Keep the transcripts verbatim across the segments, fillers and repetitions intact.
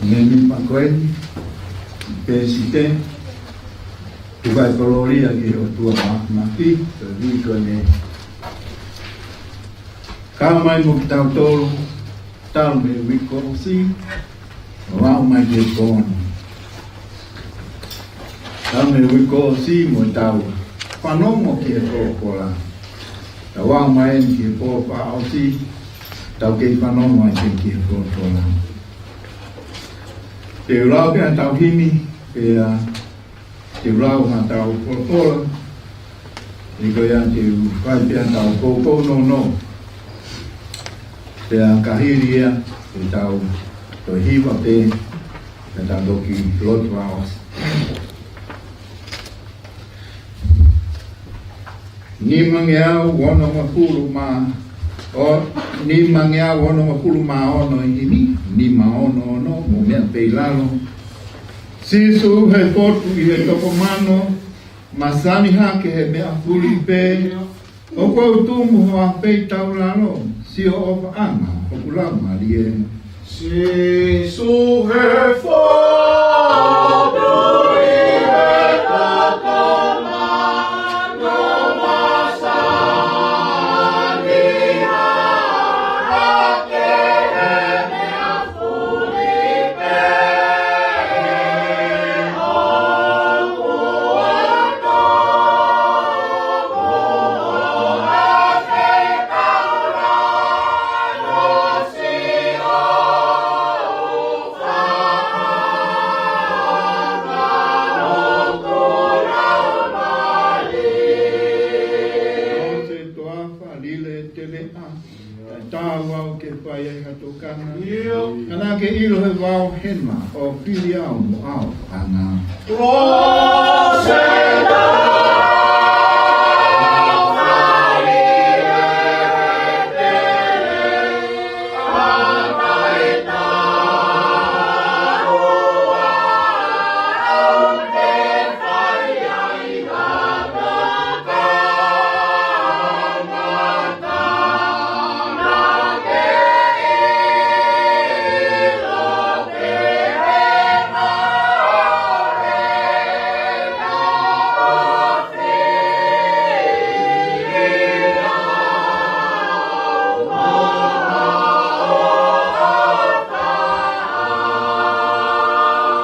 Mei he meʻa ko eni, pēsite, tuku ʻa e kolōlia ki he ʻOtua Māfimafi, ko e uike ko eni. Kau mai mo kitautolu, talu mei he uike kuo ʻosi, ʻo aʻu mai ki he pō ni. Talu mei he uike kuo ʻosi mo ʻetau fanongo ki he folofola. Tau aʻu mai eni ki he pō fakaʻosi, tau kei fanongo ai ki he folofola. Te u lau pē ʻetau himi, pea te u lau ʻetau folofola, ʻi he ko ia te u fai pē ʻetau koukou nounou. Pea ka hili ia, te tau toe hiva pē, pea tau toki lotu fakaʻosi. Nimangeau onongofulu mā, ʻo, nimangeau onongofulu mā ono ʻi he himi, nima ono ono, mo meʻa pē ʻi lalo. Sīsū he fotu ʻi he toko mano, masani hake he meʻa fuli pē, ʻoku ou tumu ho ʻafei taulalo, sio ʻofaʻanga hoku laumālie. Sīsū he fotu ʻi he toko mano, masani hake he meʻa fuli pē, ʻoku ou tumu ho ʻafei taulalo, sio ʻofaʻanga hoku laumālie. ʻOku te toafa lile teleʻa, taʻe tau au ke fai ai ha tokanga. ʻIo. Ka naʻa ke ʻilo he vao hena ʻo fili au mo au ʻana.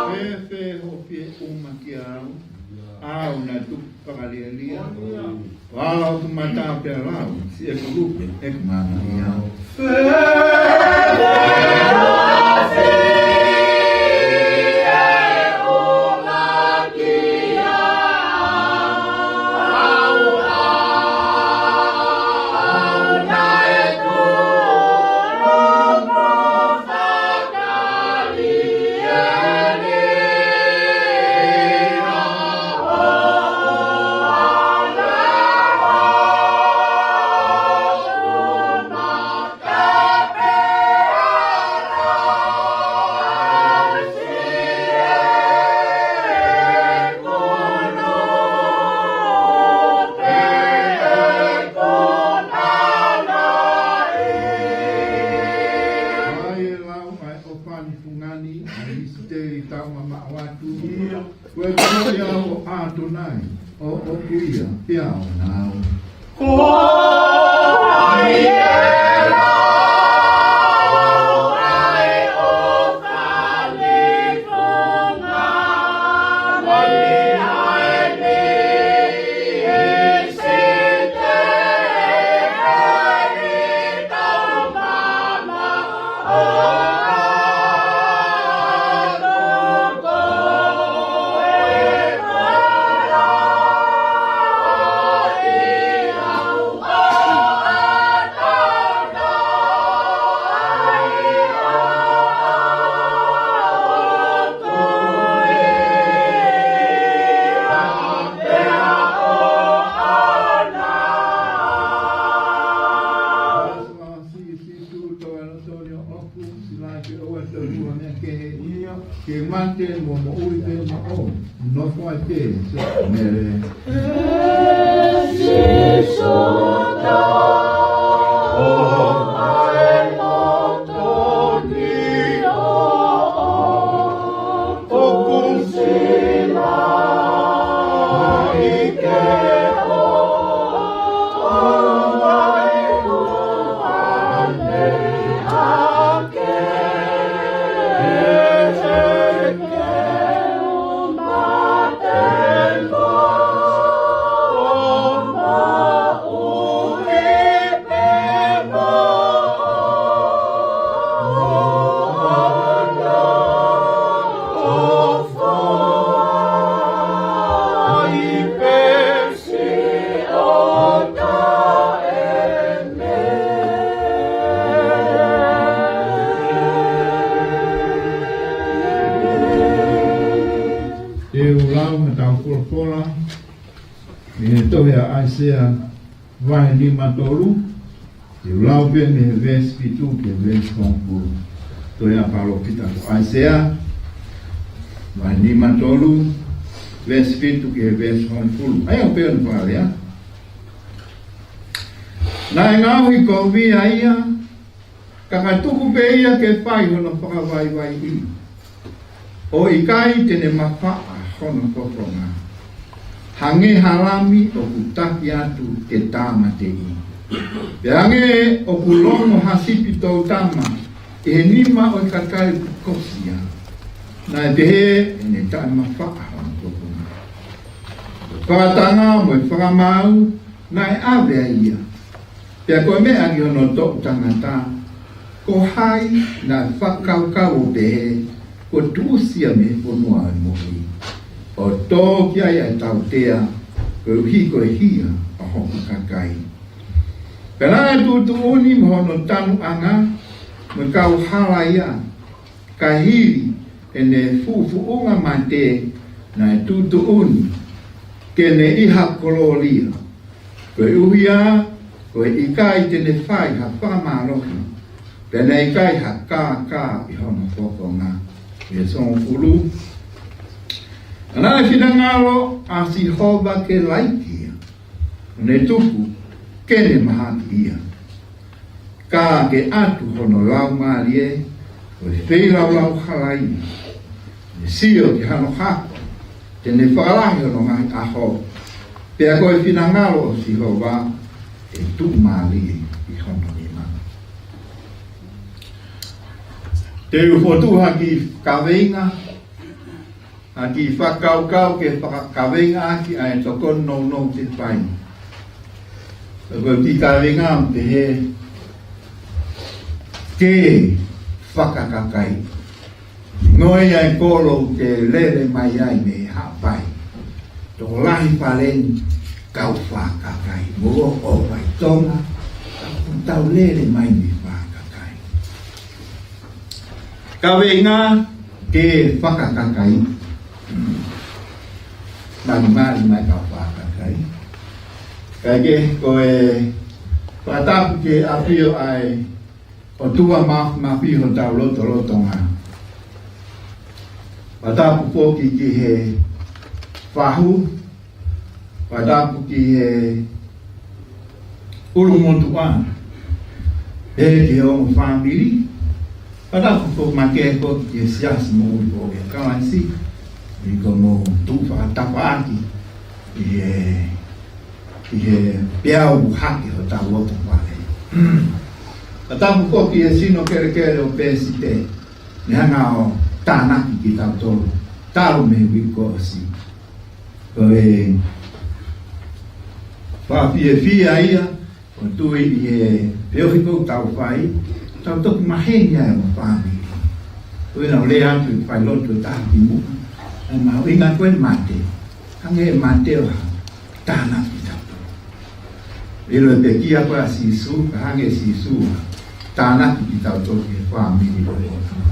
Fēfē hoʻo fie ʻuma kiate au, ʻa au naʻe tuku fakalielia? Vala ʻoku mata pea lau, siʻeku lupe, ʻeku maama ia. Fai e lau ʻa e ʻofa ni fungani, ʻa e misiteli tau mamaʻo atu. Ko e tau ia ʻo ʻAtonai, ʻo ʻoku ia, pea ʻo nau. Ko ia e lau ʻa e ʻofa ni fungani, ʻa e misiteli tau mamaʻo atu. Sīsū tau ʻalu tō ni ʻo ʻoku, sila ke ʻoua tō ni ua mea kehe ia, ke mate mo moʻui pē mo ʻo, nofo ai pē, se mele. Sīsū tau ʻalu tō ni ʻo ʻoku. Mo tau folofola mei he tohi ʻa ʻAisea vahe nima tolu, te u lau pē mei he veesi fitu ki he veesi hongofulu. Tohi ʻa e palōfita ko ʻAisea vahe nima tolu, veesi fitu ki he veesi hongofulu. ʻA ia ʻoku pehē hono fakalea: Naʻe ngaohi kovi ʻa ia, ka ka tuku pē ia ke fai hono fakavaivaiʻi, ʻo ʻikai te ne mafaʻa hono fofonga. Hangē ha lami ʻoku taki atu ke tāmateʻi, pea hangē ʻoku longo ha sipi toutama ʻi he nima ʻo e kakai kuo kosi ia, naʻe pehē ʻene taʻemafaʻa hono fofonga. Fakatanga mo e fakamaau naʻe ʻave ʻa ia, pea ko e meʻa ki hono toʻu tangata, ko hai naʻe fakakaukau ʻo pehē, kuo tuʻusi ia mei he fonua ʻo e moʻui, ʻo tō ki ai ʻa e tautea, koeʻuhi ko e hia ʻo hoku kakai? Pea naʻe tuʻutuʻuni mo hono tanuʻanga mo e kauhala ia, ka hili ʻene fuʻufuʻunga mate naʻe tuʻutuʻuni ke ne ʻi ha kolōlia, koeʻuhi ā ko e ʻikai te ne fai ha fakamālohi, pea naʻe ʻikai ha kākā ʻi hono fofonga. Veesi hongofulu. Ka naʻe finangalo ʻa Sihova ke laiki ia, ʻo ne tuku ke ne mahaki ia, ka ke ʻatu hono laumālie ko e feilaulau halaia, ne sio ki hano hako, te ne fakalahi hono ngaahi ʻaho, pea ko e finangalo ʻo Sihova ʻe tuʻumālie ʻi hono nima. Te u fokotuʻu ha kiʻi kaveinga, ha kiʻi fakakaukau ke fakakaveinga ʻaki ʻa e tokoni nounou ke fai. Ko e kiʻi kaveinga ʻoku pehē: Ke fakakakai. Ngoi ʻa e kolo ʻoku ke lele mai ai mei Haʻapai, tokolahi fale ni kau fakakakai. Mo ʻo ʻo fai Tonga, ka ʻoku tau lele mai mei fakakakai. Kaveinga: ke fakakakai. Malimali mai kau fakakakai. Kae kehe, ko e fakatapu ki he ʻafio ʻa e ʻOtua Māfimafi ʻi hotau lotolotonga. Fakatapu foki ki he fahu, fakatapu ki he ʻulumotuʻa, pea ki he ongo fāmili. Fakatapu foki makehe foki ki he siasi moʻui ko e Kalaisi, ʻi ko mo tu fakatapaʻaki ʻi he, ʻi he peau hake hotau loto fale. Fakatapu foki ki he sino kelekele ʻo Pēsite, ne hanga ʻo tānaki kitautolu talu mei he uike kuo ʻosi. Ko e fakafiefia ia ʻo tui ʻi he feohi ʻoku tau fai, tau toki maheni ai mo fāmili. Ko ia naʻa ku lea atu ʻi he failotu ʻe taha kimuʻa, ʻa e mahuʻinga ko e mate, hangē e mate ʻo ha tānaki kitautolu. ʻIlo e pekia ko ē ʻa Sīsū, ka hangē Sīsū ʻo tānaki kitautolu ki he fāmili ʻo e ʻOtua.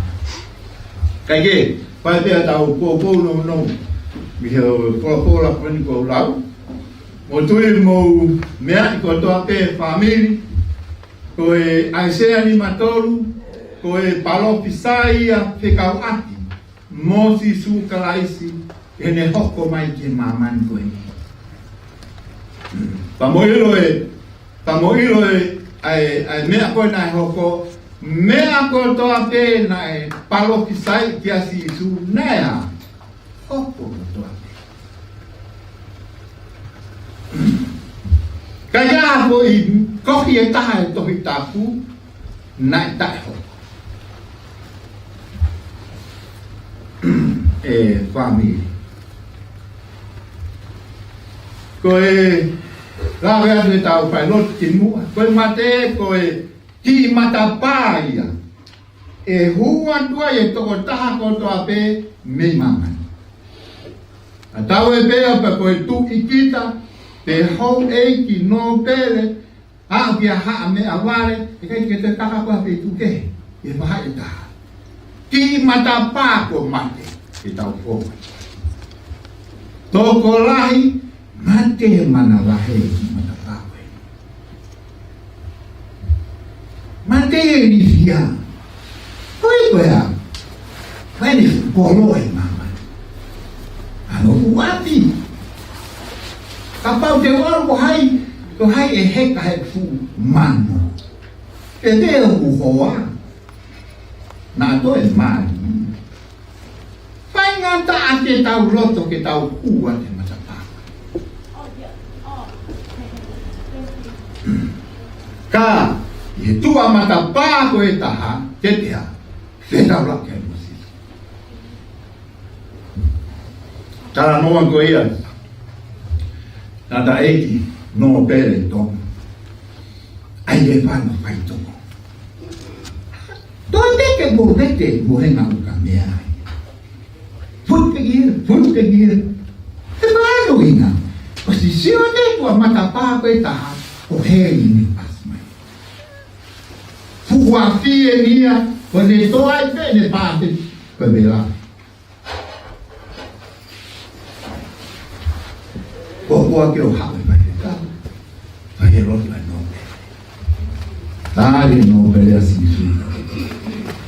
Kae kehe, fai pē ʻetau poupou nounou mei he folofola ko eni kuo u lau. Mou tui, mou meaʻi kotoa pē fāmili, ko e ʻAisea nima tolu, ko e palōfisai ia fekauʻaki mo Sīsū Kalaisi, ʻi heʻene hoko mai ki māmani ko eni. Pea mou ʻilo e, pea mou ʻilo e, ʻa e, ʻa e meʻa ko ē naʻe hoko, meʻa kotoa pē naʻe palōfisai kia Sīsū naʻe hā? Hoko kotoa pē. Ka ʻi ai ha foʻi kohi ʻe taha he Tohi Tapu naʻe taʻehoko. ʻE fāmili. Ko e lave atu ʻetau failotu kimuʻa, ko e mate ko e kiʻi matapā ia ʻe hū atu ai e tokotaha kotoa pē mei māmani. ʻA tau ē pē ʻo pehē ko e tuʻi kita, pe houʻeiki, nōpele, aʻu ki ha haʻa meʻavale, ʻe ʻikai ke te taka koe ha feituʻu kehe, ʻe fahaʻi ʻe taha. Kiʻi matapā ko e mate, ʻe tau fou ai. Tokolahi, mate he manavahē ʻi he matapā ko ē. Mate he ilifia. Ko e hā? Ko ʻene fuʻu kolo ʻi māmani. ʻAlu ʻo ʻapi. Kapau te u ʻalu, ko hai, ko hai ʻe heka he fuʻu mano? Pea te u hoa. Naʻa toe mali. Faingataʻa ke tau loto ke tau hū ʻi he matapā. Ka, ʻi he tuʻa matapā ko ē ʻe taha, te te hā? Fetaulaki mo Sīsū. Talanoa ko ia. Tangataʻeiki nōpele ʻi Tonga. ʻAi e fanga faitoko. Toe pē ke mo vete mo henga uka mea ai. Put ke ia, put ke ia. He manuʻinga. ʻOsi sio atu ki he matapā ko ē ʻe taha, ko heli ni pasi mai. Fuʻu afi eni ia, ko ʻene toʻa ai pē ʻene pāte, ko e vela. Ko ʻoku ke ʻo haʻu mai ke ka. Ka he lotu ʻa e nōpele. Tali e nōpele ʻa Sīsū.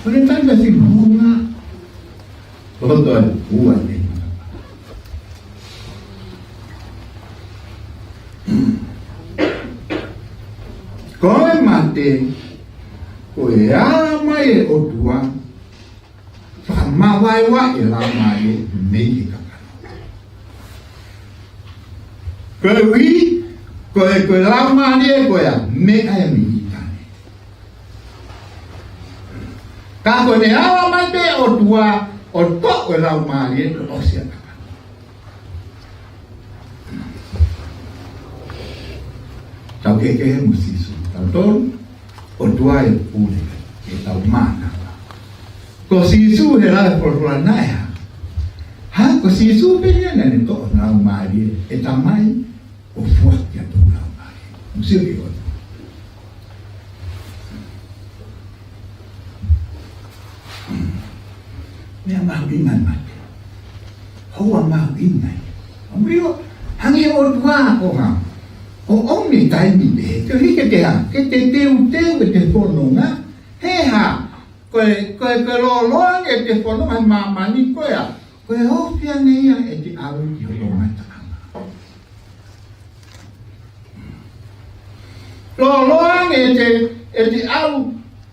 Ko e tali ʻa Sīsū. Ko e lotu ʻa e ua ʻe. Ko e mate, ko e ala mai e ʻOtua, fakamavaeua e laumālie mei he kakano. Ko e ui, ko e, ko e laumālie ko ia, meʻa ia mei ʻĪtane. Ka ko ʻene ala mai pē ʻOtua, ʻo toʻo e laumālie, ʻosi ʻa e kakano. Tau kehekehe mo Sīsū. Tau tolu, ʻOtua ʻe pule, ke tau mana. Ko Sīsū he lau ʻa e folofola naʻe hā? Hā, ko Sīsū pē ia naʻa ne toʻo e laumālie ʻa e Tamai, ʻo foaki atu e laumālie. Mou sio ki he ʻOtua. Meʻa mahuʻinga e mate. Houa mahuʻinga ia. ʻOku ʻio, hangē ʻOtua ko ha. ʻO ʻomi taimi pē, ke hiki ke hā, ke te teuteu ʻete fononga, he hā, ko e, ko e, ko e lōloa ange ʻete fononga he māmani ko ia, ko e ofi ange ia ʻete ʻalu ki hoto ngataʻanga. Lōloa ange ʻete, ʻete ʻalu,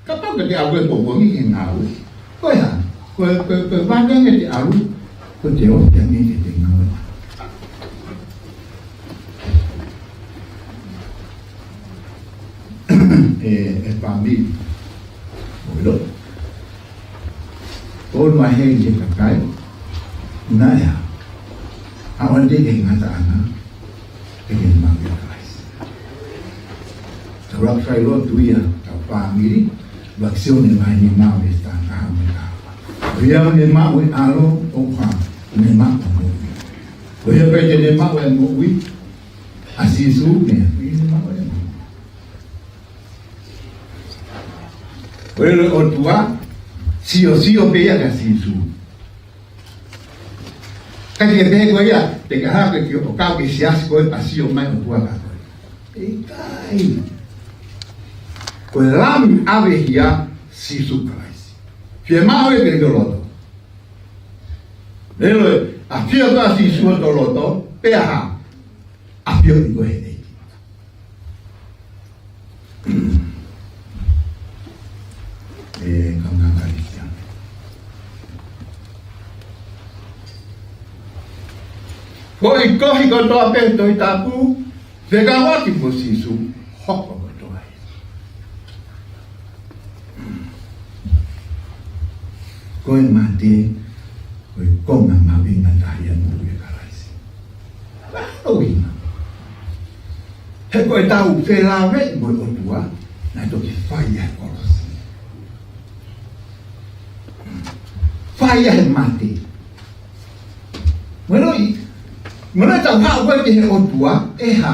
kapau ke te ʻalu e poupou ni he ngāue. Ko e hā, ko e, ko e, ko e vaka ange ʻete ʻalu, ko e ofi ange ʻete ngāue. ʻE, ʻe fāmili. ʻOi lo. Ko ʻene maheni e kakai. Naʻe hā. ʻAlu ange ki he ngataʻanga. ʻE ke maʻu ʻia Kalaisi. Tau laka fai lotu ia, tau fāmili. Vakisione mai ni mau e stāka hau me ka. ʻOku ʻi ai ʻene maʻu e ʻAlo, ʻoku hā, ʻene maʻu e moʻui. ʻOku ʻi ai pē ʻene maʻu e moʻui. ʻA Sīsū, ne, ʻene maʻu e moʻui. Ko e ʻOtua, siosio pē ia kia Sīsū. Ka ke pehē ko ia, te ke hā ke ke ʻo kau ki he siasi ko e pea sio mai ʻOtua kia koe. ʻIkai. Ko e Lami ʻave hia Sīsū Kalaisi. Fiemaʻu ia ke ke loto. Lele, ʻafio ʻa Sīsū ʻi hoto loto, pea hā. ʻAfioʻi koe he ʻEiki. ʻE, kāinga Kalisitiane. Ko e kohi kotoa pē Tohi Tapu, fekauʻaki mo Sīsū, hoko kotoa ia. Ko e mate, ko e konga mahuʻinga taha ia ʻo e moʻui ʻa Kalaisi. Mahuʻinga. He ko ʻetau felāveʻi mo e ʻOtua, naʻe toki fai ʻa e kolosi. Fai ʻa e mate. Manoʻi, manoʻi tau haʻu ko ē ki he ʻOtua, ʻe hā.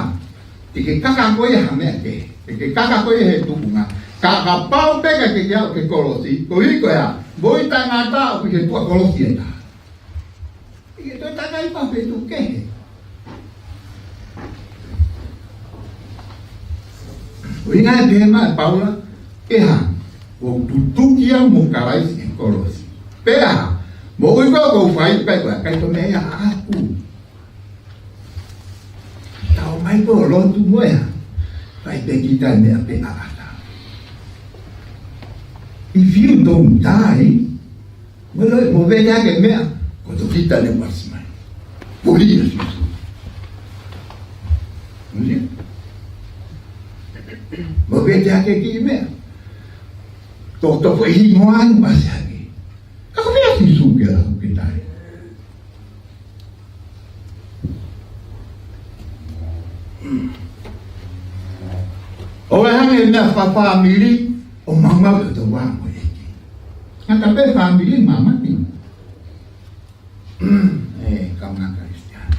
Te ke kaka koe ʻi ha meʻa kehe. Te ke kaka koe ʻi he tuʻunga. Ka, kapau pē ka ke ke aʻu ki he kolosi, ko e hā, ko e hā, mo e tangata ʻoku ʻi he tuʻa kolosi ʻe taha. ʻI he tuʻa tangata ʻai pē tuʻu kehe. ʻUhinga ia ʻoku pehē mai ʻe Paula, ʻe hā, ʻoku tutuki au mo Kalaisi ʻi he kolosi. Pea, moʻui ko ē ʻoku ou fai, ʻikai ko e, ʻikai ko e meʻa ia ʻaʻaku. Tau mai ko e lotu mo e hā. Fai pē kita e meʻa pē ʻaʻata. If you don't die, mo lo, mo vete hake e meʻa, ko e tokita ne pasi mai. Puli ʻa Sīsū. Mo vete hake e kiʻi meʻa. Tō, tō foʻi hingoa ne pasi hake. Ka ko e meʻa Sīsū ke la, ke tai. ʻO e hangē e meʻa fakafāmili, ʻo maumau ʻi hotau vā mo e ʻEiki. Ngata pē fāmili, māmani. ʻE, kaungā Kalisitiane.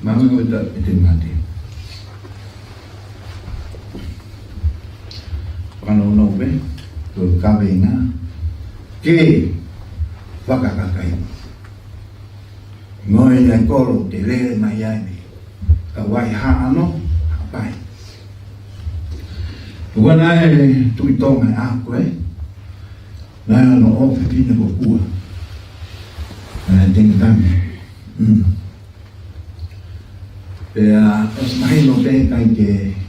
Māmani ʻo ta, ʻe te mate. Wano no pē, ko e kaveinga, ke fakakakai. Ngoi ai kolo te lele mai ai ni. Ka wai haʻano, hapai. Ua naʻe Tuʻi Tonga ʻa koe. Naʻe ʻi ai hono ʻofefine ko Kua. Naʻe tengi tangi. Mm. Pea ʻosi mahino pē ʻikai ke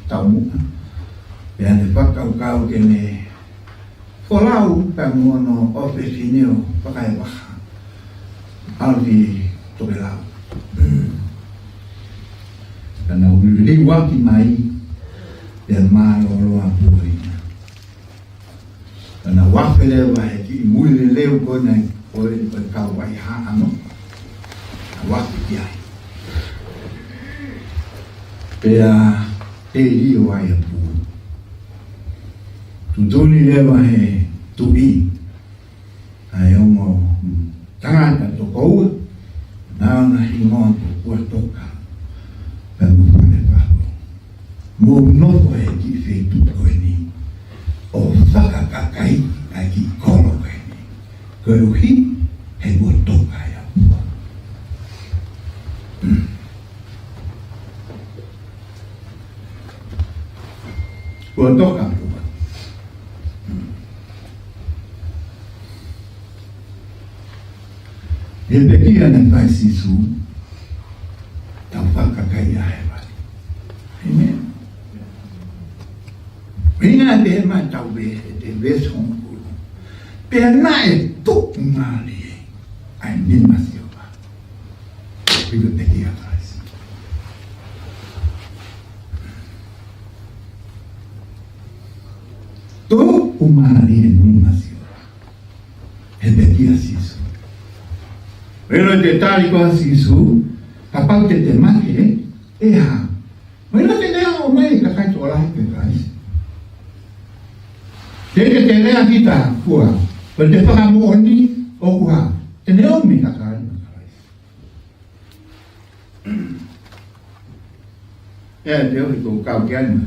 taumuʻa. Pea ne fakakaukau ke ne folau pea mo hono ʻofefine ʻo fakaevaha. ʻAlu ki tokelau. Ka nau liuaki mai, pea mālōlō ʻa Pua ia. Ka nau afe leva he kiʻi muli leleu ko ena ko e, ko e kau wai haʻano. Nau afe ki ai. Pea telio ai ʻa Pua. Tuʻutuʻuni leva he tuʻi ʻa e ongo tangata toko ua, naʻa na hingoa ko Kuatoka, pea mo Falepaho. Mou nofo he kiʻi feituʻu ko eni, ʻo fakakakai ʻa e kiʻi kolo ko eni. Koeʻuhi, he kuo toka ʻa Pua. Kuo toka Pua. He pekia naʻe fai ʻe Sīsū, tau fakakakai ʻa e vale. Amen. Pea ʻi he pehē mai tau ve, he veesi hongofulu. Pea naʻe tuʻumālie ʻa e nima ʻo Sihova. Pea pekia Kalaisi. Tuʻumālie e nima ʻo Sihova. He pekia ʻa Sīsū. Pea ʻi he tali ko ē ʻa Sīsū, kapau te te mate, ʻe hā. Pea ʻi he lea ʻomai ʻe he kakai tokolahi kia Kalaisi. Te te te lea kita Pua. Pea te fakamoʻoni ʻoku hā. Te ne ʻomi e kakai kia Kalaisi. ʻE, te ohi ko kau ki ai ma.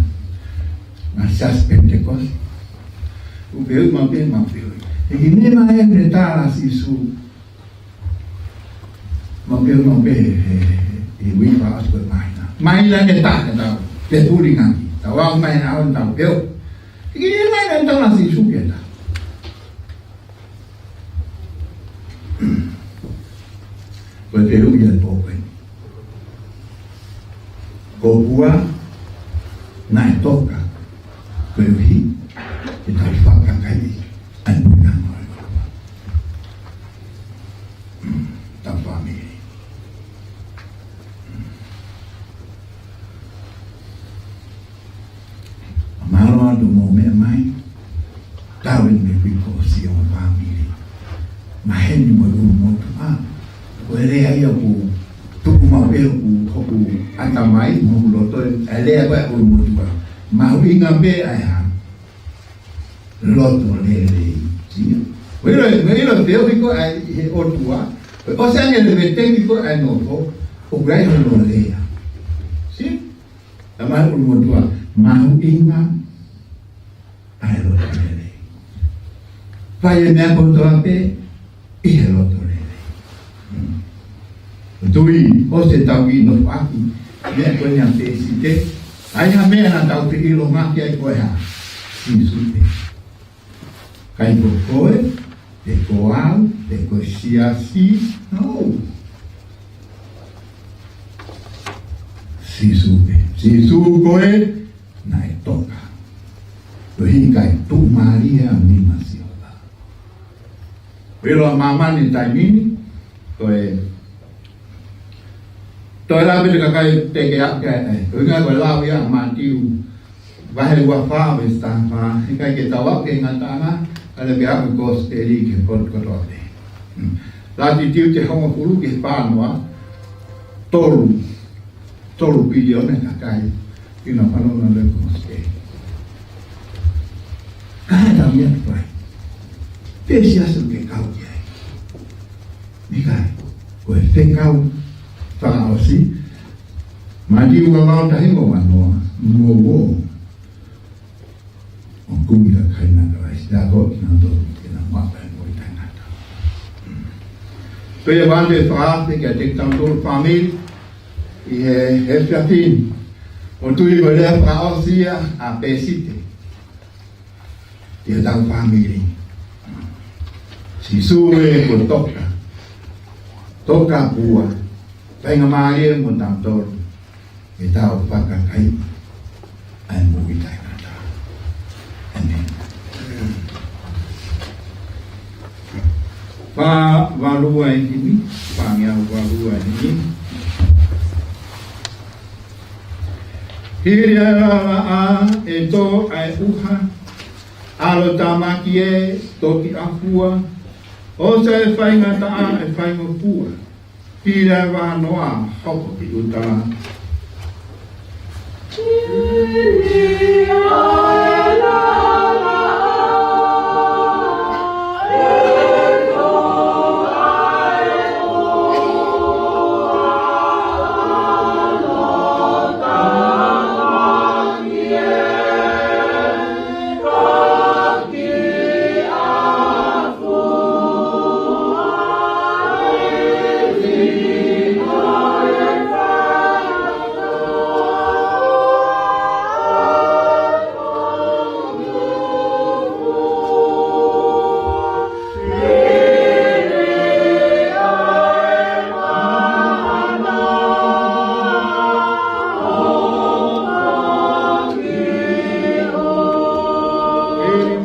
Ma siasi Pentekosi. ʻOku pehē, ma pehē, ma pehē. He kiʻi meʻa ʻe ne tala ʻa Sīsū. Ma pehē, ma pehē, he, he, he ui pa as ko mahina. Mahina ne ta, ne ta. Pe puli ngaki. Ta wa mahina au ta pehē. He kiʻi meʻa ʻe ne tala ʻa Sīsū ke ta. Ko e fehuʻi ia ʻo e pō ko eni. Ko Pua naʻe toka, koeʻuhi ke tau fakakakai ʻa e puleʻanga ʻo e ʻOtua. Tau fāmili. Mālō atu mou meʻa mai, tau eni mei he kuo ʻosi ʻa e fāmili. Maheni mo e ʻulumotuʻa. Ko e lea ia ʻoku tuku maʻu pē ʻoku, ʻoku ʻatamai, mo hoku loto, e lea ko ē ʻulumotuʻa. Mahuʻinga pē ʻa e hā. Loto lelei. Sio. Mo ʻilo, mo ʻilo te ofi ko ē ʻa e ʻOtua. Ko e ʻosi ange le veteki ko ē ʻa e nofo, ʻoku ʻi ai hono lea. Sio. Tamai ʻulumotuʻa, mahuʻinga ʻa e loto lelei. Fai e meʻa kotoa pē ʻi he loto lelei. ʻOku ou tui ʻoku tau kiʻi nofoʻaki meʻa ko eni ʻa Pēsite. ʻA ia meʻa naʻa tau feʻilongaki ai ko e hā? Sīsū pē. ʻIkai ko koe, pe ko au, pe ko e siasi, no. Sīsū pē. Sīsū ko ē naʻe toka. Ko e hā? ʻIkai tuʻumālie ʻa e nima ʻo Sihova. Pea ʻi māmani taimi ni, ko e, toe lave pē ki he kakai teʻeki ke, ko e ʻuhinga ko e lau ia ʻa Mātiu vahe ua fā veesi taha fā, ʻikai ke tau aʻu ki he ngataʻanga, kae lava ke aʻu ki he kosipeli ki he potu kotoa pē. Hmm. Lātitiute hongofulu ki he fānoa, tolu, tolu piliona e kakai ʻi he fanongo ki he kosipeli. Ka ʻi ai ha meʻa ʻoku fai, pea siasi ke kau ki ai. Meʻa ko e fekau fakaʻosi, Mātiu ua valu taha hiva ua noa, mou ō ʻo kumi kakai ʻa Kalaisi, ʻa ia ko kinautolu te nau maʻu ʻa e moʻui taʻengata. Pea ʻoku ou fakaafeʻi kiate kitautolu fāmili ʻi he, he efiafi ni. ʻOku ou tui ko e lea fakaʻosi ia ʻa Pēsite ki heʻetau fāmili. Sīsū ē, kuo toka. Toka pea ua. Faingamālie mo kitautolu ke tau fakakaiʻi ʻa e moʻui taʻengata. ʻĒmeni. Fā valu ʻa e himi, fāngeau valu ʻa e himi. Hili ʻa e laʻā ʻe tō ʻa e ʻuha, ʻalotāmaki ē, toki ʻafua, ʻosi ʻa e faingataʻa ʻe faingofua, hili ʻa e vahanoa hoko ki ʻuta.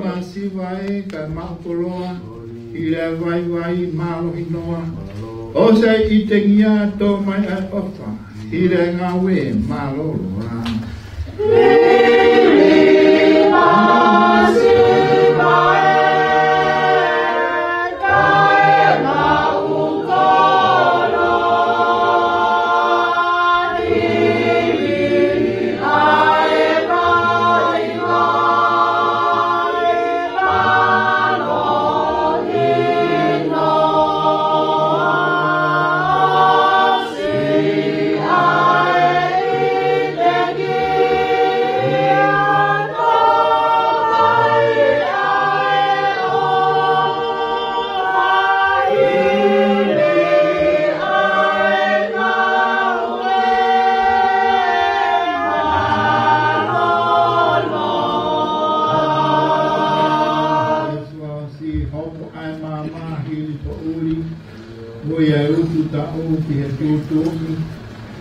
Masiva ē, kae maʻu koloa, hili ʻa e vaivai mālohi noa. ʻOsi ʻa e ʻitengia, tō mai ʻa e ʻofa, hili ʻa e ngāue mālōlō. Siʻi hopo ʻa e maama hili poʻuli, mo ia ʻe utu taʻu ki he tuʻutuʻuni.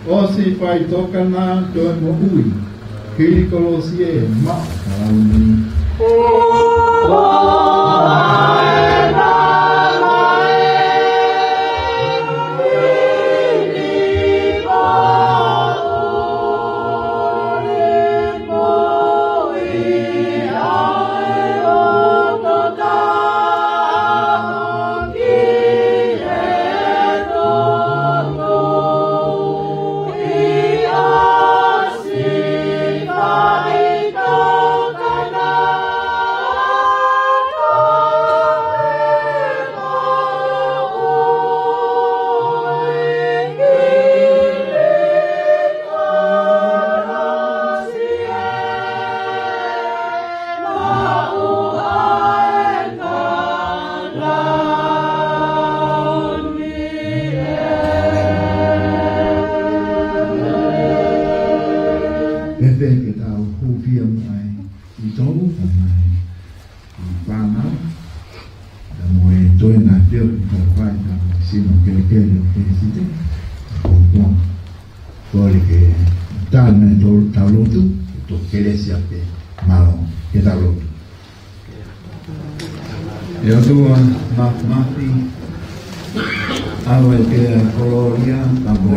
ʻOsi faitokanga, toe moʻui, hili kolosi ē, maʻu kalauni. Site, ko, ko, ko le ke tana to talotu, to kelesi ape, mālō, ke talotu. ʻE ʻOtua Māfimafi, ʻoua ʻe ke kololia, ka mo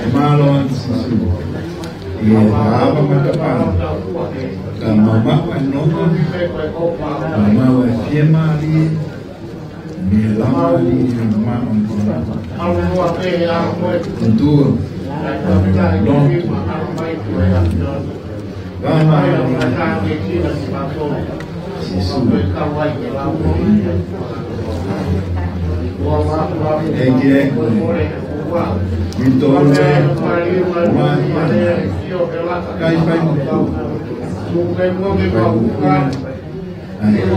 e Mālō atu Sīsū. ʻI he ʻaho matapā, ka mau maʻu e nonga, ka mau maʻu e fiemālie, mei he Laumālie Māʻoniʻoni. ʻOtua, lotu, ka mau Sīsū. ʻEiki, ʻEiki. Mito le, mai, kai fai mo. Ai. Ke mai.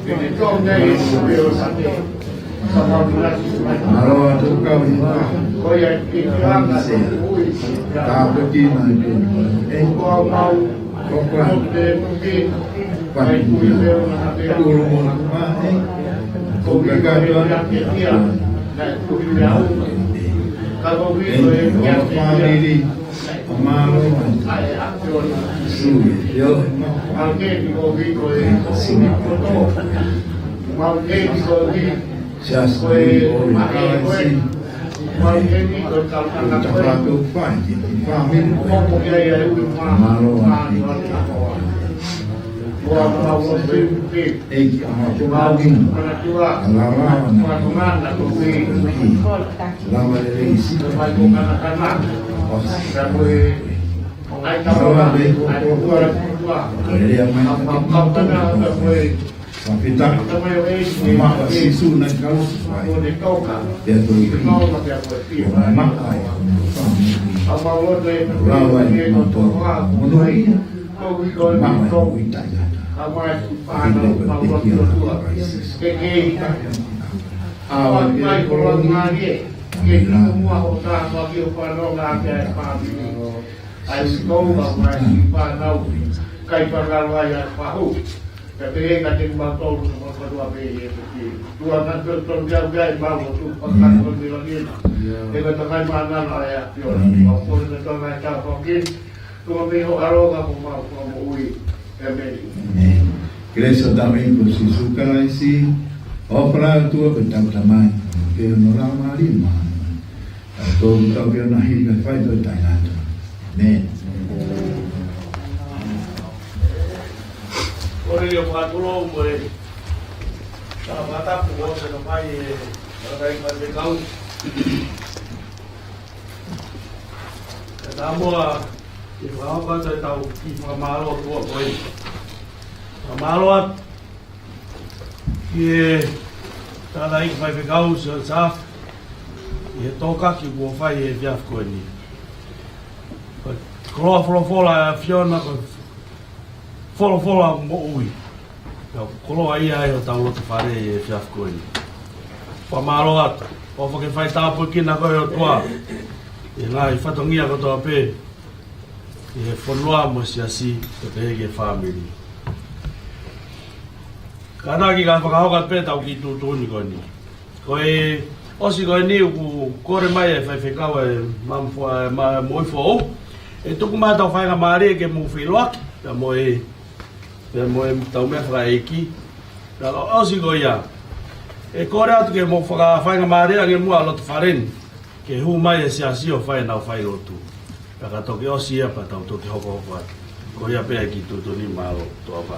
Ke mai. Mālō atu kau hiva. Ka peti mai pē. ʻE, ko kua. Pati pia. Kuru mo mai. Ko kakatu. ʻEiki, ʻo fāmili. Mālō. Sui. Yo. Sui. Just me, ʻo e kalasi. Ko e tafaʻaki ʻoku fai ki he fāmili. Mālō atu. ʻEiki, ʻa e fāmili. ʻA e lava na. Lava lelei si. ʻOsi. Lava lelei ko. Ko e lea mai. Fakafetaʻi. Maʻa Sīsū naʻe kau. Pea tō i. Maʻa ai. Lava ai mo tō. Mono ia. Maʻa ai ʻo i taʻengata. Pea tō i. Awa ke koloa ngālie. Ke kumuʻa o tā kua ki o pano ngā ke ai pāmili. Ai kou a mai si pānau. Kai pānau ai a pahu. Ka te e ka te mau tolu ka mau katua pē e te ki. Tua ka tolu tolu kia kia i mau o tu pa ka tolu ni la ni na. E ka takai mana na e a pio. Mau kore ka tolu ai tā kua ki. Tua me ho aro ka ko mau kua mo ui. ʻĒmeni. ʻĒmeni. Kelesi ʻa e ʻOtua ko Sīsū Kalaisi. ʻOfa ʻa e ʻOtua ko e Tamai. Ke ʻoua ʻe lau mālie ma. ʻA e tō tau ke ona hili ka fai tō taʻengata. ʻĒmeni. Kole ʻo fakatulou mo e tala fakatapu ʻoku ʻosi ʻa e fai ʻe Tangataʻeiki Faifekau. Ka tā moa ke fakahoko atu ʻetau kiʻi fakamālō ʻOtua ko ē. Fakamālō atu ki he Tangataʻeiki Faifekau Sione Saafe, ʻi he tokaki kuo fai he efiafi ko eni. Ko e koloa folofola ʻa e ʻAfiona ko e folofola moʻui. Ko e koloa ia ʻi hotau loto fale he efiafi ko eni. Fakamālō atu. ʻOfa ke fai tāpuekina koe ʻe he ʻOtua ʻi he ngaahi fatongia kotoa pē ʻi he fonua mo e siasi, pea pehē ki he fāmili. Kātaki kae fakahoko atu pē ʻetau kiʻi tuʻutuʻuni ko eni. Ko e ʻosi ko eni ʻoku kole mai e faifekau e Maʻa Moʻui Foʻou, ʻe tuku mai ʻetau faingamālie ke mou feʻiloaki pea mo e, pea mo ʻetau meʻa fakaʻeiki. Ka ʻosi ko ia, ʻe kole atu ke mou fakafaingamālie ange muʻa ʻa e loto fale ni ke hū mai e siasi ʻo fai ʻenau failotu. Pea ka toki ʻosi ia pea tau toki hokohoko atu. Ko ia pē e kiʻi tuʻutuʻuni, mālō. Tuʻa ʻofa.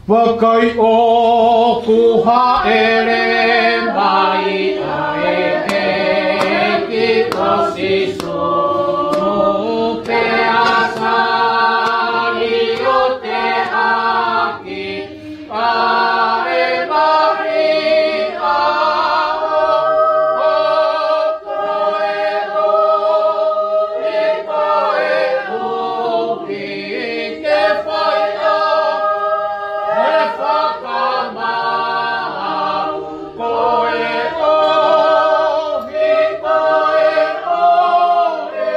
Vakai, ʻoku hāʻele mai ʻa e ʻEiki ko Sīsū, pea saliote ʻaki ʻa e mahi ʻa hono koe, ʻoku ʻikai ke fai ʻa e fakamaau. Ko e kovi, ko e kovi,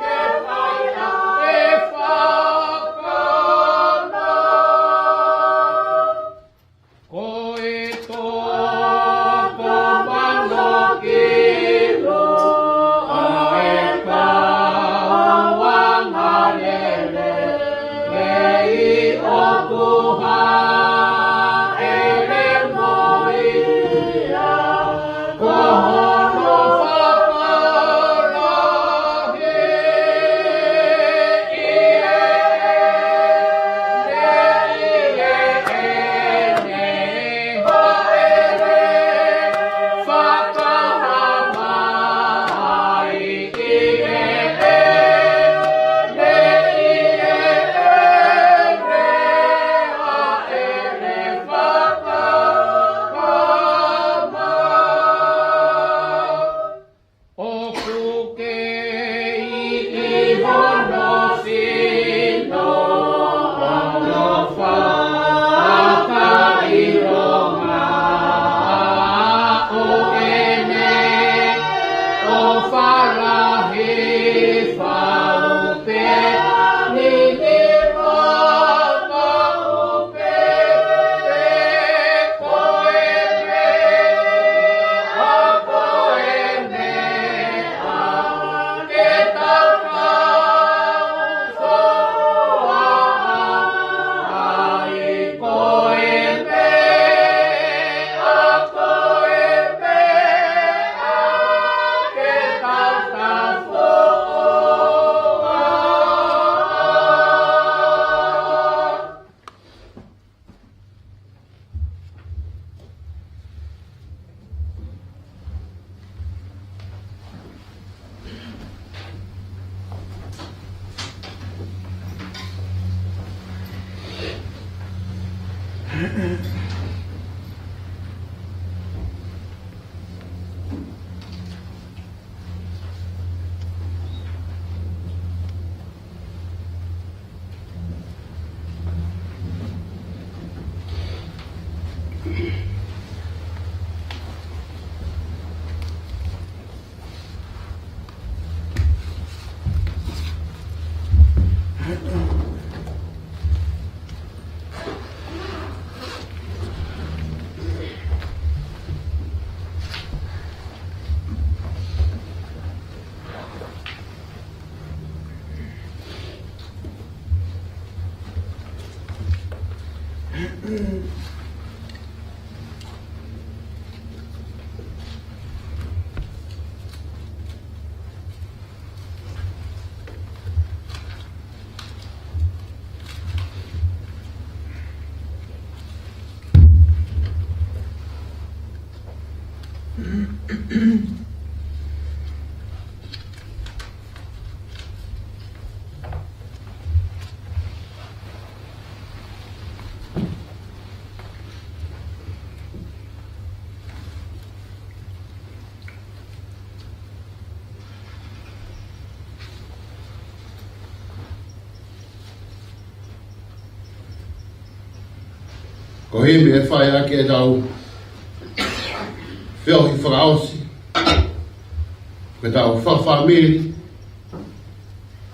ke fai ʻa e fakamaau. Ko e toko mano ki luʻa e kau angalelei, ʻoku hāʻele mo ia. Ko hono fakalahi ʻi heʻene ʻi heʻene hāʻele fakahā mai ʻi heʻene ʻi heʻene hāʻele fakahā mai. ʻOku kei ʻi hono sino ʻa hono fakaʻilonga ʻo ʻene ʻofa lahi fau pē, ni ni fau pē, ko e meʻa, ko e meʻa ke tau foaki ai, ko e meʻa, ko e meʻa ke tau foaki. Ko e himi ʻe fai ʻaki ʻetau feohi fakaʻosi, ko ʻetau fakafāmili,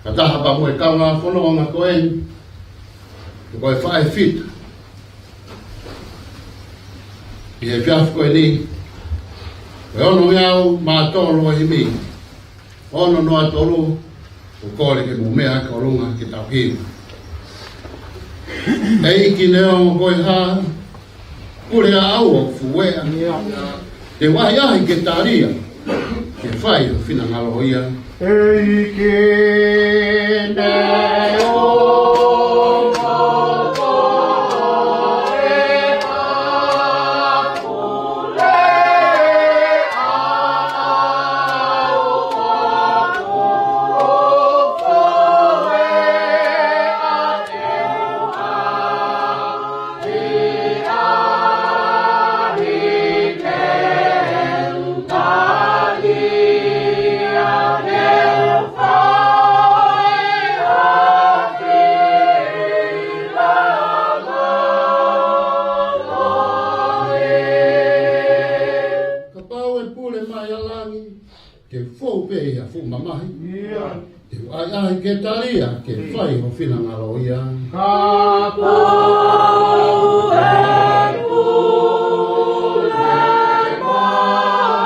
fakataha pea mo e kaungā fononga ko eni, ko e faʻē fitu ʻi he efiafi ko eni, ko e ono ngeau mā tolu ʻo e himi, ono noa tolu, ʻOku ou kole ke mou meʻa ki ʻolunga ke tau hiva. ʻEiki neongo ko e hā, pule ʻa au ʻoku fueʻa. Te u ʻahiʻahi ke talia, ke fai ho finangalo ia. ʻEiki neongo ko e hā, pule ʻa au ʻoku fueʻa. Kapau ʻe pule mai ʻa langi, ke fou pē ʻi ha fuʻu mamahi. ʻIo. Te u ʻahiʻahi ke talia, ke fai ho finangalo ia. Kapau ʻe pule mai ʻa langi, ke fou pē ʻi ha fuʻu mamahi.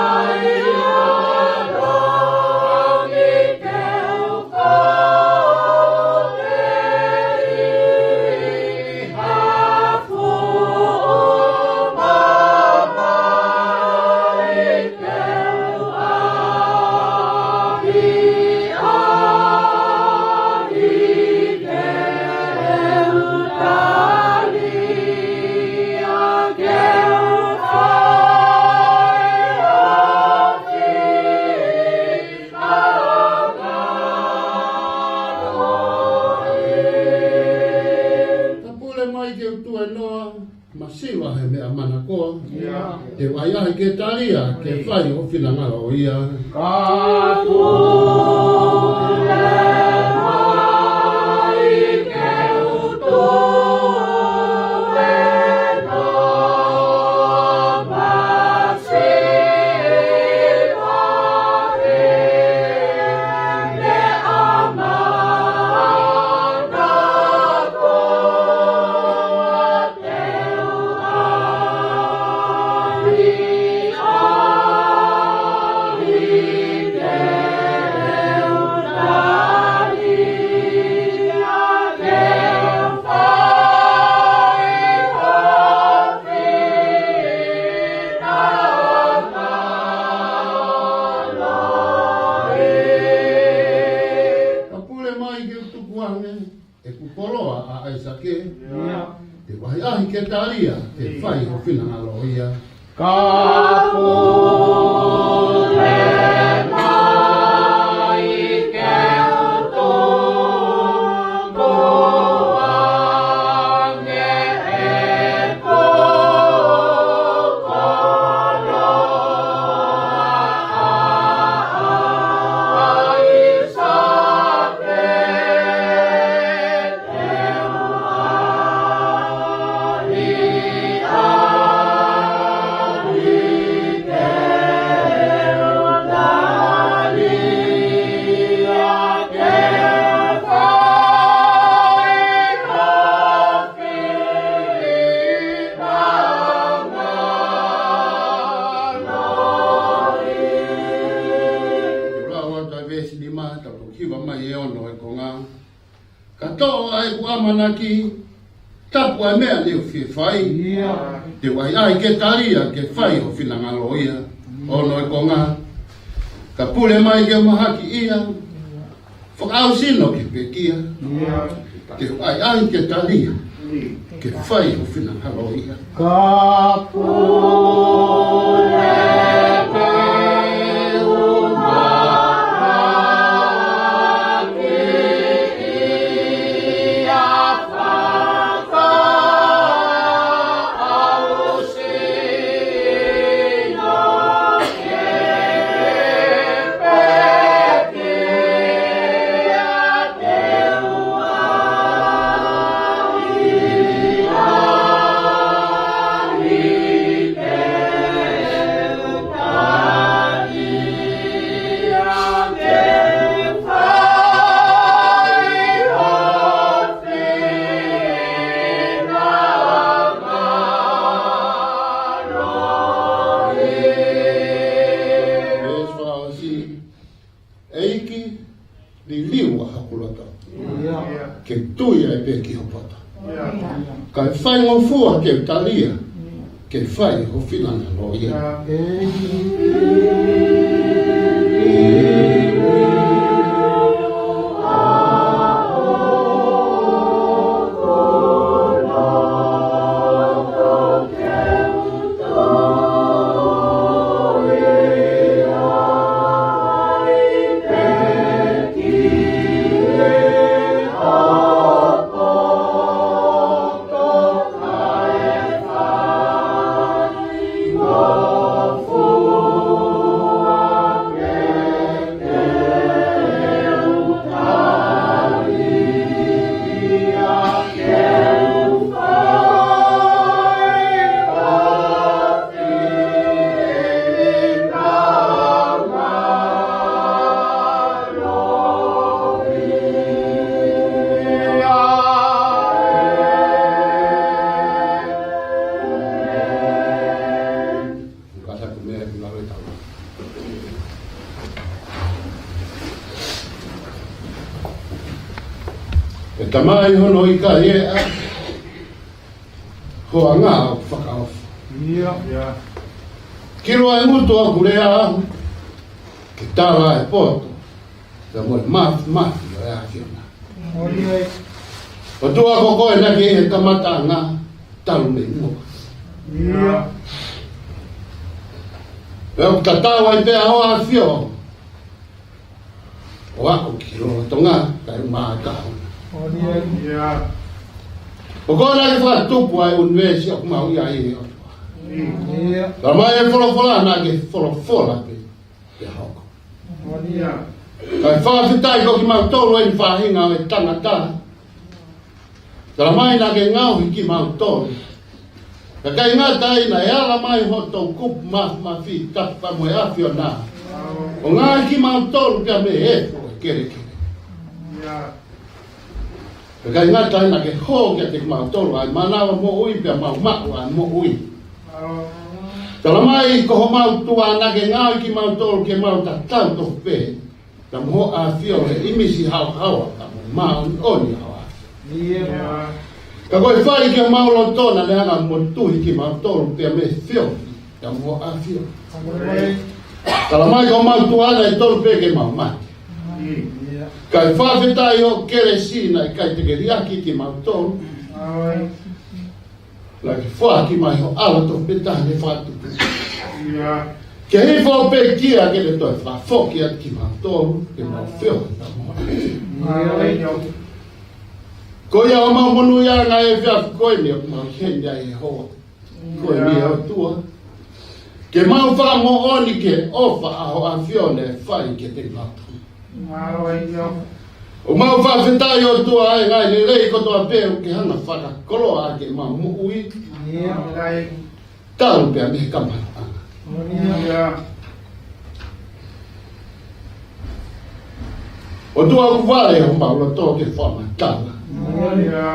Ka pule mai ke u tuēnoa, masiva he meʻa manakoa. ʻIo. Te u ʻahiʻahi ke talia, ke fai ho finangalo ia. Kapau ʻe pule mai ke u tuēnoa, masiva he meʻa manakoa. Ka pule mai ke u tukuange ʻeku koloa ʻa ʻAisake. ʻIo. Te u ʻahiʻahi ke talia, ke fai ho finangalo ia. Kapau ʻe pule mai ke u tukuange ʻeku koloa ʻa ʻAisake. Lau atu ʻa e veesi nima, tau toki hiva mai e ono e konga. Ka toʻo ʻa ʻeku ʻamanaki, tapu ʻa e meʻa ne u fie fai. ʻIo. Te u ʻahiʻahi ke talia, ke fai ho finangalo ia. Ono e konga. Ka pule mai ke u mahakiʻia, fakaʻau sino ke pekia. ʻIo. Te u ʻahiʻahi ke talia, ke fai ho finangalo ia. Kapau ʻe pule mai ke u mahakiʻia, fakaʻau sino ke pekia, te u ʻahiʻahi ke ke tui ai pē ki ho poto. Kae faingofua ke u tali ia, ke fai ho finangalo ia. ʻE Tamai hono ʻikai ʻeʻa, hoʻo anga ʻoku fakaofo. Ia. Kilo e ngutu ʻoku lea au, ke tala e poto, pea mo e mafimafi ʻo e ʻAfiona. ʻOtua ko koe naʻe ʻi he kamataʻanga, talu mei muʻa. Pea ʻoku tatau ai pē ʻa hoʻo ʻAfio ʻo aʻu ki lolotonga kae ʻumaʻā ʻa e kahaʻu. Ko koe naʻe fakatupu ʻa e ʻunivēsi ʻoku mau ʻi ai ʻe ʻOtua. Talamai ʻe he folofola naʻa ke folofola pē pea hoko. Kae fakafetaʻi ko kimautolu ʻeni faʻahinga ʻo e tangata. Talamai naʻa ke ngaohi kimautolu. Ka ʻikai ngata ai naʻe ala mai hoʻo toʻukupu mafimafi tapu pea mo e ʻAfiona ʻo ngaohi kimautolu pea mei he efu ʻo e kelekele. Ka ʻikai ngata ai naʻa ke hō kiate kimautolu ʻa e manava moʻui pea mau maʻu ʻa e moʻui. Talamai ko homau ʻOtua naʻa ke ngaohi kimautolu ke mau tatau tofu pē pea mo hoʻo ʻAfio he ʻīmisi haohaoa pea mo māʻoniʻoni ʻa hoʻo ʻAfio. Ka ko e fai ki homau loto naʻa ne hanga ʻo motuhi kimautolu pea mei he feohi pea mo hoʻo ʻAfio. Talamai ko homau ʻOtua naʻe tonu pē ke mau mate. Kae fakafetaʻi hoʻo kelesi naʻe ʻikai te ke liʻaki kimautolu. Naʻa ke foaki mai ho ʻAlo tofu pē taha ne fakatupu. Ke hifo pē ia ke ne toe fakafoki atu kimautolu ke mau feohi pea mo hoʻo ʻAfio. Ko ia ʻoku mau monūʻiaʻanga he efiafi ko eni ʻoku mau ʻi heni ai ʻi he ʻaho ko eni ʻe ʻOtua. Ke mau fakamoʻoni ki he ʻofa ʻa hoʻo ʻAfio naʻe fai kiate kimautolu. ʻOku mau fakafetaʻi ʻOtua ʻa e ngaahi lelei kotoa pē ʻoku ke hanga ʻo fakakoloa ʻaki ʻemau moʻui. Talu pē mei he kamataʻanga. ʻOtua ʻoku vale homau loto ke fakamatala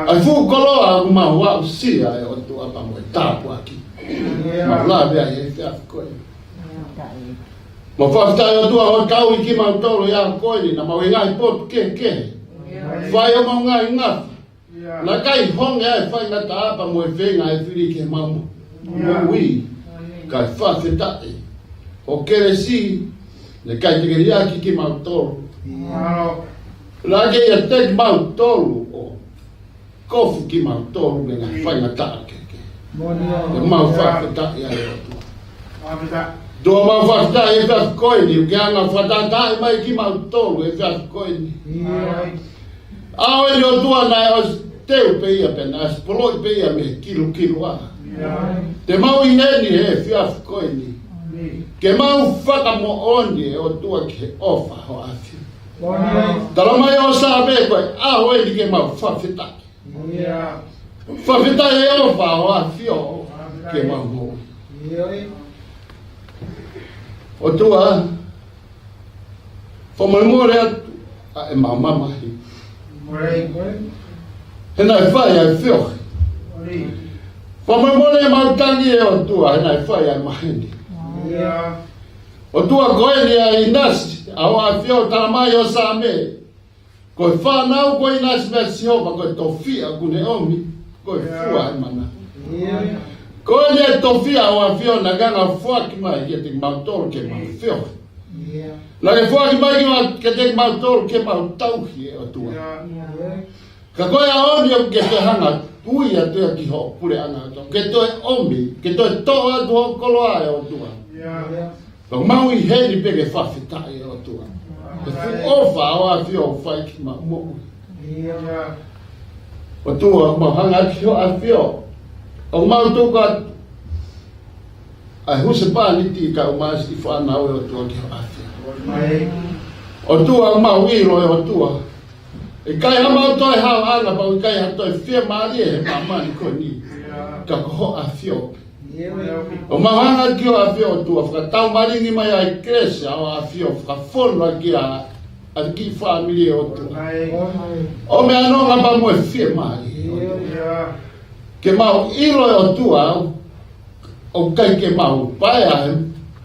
ʻa e fuʻu koloa ʻoku mau aʻusia ʻe ʻOtua pea mo e tāpuaki. Mau lave ai he efiafi ko eni. Mau fakafetaʻi ʻOtua hoʻo tauhi kimautolu he ʻaho ko eni naʻa mau ʻi he ngaahi potu kehekehe. Fai homau ngaahi ngafa. Naʻe ʻikai honge ai e faingataʻa pea mo e feinga ʻa e fili ki heʻemau moʻui. Kae fakafetaʻi hoʻo kelesi naʻe ʻikai te ke liʻaki kimautolu. Naʻa ke ʻiate kimautolu ʻo kofu kimautolu mei he ngaahi faingataʻa kehekehe. ʻOku mau fakafetaʻi ai ʻOtua. ʻOtua mau fakafetaʻi he efiafi ko eni ʻoku ke hanga ʻo fakatahatahaʻi mai kimautolu he efiafi ko eni. ʻAho eni ʻOtua naʻe ʻosi teu pē ia pea naʻe ʻosi poloʻi pē ia mei he kilukilu ʻa. Te mau ʻi heni he efiafi ko eni. Ke mau fakamoʻoni ʻe ʻOtua ki he ʻofa hoʻo ʻAfio. Talamai ʻe Saame ko e ʻaho eni ke mau fakafetaʻi. Fakafetaʻi he ʻofa hoʻo ʻAfio ke mau moʻui. ʻOtua, fakamolemole atu ʻa ʻemau mamahi. He naʻe fai ʻa e feohi. Fakamolemole ʻemau tangi ʻe ʻOtua, he naʻe fai ʻa e maheni. ʻOtua ko eni ʻa ʻInasi, ʻa hoʻo ʻAfio talamai ʻe Saame. Ko e fānau ko ē ʻinasi mei a Sihova, ko e tofiʻa ʻoku ne ʻomi, ko e fua ʻo e mana. Ko ʻene tofiʻa ʻa e ʻAfio naʻa ne hanga ʻo foaki mai kiate kimautolu ke mau feohi. Naʻa ne foaki mai ki ma-, kiate kimautolu ke mau tauhi e ʻOtua. Ka ko e ʻaho ni ʻoku ke hanga ʻo ui atu ia ki hoʻo puleʻanga ʻOtua. Ke toe ʻomi, ke toe toʻo atu hoʻo koloa ʻe ʻOtua. Ka mau ʻi heni pē ke fakafetaʻi ʻe ʻOtua. He fuʻu ʻofa ʻa e ʻAfio ʻoku fai ki heʻemau moʻui. ʻOtua, mau hanga ki hoʻo ʻAfio. ʻOku mau tuku atu ʻa e husepāniti kae ʻumaʻā siʻi fānau ʻe ʻOtua ki hoʻo ʻAfio. ʻOtua, ʻoku mau ʻilo ʻe ʻOtua, ʻikai haʻamau toe hao ʻana pau, ʻikai ha toe fiemālie he māmani ko eni. Ka ko hoʻo ʻAfio. ʻOku mau hanga ki hoʻo ʻAfio ʻOtua, fakataumalingi mai ʻa e kelesi ʻa hoʻo ʻAfio, fakafonu ʻaki ʻa, ʻa e kiʻi fāmili ʻe ʻOtua. ʻOmi ʻa e nonga pea mo e fiemālie ʻe ʻOtua. Ke mau ʻilo ʻe ʻOtua, ʻoku ʻikai ke mau paea ʻi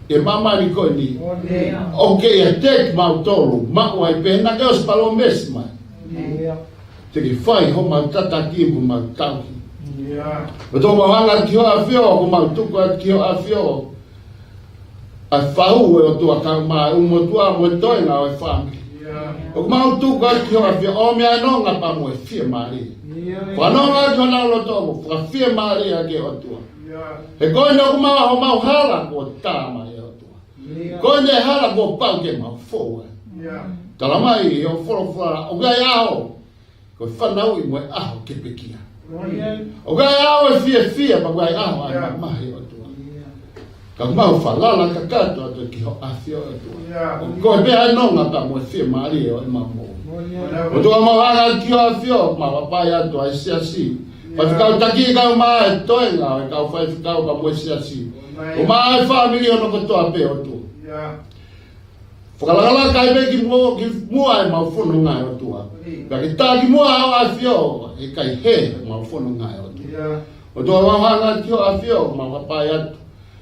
he māmani ko eni. ʻOku ke ʻiate kimautolu, maʻu ai pē naʻa ke ʻosi palōmesi mai. Te ke fai homau tataki mo homau tauhi. ʻOtua, mau hanga ki hoʻo ʻAfio, ʻoku mau tuku atu ki hoʻo ʻAfio ʻa e fahu ʻe ʻOtua, kae ʻumaʻā e ʻū motuʻa mo e toenga ʻo e fāmili. ʻOku mau tuku atu ki hoʻo ʻAfio, ʻomi ʻa e nonga pea mo e fiemālie. Fakanonga ʻaki honau loto, fakafiemālie ʻaki ʻe ʻOtua. He ko eni ʻoku mau, homau hala kuo tā mai ʻe ʻOtua. Ko eni e hala kuo pau ke mau fou ai. Tala mai ʻe hoʻo folofola, ʻoku ʻi ai e ʻaho ko e fanauʻi mo e ʻaho ke pekia. ʻOku ʻi ai e ʻaho ʻo e fiefia, pea ʻoku ʻi ai e ʻaho ʻo e mamahi ʻe ʻOtua. Ka mau falala kakato atu ki hoʻo ʻAfio ʻe ʻOtua. ʻOku koe pē ʻa e nonga pea mo e fiemālie ʻo ʻemau moʻui. ʻOtua, mau hanga ki hoʻo ʻAfio, mau vakai atu ʻa e siasi. Faifekau taki kae ʻumaʻā e toenga ʻo e kau faifekau pea mo e siasi. ʻUmaʻā e fāmili hono kotoa pē ʻOtua. Fakalakalaka ai pē ki muʻa, ki muʻa ʻemau fononga ʻe ʻOtua. Pea ke tā ki muʻa hoʻo ʻAfio, ʻe ʻikai hē ʻemau fononga ʻe ʻOtua. ʻOtua, mau hanga ki hoʻo ʻAfio, mau vakai atu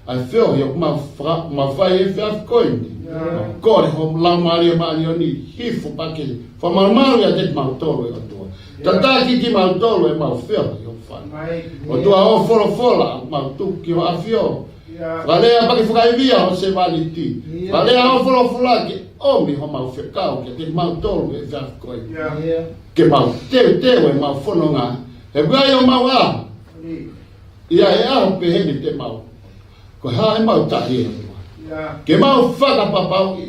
ʻa e feohi ʻoku mau fa-, mau fai he efiafi ko eni. Mau kole ho Laumālie Māʻoniʻoni, hifo pea ke fakamalumalu ʻiate kimautolu ʻe ʻOtua. Tataki kimautolu ʻemau feohi ʻoku fai. ʻOtua, hoʻo folofola, mau tuku ki hoʻo ʻAfio. Fakalea pea ke fakaivia hoʻo sevāniti. Fakalea hoʻo folofola ke ʻomi homau fekau kiate kimautolu he efiafi ko eni. Ke mau teuteu ʻemau fononga. He ʻoku ʻi ai homau ʻaho ia, he ʻaho pehē ni te mau. Ko e hā ʻemau tali ʻe ʻOtua? Ke mau fakapapauʻi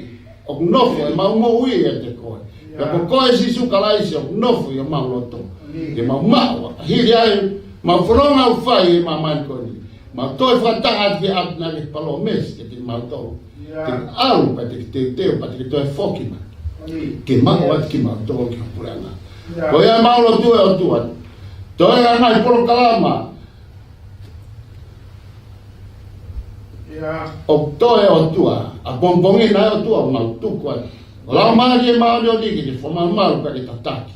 ʻoku nofo ʻemau moʻui ʻiate koe. Pea ko koe Sīsū Kalaisi ʻoku nofo ʻi homau loto. Ke mau maʻu, hili ai ʻemau fononga ʻoku fai ʻi māmani ko eni. Mau toe fakataha atu ki he ʻapi naʻa ke palōmesi kiate kimautolu. Te ke ʻalu pea te ke teuteu pea te ke toe foki mai. Ke maʻu atu kimautolu ki hoʻo puleʻanga. Ko ia ʻemau lotu ʻe ʻOtua. Toe ʻa e ngaahi polokalama ʻoku toe ʻe ʻOtua, ʻapongipongi ni ʻe ʻOtua, mau tuku atu. Laumālie Māʻoniʻoni ke ke fakamalumalu pea ke tataki.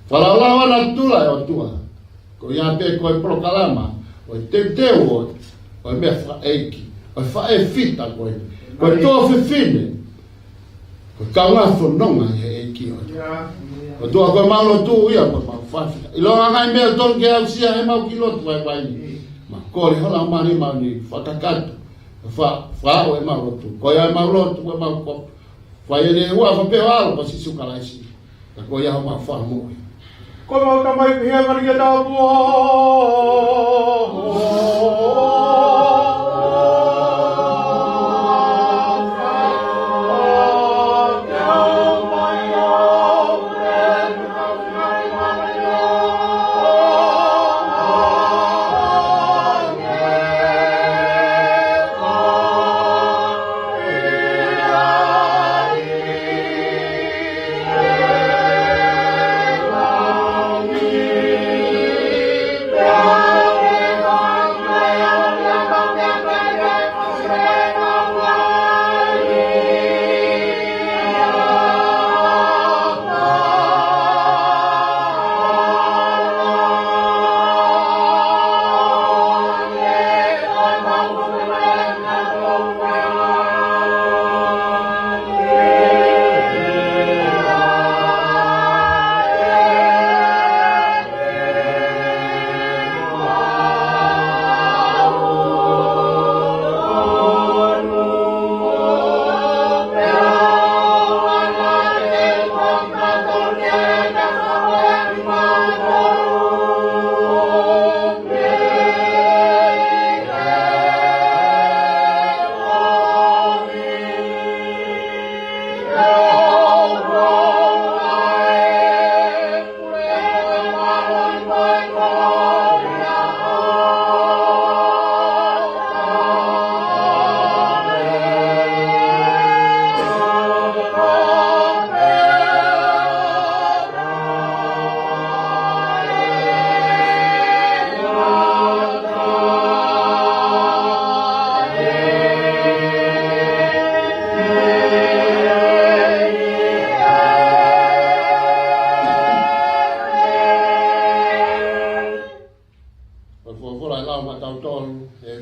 Fakalaulauʻi ʻa natula ʻe ʻOtua. Ko ia pē ko e polokalama ʻo e teuteu ʻo, ʻo e meʻa fakaʻeiki, ʻo e faʻē fita ko ē, ko e tuofefine. Ko e kaungā fononga ʻi he ʻEiki ʻOtua. ʻOtua, ko ʻemau lotu ia, ko ʻemau fakafetaʻi. ʻIlonga ngaahi meʻa ʻoku tonu ke aʻusia heʻemau kiʻi lotu vaivai ni. Mau kole ho Laumālie Māʻoniʻoni fakakakato. Fa-, faʻo ʻemau lotu. Ko ia ʻemau lotu, ko ʻemau ko. Fai ʻi he huafa pē ʻo ho ʻAlo ko Sīsū Kalaisi. Ka ko ia homau Fakamoʻui. Ko mau tamai pihia mani ke tau puo.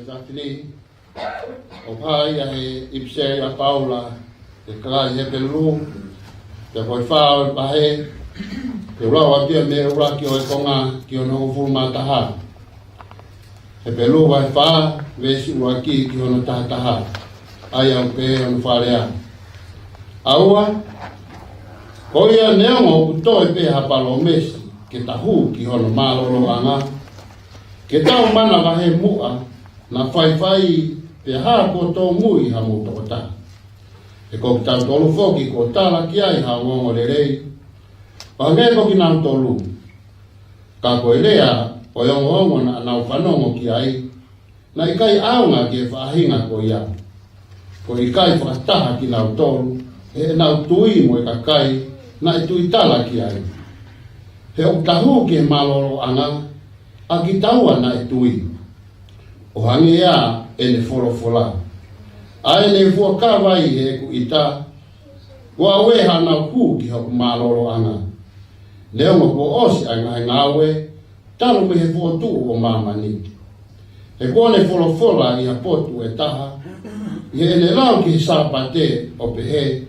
Tafini, ʻoku hā ia he ʻipiseli ʻa Paula ki he kakai Hepelū, pea ko e fā ʻo e vahe, te u lau atu ia mei he ʻuluaki ʻo e konga ki hono hongofulu mā taha. Hepelū vahe fā, veesi ʻuluaki ki hono taha taha. ʻA ia ʻoku pehē hono fakalea. ʻAua, ko ia neongo ʻoku toe pē ha palōmesi ke ta hū ki hono mālōlōʻanga, ke tau manavahē muʻa, naʻa faifai pea hā kuo tōmui hamou tokotaha. He ko kitautolu foki kuo tala ki ai ha ongoongolelei, ʻo hangē ko kinautolu. Ka ko e lea ʻo e ongoongo naʻa nau fanongo ki ai, naʻe ʻikai ʻaonga ki he faʻahinga ko ia. Ko e ʻikai fakataha kinautolu, heʻenau tui mo e kakai naʻe tuitala ki ai. He ʻoku ta hū ki he mālōlōʻanga, ʻa kitaua naʻe tui, ʻo hangē ʻa ʻene folofola. ʻA ʻene fuakava ʻi heʻeku ʻita, ko au ē, haʻanau hū ki hoku mālōlōʻanga. Neongo kuo ʻosi ʻa e ngaahi ngāue, talu mei he fokotuʻu ʻo māmani. He kuo ne folofola ʻi ha potu ʻe taha, ʻi heʻene lau ki he Sāpate ʻo pehē,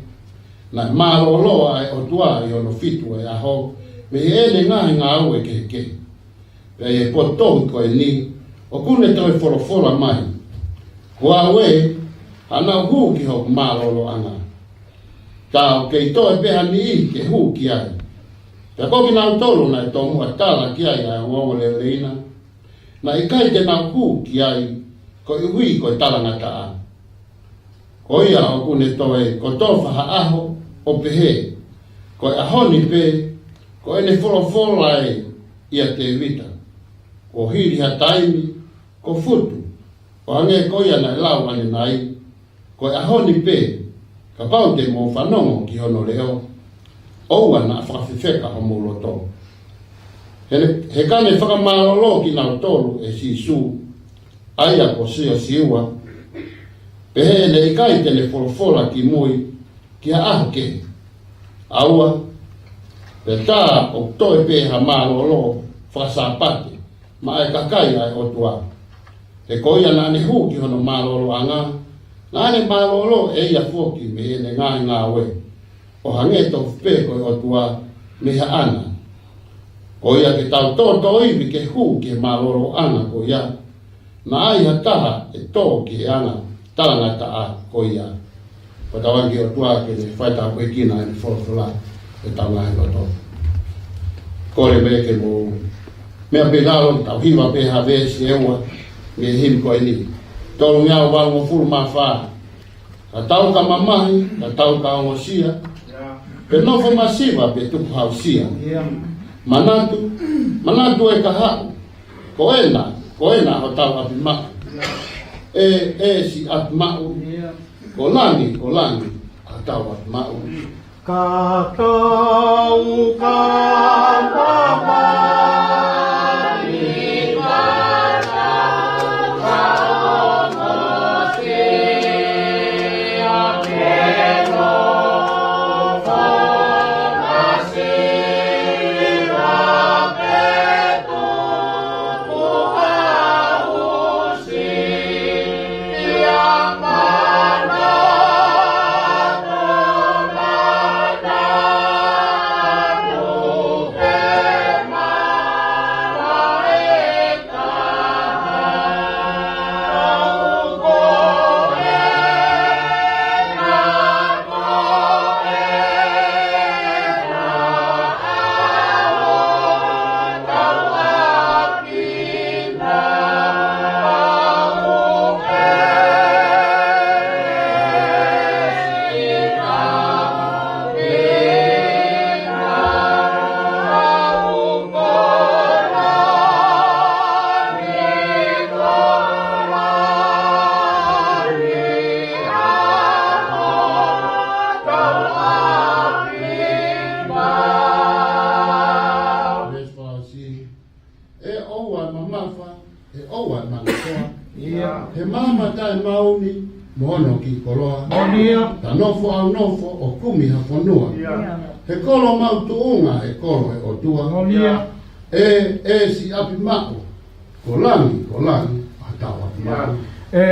naʻe mālōlō ʻa e ʻOtua ʻi hono fitu ʻo e ʻaho, mei heʻene ngaahi ngāue kehekehe. Pea ʻi he potu tohi ko eni, ʻoku ne toe folofola mai, ko au ē, haʻanau hū ki hoku mālōlōʻanga. Ka ʻoku kei toe pē ha niʻihi ke hū ki ai. Pea ko kinautolu naʻe tomuʻa tala ki ai ʻa e ongoongolelei na, naʻe ʻikai te nau hū ki ai, koeʻuhi ko e talangataʻa. Ko ia ʻoku ne toe kotofa ha ʻaho, ʻo pehē, ko e ʻaho ni pē, ko ʻene folofola ē ʻia Tēvita, kuo hili ha taimi, kuo futu, ʻo hangē ko ia naʻe lau ʻanenai, ko e ʻaho ni pē, kapau te mou fanongo ki hono leʻo, ʻoua naʻa fakafefeka homou loto. He, he ka ne fakamālōlō kinautolu ʻe Sīsū, ʻa ia ko Siosiua, pehē ʻe ʻikai te ne folofola kimui ki ha ʻaho kehe. ʻAua, pea tā ʻoku toe pē ha mālōlō fakasāpate maʻa e kakai ʻa e ʻOtua. He ko ia naʻa ne hū ki hono mālōlōʻanga, naʻa ne mālōlō ʻe ia foki mei heʻene ngaahi ngāue, ʻo hangē tofu pē ko e ʻOtua mei haʻana. Ko ia ke tau tōtōivi ke hū ki he mālōlōʻanga ko ia, naʻa ʻi ai ha taha ʻe tō ki he anga talangataʻa ko ia. Ko tau angi ʻOtua ke ne fai tāpuekina ʻene folofola ʻi hotau ngaahi loto. Kole mai ke mou meʻa pē lalo, tau hiva pē ha veesi ʻe ua mei he himi ko eni. Tolungeau valungofulu mā fā. Ka tau ka mamahi, ka tau ka ongosia. Pe nofo masiva, pe tukuhausia. Manatu, manatu ē ka haʻu. Ko ena, ko ena hotau ʻapi maʻu. ʻE, ʻe siʻi ʻapi maʻu. Ko langi, ko langi hotau ʻapi maʻu. Ka tau ka mamahi, ka tau ka ongosia, pe nofo masiva, pe tukuhausia. ʻE ʻoua ʻe mamafa, ʻe ʻoua ʻe manakoa. He maama taʻemaʻu ni mo hono kiʻi koloa. Ka nofo ʻau nofo ʻo kumi ha fonua. He kolo maʻu tuʻunga, he kolo ʻo e ʻOtua. ʻE, ʻe siʻi ʻapi maʻu, ko langi, ko langi, ʻa Tau atu. ʻE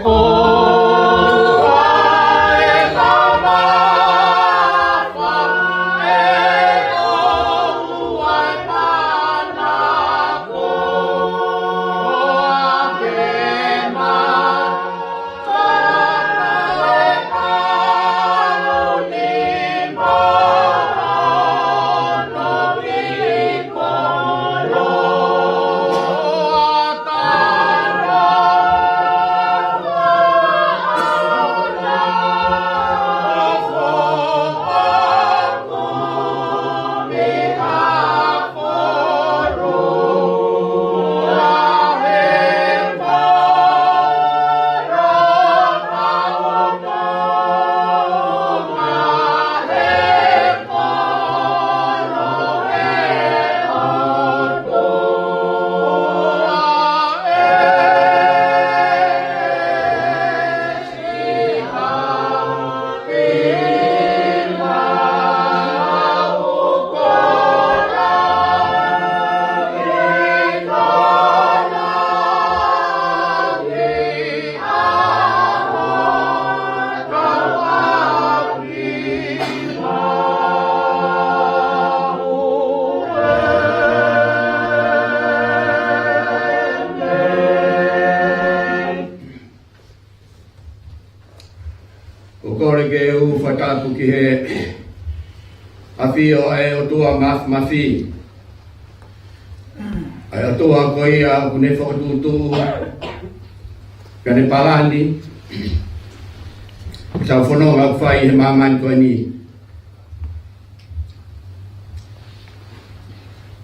ʻOtua, ʻe kamafa, ʻe ʻOtua, ʻe manako, ʻa ke ma ʻOku ou kole ke u fakatapu ki he ʻafio ʻa e ʻOtua Mafimafi. ʻA e ʻOtua ko ia ʻoku ne fokotuʻutuʻu, pea ne palani ʻetau fononga ʻoku fai he māmani ko eni.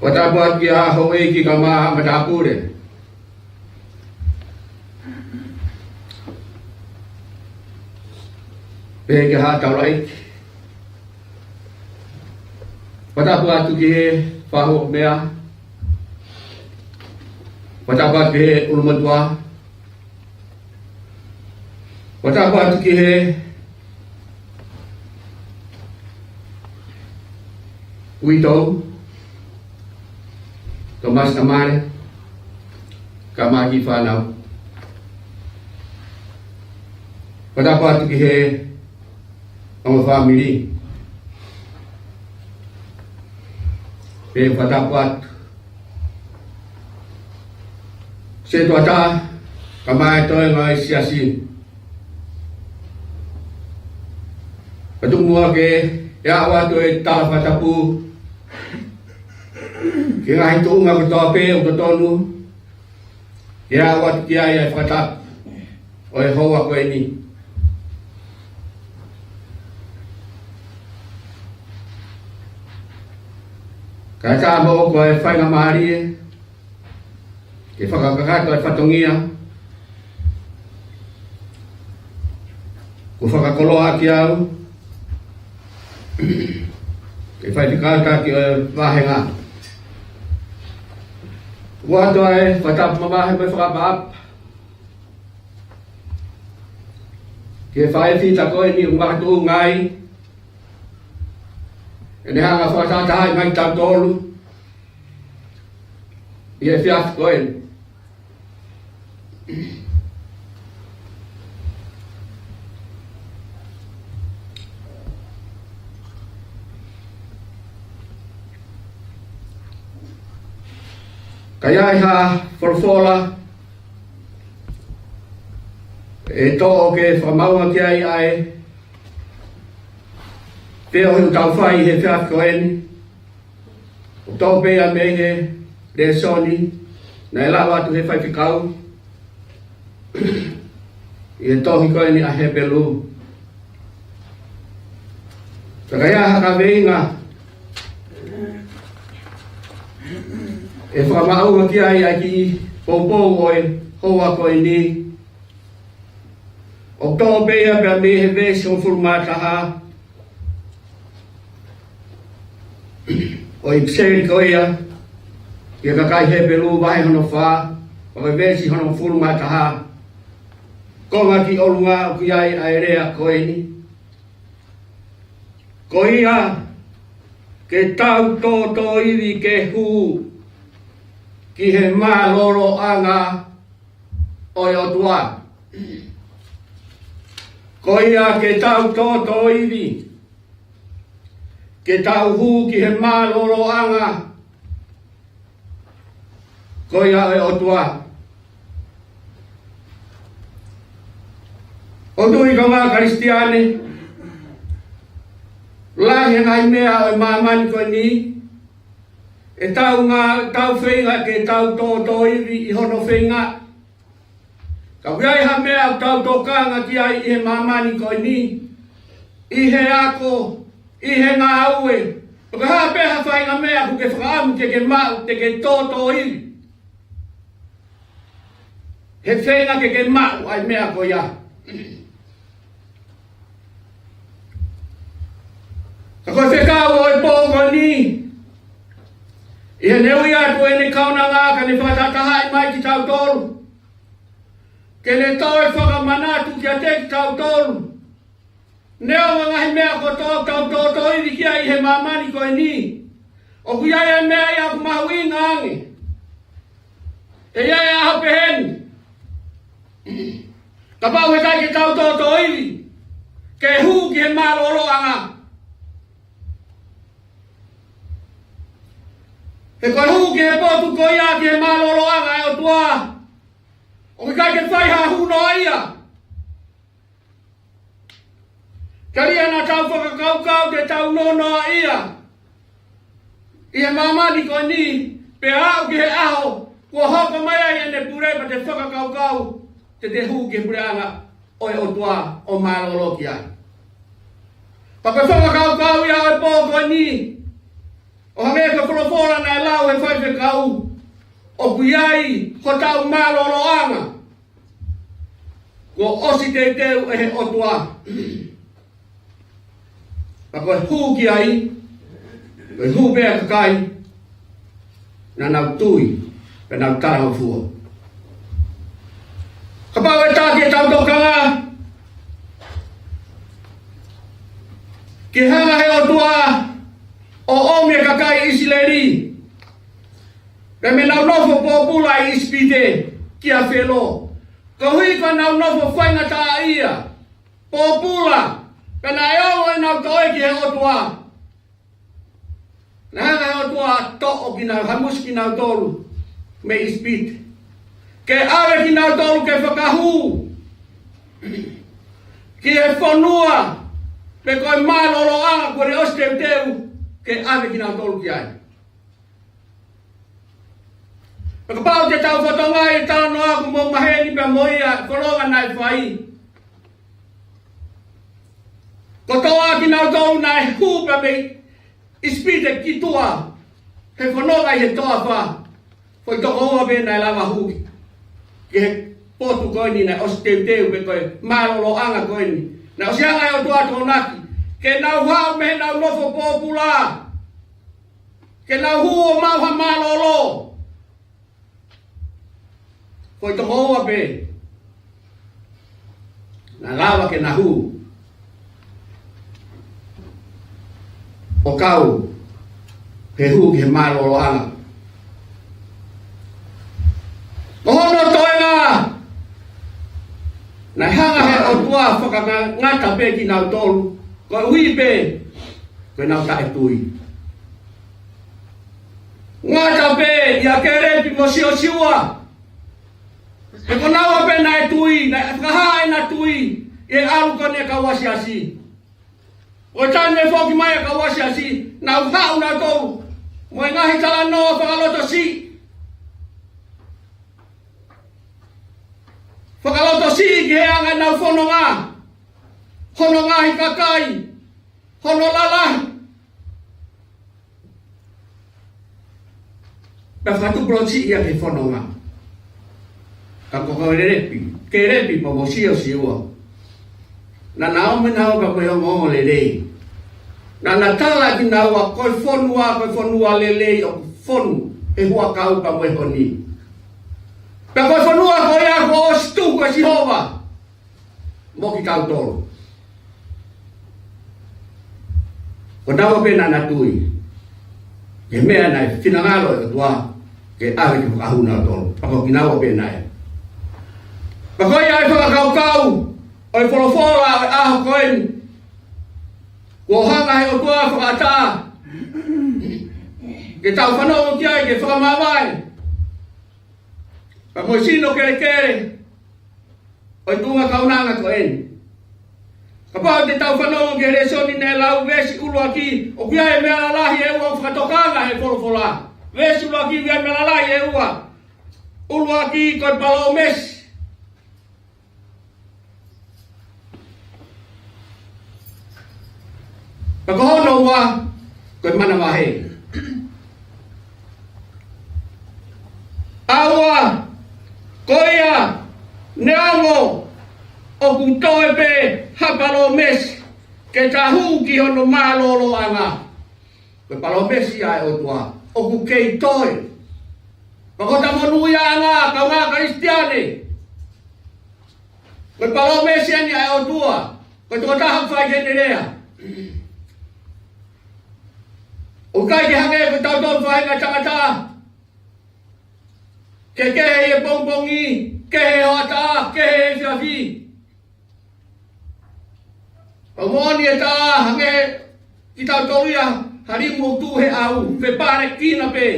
Fakatapu atu kia Houʻeiki kae ʻumaʻā e matāpule, pehē ki he Haʻa Taulaʻeiki. Fakatapu atu ki he Fakahuʻameʻa. Fakatapu atu ki he ʻulumotuʻa. Fakatapu atu ki he uitou, Tomasi Tamale, kae ʻumaʻā e kiʻi fānau. Fakatapu atu ki he ongo fāmili. Pea fakatapu atu ki he setuata, kae ʻumaʻā e toenga ʻo e siasi. Pea tuku muʻa ke u ʻoatu e tala fakatapu ki he ngaahi tuʻunga kotoa pē ʻoku totonu ke ʻoatu ki ai ʻa e fakatapu ʻo e houa ko eni. Kae ʻatā moʻoku ʻa e faingamālie ke fakakakato e fatongia kuo fakakoloa ʻaki au ke faifekau taki ʻo e vāhenga. ʻOatu ʻa e fakatapu mavahe mo e fakaʻapaʻapa ki he faifekau ko eni ʻoku makatuʻunga ai ʻene hanga ʻo fakatahatahaʻi mai kitautolu ʻi he efiafi ko eni. Ka ʻi ai ha folofola ʻe toʻo ke fakamaʻunga ki ai ʻa e feohi ʻoku tau fai he efiafi ko eni, ʻoku toʻo pē ia mei he lēsoni naʻe lau atu ʻe he faifekau ʻi he tohi ko eni ʻa Hepelū. Ka ʻi ai ha kaveinga ʻe fakamaʻunga ki ai ʻa e kiʻi poupou ʻo e houa ko eni, ʻoku toʻo pē ia pea mei he veesi hongofulu mā taha ʻo e ʻipiseli ko ia ki he kakai Hepelū vahe hono fā, ʻo e veesi hongofulu mā taha. Konga ki ʻolunga ʻoku ʻi ai ʻa e lea ko eni: Ko ia, ke tau tōtōivi ke hū ki he mālōlōʻanga ʻo e ʻOtua. Ko ia ke tau tōtōivi, ke tau hū ki he mālōlōʻanga ko ia ʻo e ʻOtua. ʻOku ou tui, kāinga Kalisitiane, lahi e ngaahi meʻa ʻo e māmani ko eni, ʻe tau ngā, tau feinga ke tau tōtōivi ʻi hono feinga. Ka ʻoku ʻi ai ha meʻa ʻoku tau tokanga ki ai ʻi he māmani ko eni, ʻi he ako, ʻi he ngāue, pe ko e hā pē ha faʻahinga meʻa ʻoku ke fakaʻamu ke ke maʻu, te ke tōtōivi. He feinga ke ke maʻu ʻa e meʻa ko ia. Ka ko e fekau ʻo e pō ko eni, ʻi heʻene ui atu ʻene kaunanga ka ne fakatahatahaʻi mai kitautolu, ke ne toe fakamanatu kiate kitautolu, neongo e ngaahi meʻa kotoa ʻoku tau tōtōivi ki ai ʻi he māmani ko eni, ʻoku ʻi ai e meʻa ia ʻoku mahuʻinga ange. ʻE ʻi ai e ʻaho pehē ni, kapau he ʻikai ke tau tōtōivi ke hū ki he mālōlōʻanga. He ko e hū ki he potu ko ia ki he mālōlōʻanga ʻo e ʻOtua, ʻoku ʻikai ke fai ha hū noa ia. Telia naʻa tau fakakaukau te tau nonoa ia ʻi he māmani ko eni, pea aʻu ki he ʻaho kuo hoko mai ai ʻene pule, pea te fakakaukau te te hū ki he puleʻanga ʻo e ʻOtua ʻo mālōlō ki ai. Pea ko e fakakaukau ia ʻo e pō ko eni, ʻo hangē ko e folofola naʻe lau ʻe he faifekau, ʻoku ʻi ai hotau mālōlōʻanga kuo ʻosi teuteu ʻe he ʻOtua. Pea ko e hū ki ai, ko e hū pē ʻa e kakai naʻa nau tui, pea nau talangofua. Kapau ʻe taki ʻetau tokanga ki he hanga ʻe he ʻOtua ʻo ʻomi e kakai ʻIsileli, pea mei heʻenau nofo pōpula ʻi ʻIsipite kia Felo, koeʻuhi ko ʻenau nofo faingataʻaʻia, pōpula, pea naʻe ongo ʻenau toe ki he ʻOtua, naʻe hanga ʻe he ʻOtua ʻo toʻo kinautolu, hamusi kinautolu mei ʻIsipite, ke ʻave kinautolu ke fakahū ki he fonua, pe ko e mālōlōʻanga kuo ne ʻosi teuteu ke ʻave kinautolu ki ai. Pea kapau te tau fakatokangaʻi e talanoa ʻoku mou maheni pea mo ia, fononga naʻe fai. Kotoa kinautolu naʻe hū pē mei ʻIsipite ki tuʻa, he fononga ʻi he toafa. Foʻi toko ua pē naʻe lava hū ki he potu ko eni naʻe ʻosi teuteu, pe ko e mālōlōʻanga ko eni naʻe ʻosi hanga ʻe he ʻOtua ʻo tokonaki ke nau haʻu mei heʻenau nofo pōpula, ke nau hū ʻo maʻu ha mālōlō. Foʻi toko ua pē naʻe lava ke na hū ʻo kau he hū ki he mālōlōʻanga. Ko hono toenga, naʻe hanga ʻe he ʻOtua ʻo fakangata pē kinautolu, koeʻuhi pē ko ʻenau taʻetui. Ngata pē ʻia Kēlepi mo Siosiua, he ko naua pē naʻe tui, naʻe fakahā ʻena tui ʻi he ʻalu ko eni ʻa e kau asiasi. ʻO taimi ʻe foki mai ʻa e kau asiasi, nau haʻu nautolu mo e ngaahi talanoa fakalotosiʻi, fakalotosiʻi ki he anga ʻenau fononga, hono ngaahi kakai, hono lalahi. Pea fakatupu lotosiʻi ia ki he fononga. Ka ko Kēlepi, Kēlepi pea mo Siosiua, naʻa na ō mai naua pea mo e ongoongolelei. Naʻa na tala kinaua ko e fonua, ko e fonua lelei ʻoku fonu ʻe he huʻakau pea mo e honi. Pea ko e fonua ko ia kuo ʻosi tuku ʻe Sihova mo kitautolu. Ko naua pē naʻa na tui ki he meʻa naʻe finangalo e ʻOtua ke ʻave ke fakahū nautolu. Pea ko kinaua pē naʻe. Pea ko ia ʻa e fakakaukau ʻo e folofola ʻo e ʻaho ko eni, kuo hanga he ʻOtua ʻo fakaʻatā ke tau fanongo ki ai, ke fakamāvae pea mo e sino kelekele ʻo e tuʻunga kaunanga ko eni. Kapau te tau fanongo ki he lēsoni naʻe lau, veesi ʻuluaki, ʻoku ʻi ai e meʻa lalahi ʻe ua ʻoku fakatokanga he folofola. Veesi ʻuluaki, ʻoku ʻi ai e meʻa lalahi ʻe ua. ʻUluaki ko e palōmesi. Pea ko hono ua, ko e manavahē. ʻA ua, ko ia, neongo ʻoku toe pē ha palōmesi, ke ta hū ki hono mālōlōʻanga. Ko e palōmesi ia ʻa e ʻOtua ʻoku kei toe. Pea ko hota monūʻiaʻanga, kaungā Kalisitiane, ko e palōmesi eni ʻa e ʻOtua. Ko e tokotaha ʻoku fai ki heʻene lea. ʻOku ʻikai ke hangē ko kitautolu faʻahinga tangata, ke kehe ʻi he pongipongi, kehe he hoʻatā, kehe he efiafi. ʻO moʻoni e tā, hangē kitautolu ia ha limu ʻoku tuʻu he ʻau, fepālekina pē.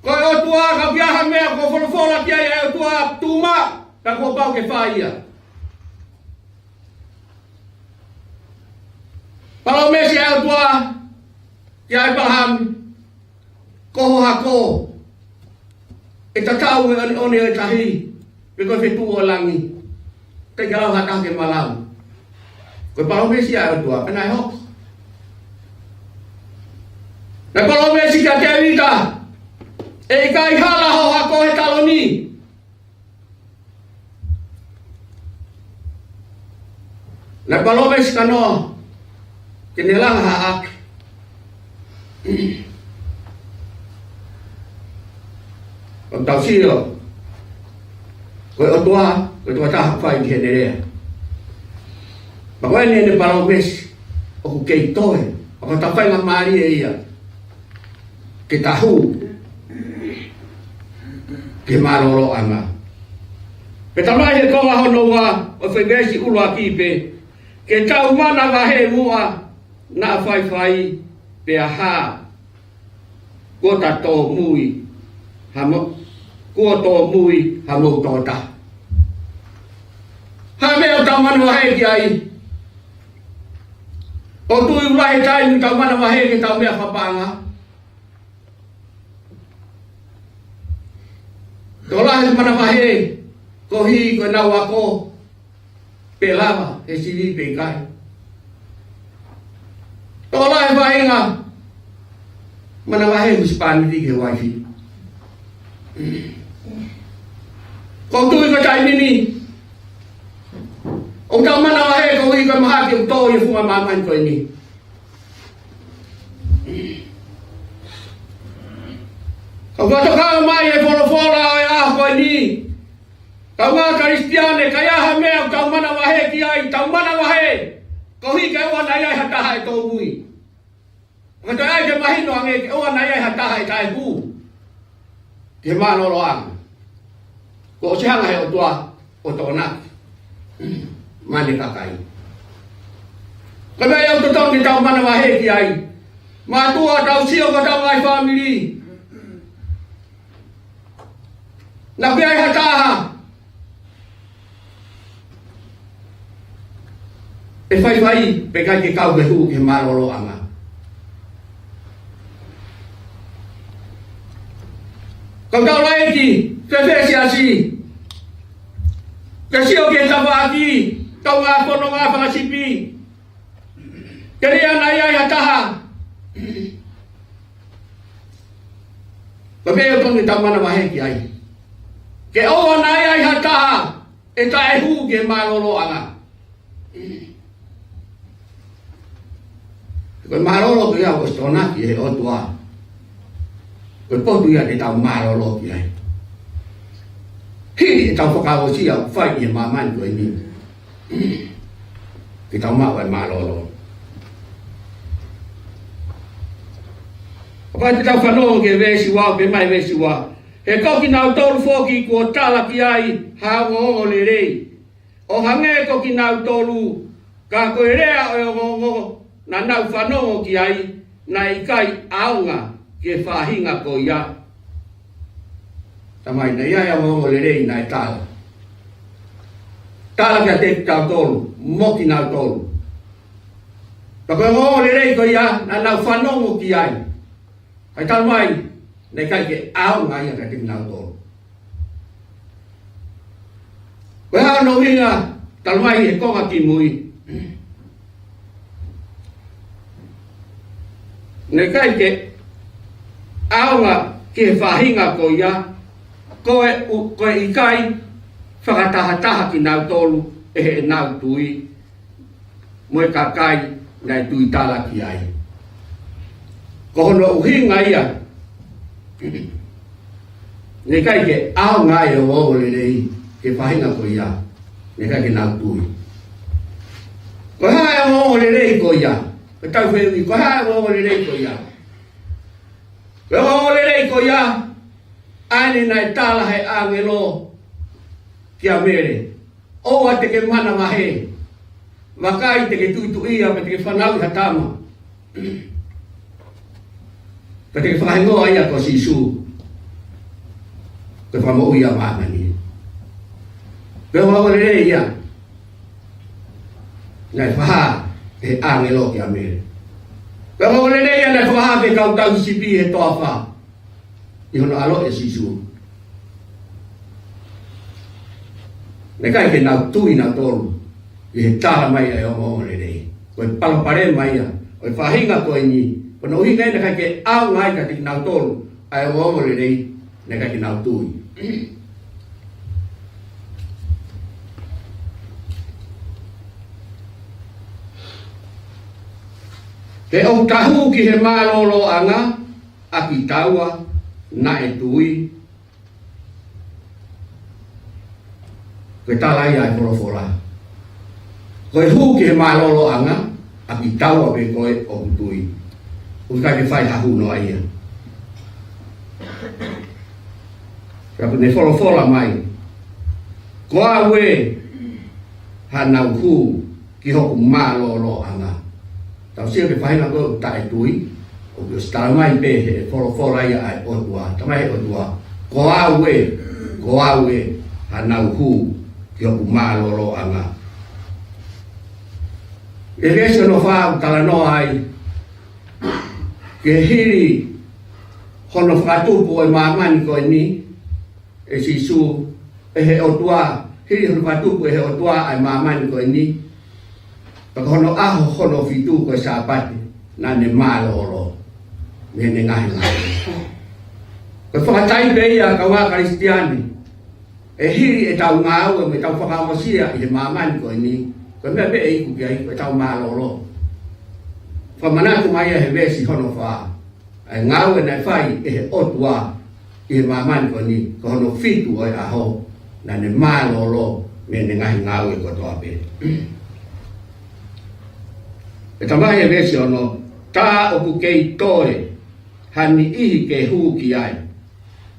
Ko e ʻOtua, kapau ʻoku ʻi ai ha meʻa kuo folofola ki ai ʻa e ʻOtua, tuʻu maʻu, pea kuo pau ke fai ia. Palōmesi ʻa e ʻOtua kia ʻĒpalahame, ko ho hako ʻe tatau mo e ʻoneʻone ʻo e tahi, pe ko e fetuʻu ʻo e langi. ʻIkai ke lava ha taha ke malau. Ko e palōmesi ia ʻa e ʻOtua, pea naʻe hoko. Naʻe palōmesi kia Tēvita, ʻe ʻikai hala ho hako he taloni. Naʻe palōmesi kia Noa, ke ne langa ha ʻapi. ʻOku tau sio, ko e ʻOtua, ko e tokotaha ʻoku fai ki heʻene lea. Pea ko eni ʻene palōmesi ʻoku kei toe, pea ko hota faingamālie ia ke ta hū ki he mālōlōʻanga. Pea talamai he konga hono ua ʻo e foʻi veesi ʻuluaki pē, ke tau manavahē muʻa, naʻa faifai pea hā, kuo ta tōmui ha mo-, kuo tōmui hamou tokotaha. Ha meʻa ʻoku tau manavahē ki ai. ʻOku tui ʻoku lahi e taimi ʻoku tau manavahē ki heʻetau meʻa fakapaʻanga. Tokolahi manavahē koeʻuhi ko ʻenau ako, pe lava he sivi pe ʻikai. Tokolahi e faʻahinga manavahē husepāniti ki he uaifi. ʻOku ou tui ko e taimi ni ʻoku tau manavahē koeʻuhi ko e mahaki ʻoku tō ʻi he funga māmani ko eni. Ka ʻoku fakatokanga mai e folofola ʻo e ʻaho ko eni, kaungā Kalisitiane, ka ʻi ai ha meʻa ʻoku tau manavahē ki ai, tau manavahē koeʻuhi ke ʻoua naʻa ʻi ai ha taha ʻe tōmui. Ka toe ʻai ke mahino ange ke ʻoua naʻa ʻi ai ha taha ʻe taʻehū ki he mālōlōʻanga. Kuo ʻosi hanga he ʻOtua ʻo tokonaki mai ʻene kakai. Ko e meʻa ia ʻoku totonu ke tau manavahē ki ai. Mātuʻa, tau sio ki hotau ngaahi fāmili. Naʻa ʻoku ʻi ai ha taha ʻe faifai pe ʻikai ke kau ke hū ki he mālōlōʻanga. Kau taulaʻeiki, fēfē e siasi? Ke sio ki he tafaʻaki, kau ngā fononga fakasipi. Ke ʻoua naʻa ʻi ai ha taha. Ko e meʻa ia ʻoku totonu ke tau manavahē ki ai. Ke ʻoua naʻa ʻi ai ha taha ʻe taʻehū ki he mālōlōʻanga. Ko e mālōlō ko ia ʻoku ʻosi tokonaki ʻe he ʻOtua. Ko e potu ia te tau mālōlō ki ai. Hili ʻetau fakaʻosi ʻoku fai ʻi he māmani ko eni, ke tau maʻu ai e mālōlō. Kapau te tau fanongo ki he veesi ua, pehē mai e veesi ua, He ko kinautolu foki kuo tala ki ai ha ongoongo lelei, ʻo hangē ko kinautolu, ka ko e lea ʻo e ongoongo naʻa nau fanongo ki ai, naʻe ʻikai ʻaonga ki he faʻahinga ko ia. Talamai naʻe ʻi ai e ongoongo lelei naʻe tala. Tala kiate kitautolu, mo kinautolu. Ka ko e ongoongo lelei ko ia naʻa nau fanongo ki ai, kae talamai naʻe ʻikai ke ʻaonga ia kiate kinautolu. Ko e hā hono ʻuhinga? Talamai he konga kimui, naʻe ʻikai ke ʻaonga ki he faʻahinga ko ia, ko e ʻu-, ko e ʻikai fakatahataha kinautolu ʻe heʻenau tui mo e kakai naʻe tuitala ki ai. Ko hono ʻuhinga ia, naʻe ʻikai ke ʻaonga e ongoongo lelei ki he faʻahinga ko ia, naʻe ʻikai ke nau tui. Ko e hā e ongoongo lelei ko ia? Ko ʻetau fehuʻi, ko e hā e ongoongo lelei ko ia? Ko e ongoongo lelei ko ia, ʻa eni naʻe tala he ʻāngelo kia Mele: ʻOua te ke manavahē. Vakai, te ke tuʻituʻia, pea te ke fanauʻi ha tama, pea te ke fakahingoa ia ko Sīsū, ko e Fakamoʻui ʻa māmani. Ko e ongoongo lelei ia naʻe fakahā ʻe he ʻāngelo kia Mele. Ko e ongoongo lelei ia naʻe fakahā ki he kau tauhi sipi he toafa ʻi hono ʻaloʻi ʻa Sīsū. Naʻe ʻikai ke nau tui nautolu ʻi he talamai ʻa e ongoongo lelei. Ko e palopalema ia ʻo e faʻahinga ko eni, ko hono ʻuhinga ia naʻe ʻikai ke ʻaonga ai kiate kinautolu ʻa e ongoongo lelei, naʻe ʻikai ke nau tui. He ʻoku ta hū ki he mālōlōʻanga ʻa kitaua naʻe tui. Ko e tala ia ʻa e folofola. Ko e hū ki he mālōlōʻanga ʻa kitaua pē ko ē ʻoku tui. ʻOku ʻikai ke fai ha hū noa ia. Ka ʻoku ne folofola mai: Ko au ē, haʻanau hū ki hoku mālōlōʻanga. Tau sio ki he faʻahinga ko ē ʻoku taʻetui, ʻoku ʻosi talamai pē he folofola ia ʻa e ʻOtua. Talamai he ʻOtua: Ko au ē, ko au ē, haʻanau hū ki hoku mālōlōʻanga. ʻI he veesi hono fā ʻoku talanoa ai ki he hili hono fakatupu ʻo e māmani ko eni ʻe Sīsū, ʻe he ʻOtua, hili hono fakatupu ʻe he ʻOtua ʻa e māmani ko eni, pea ko hono ʻaho hono fitu ko e Sāpate, naʻa ne mālōlō mei heʻene ngaahi ngāue. Ko e fakataipe ia, kaungā Kalisitiane, ʻe hili ʻetau ngāue mo ʻetau fakaongosia ʻi he māmani ko eni, ko e meʻa pē ʻe iku ki ai ko ʻetau mālōlō. Fakamanatu mai ia he veesi hono fā, ʻa e ngāue naʻe fai ʻe he ʻOtua ʻi he māmani ko eni, ko hono fitu ʻo e ʻaho, naʻa ne mālōlō mei heʻene ngaahi ngāue kotoa pē. Pea talamai he veesi ono: Tā ʻoku kei toe ha niʻihi ke hū ki ai.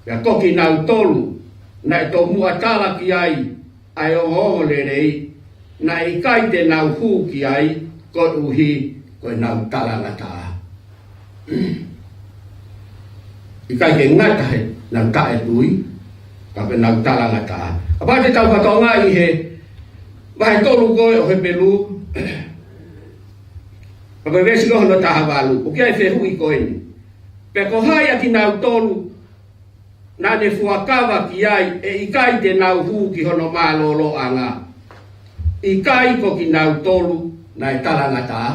Pea ko kinautolu naʻe tomuʻa tala ki ai ʻa e ongoongo lelei, naʻe ʻikai te nau hū ki ai, koeʻuhi ko ʻenau talangataʻa. ʻIkai ke ngata heʻenau taʻetui, ka ko ʻenau talangataʻa. Kapau te tau fakatokangaʻi he vahe tolu ko ē ʻo Hepelū, pea ko e veesi ko hono taha valu, ʻoku ʻi ai e fehuʻi ko eni: Pea ko hai ʻa kinautolu naʻa ne fuakava ki ai ʻe ʻikai te nau hū ki hono mālōlōʻanga? ʻIkai ko kinautolu naʻe talangataʻa?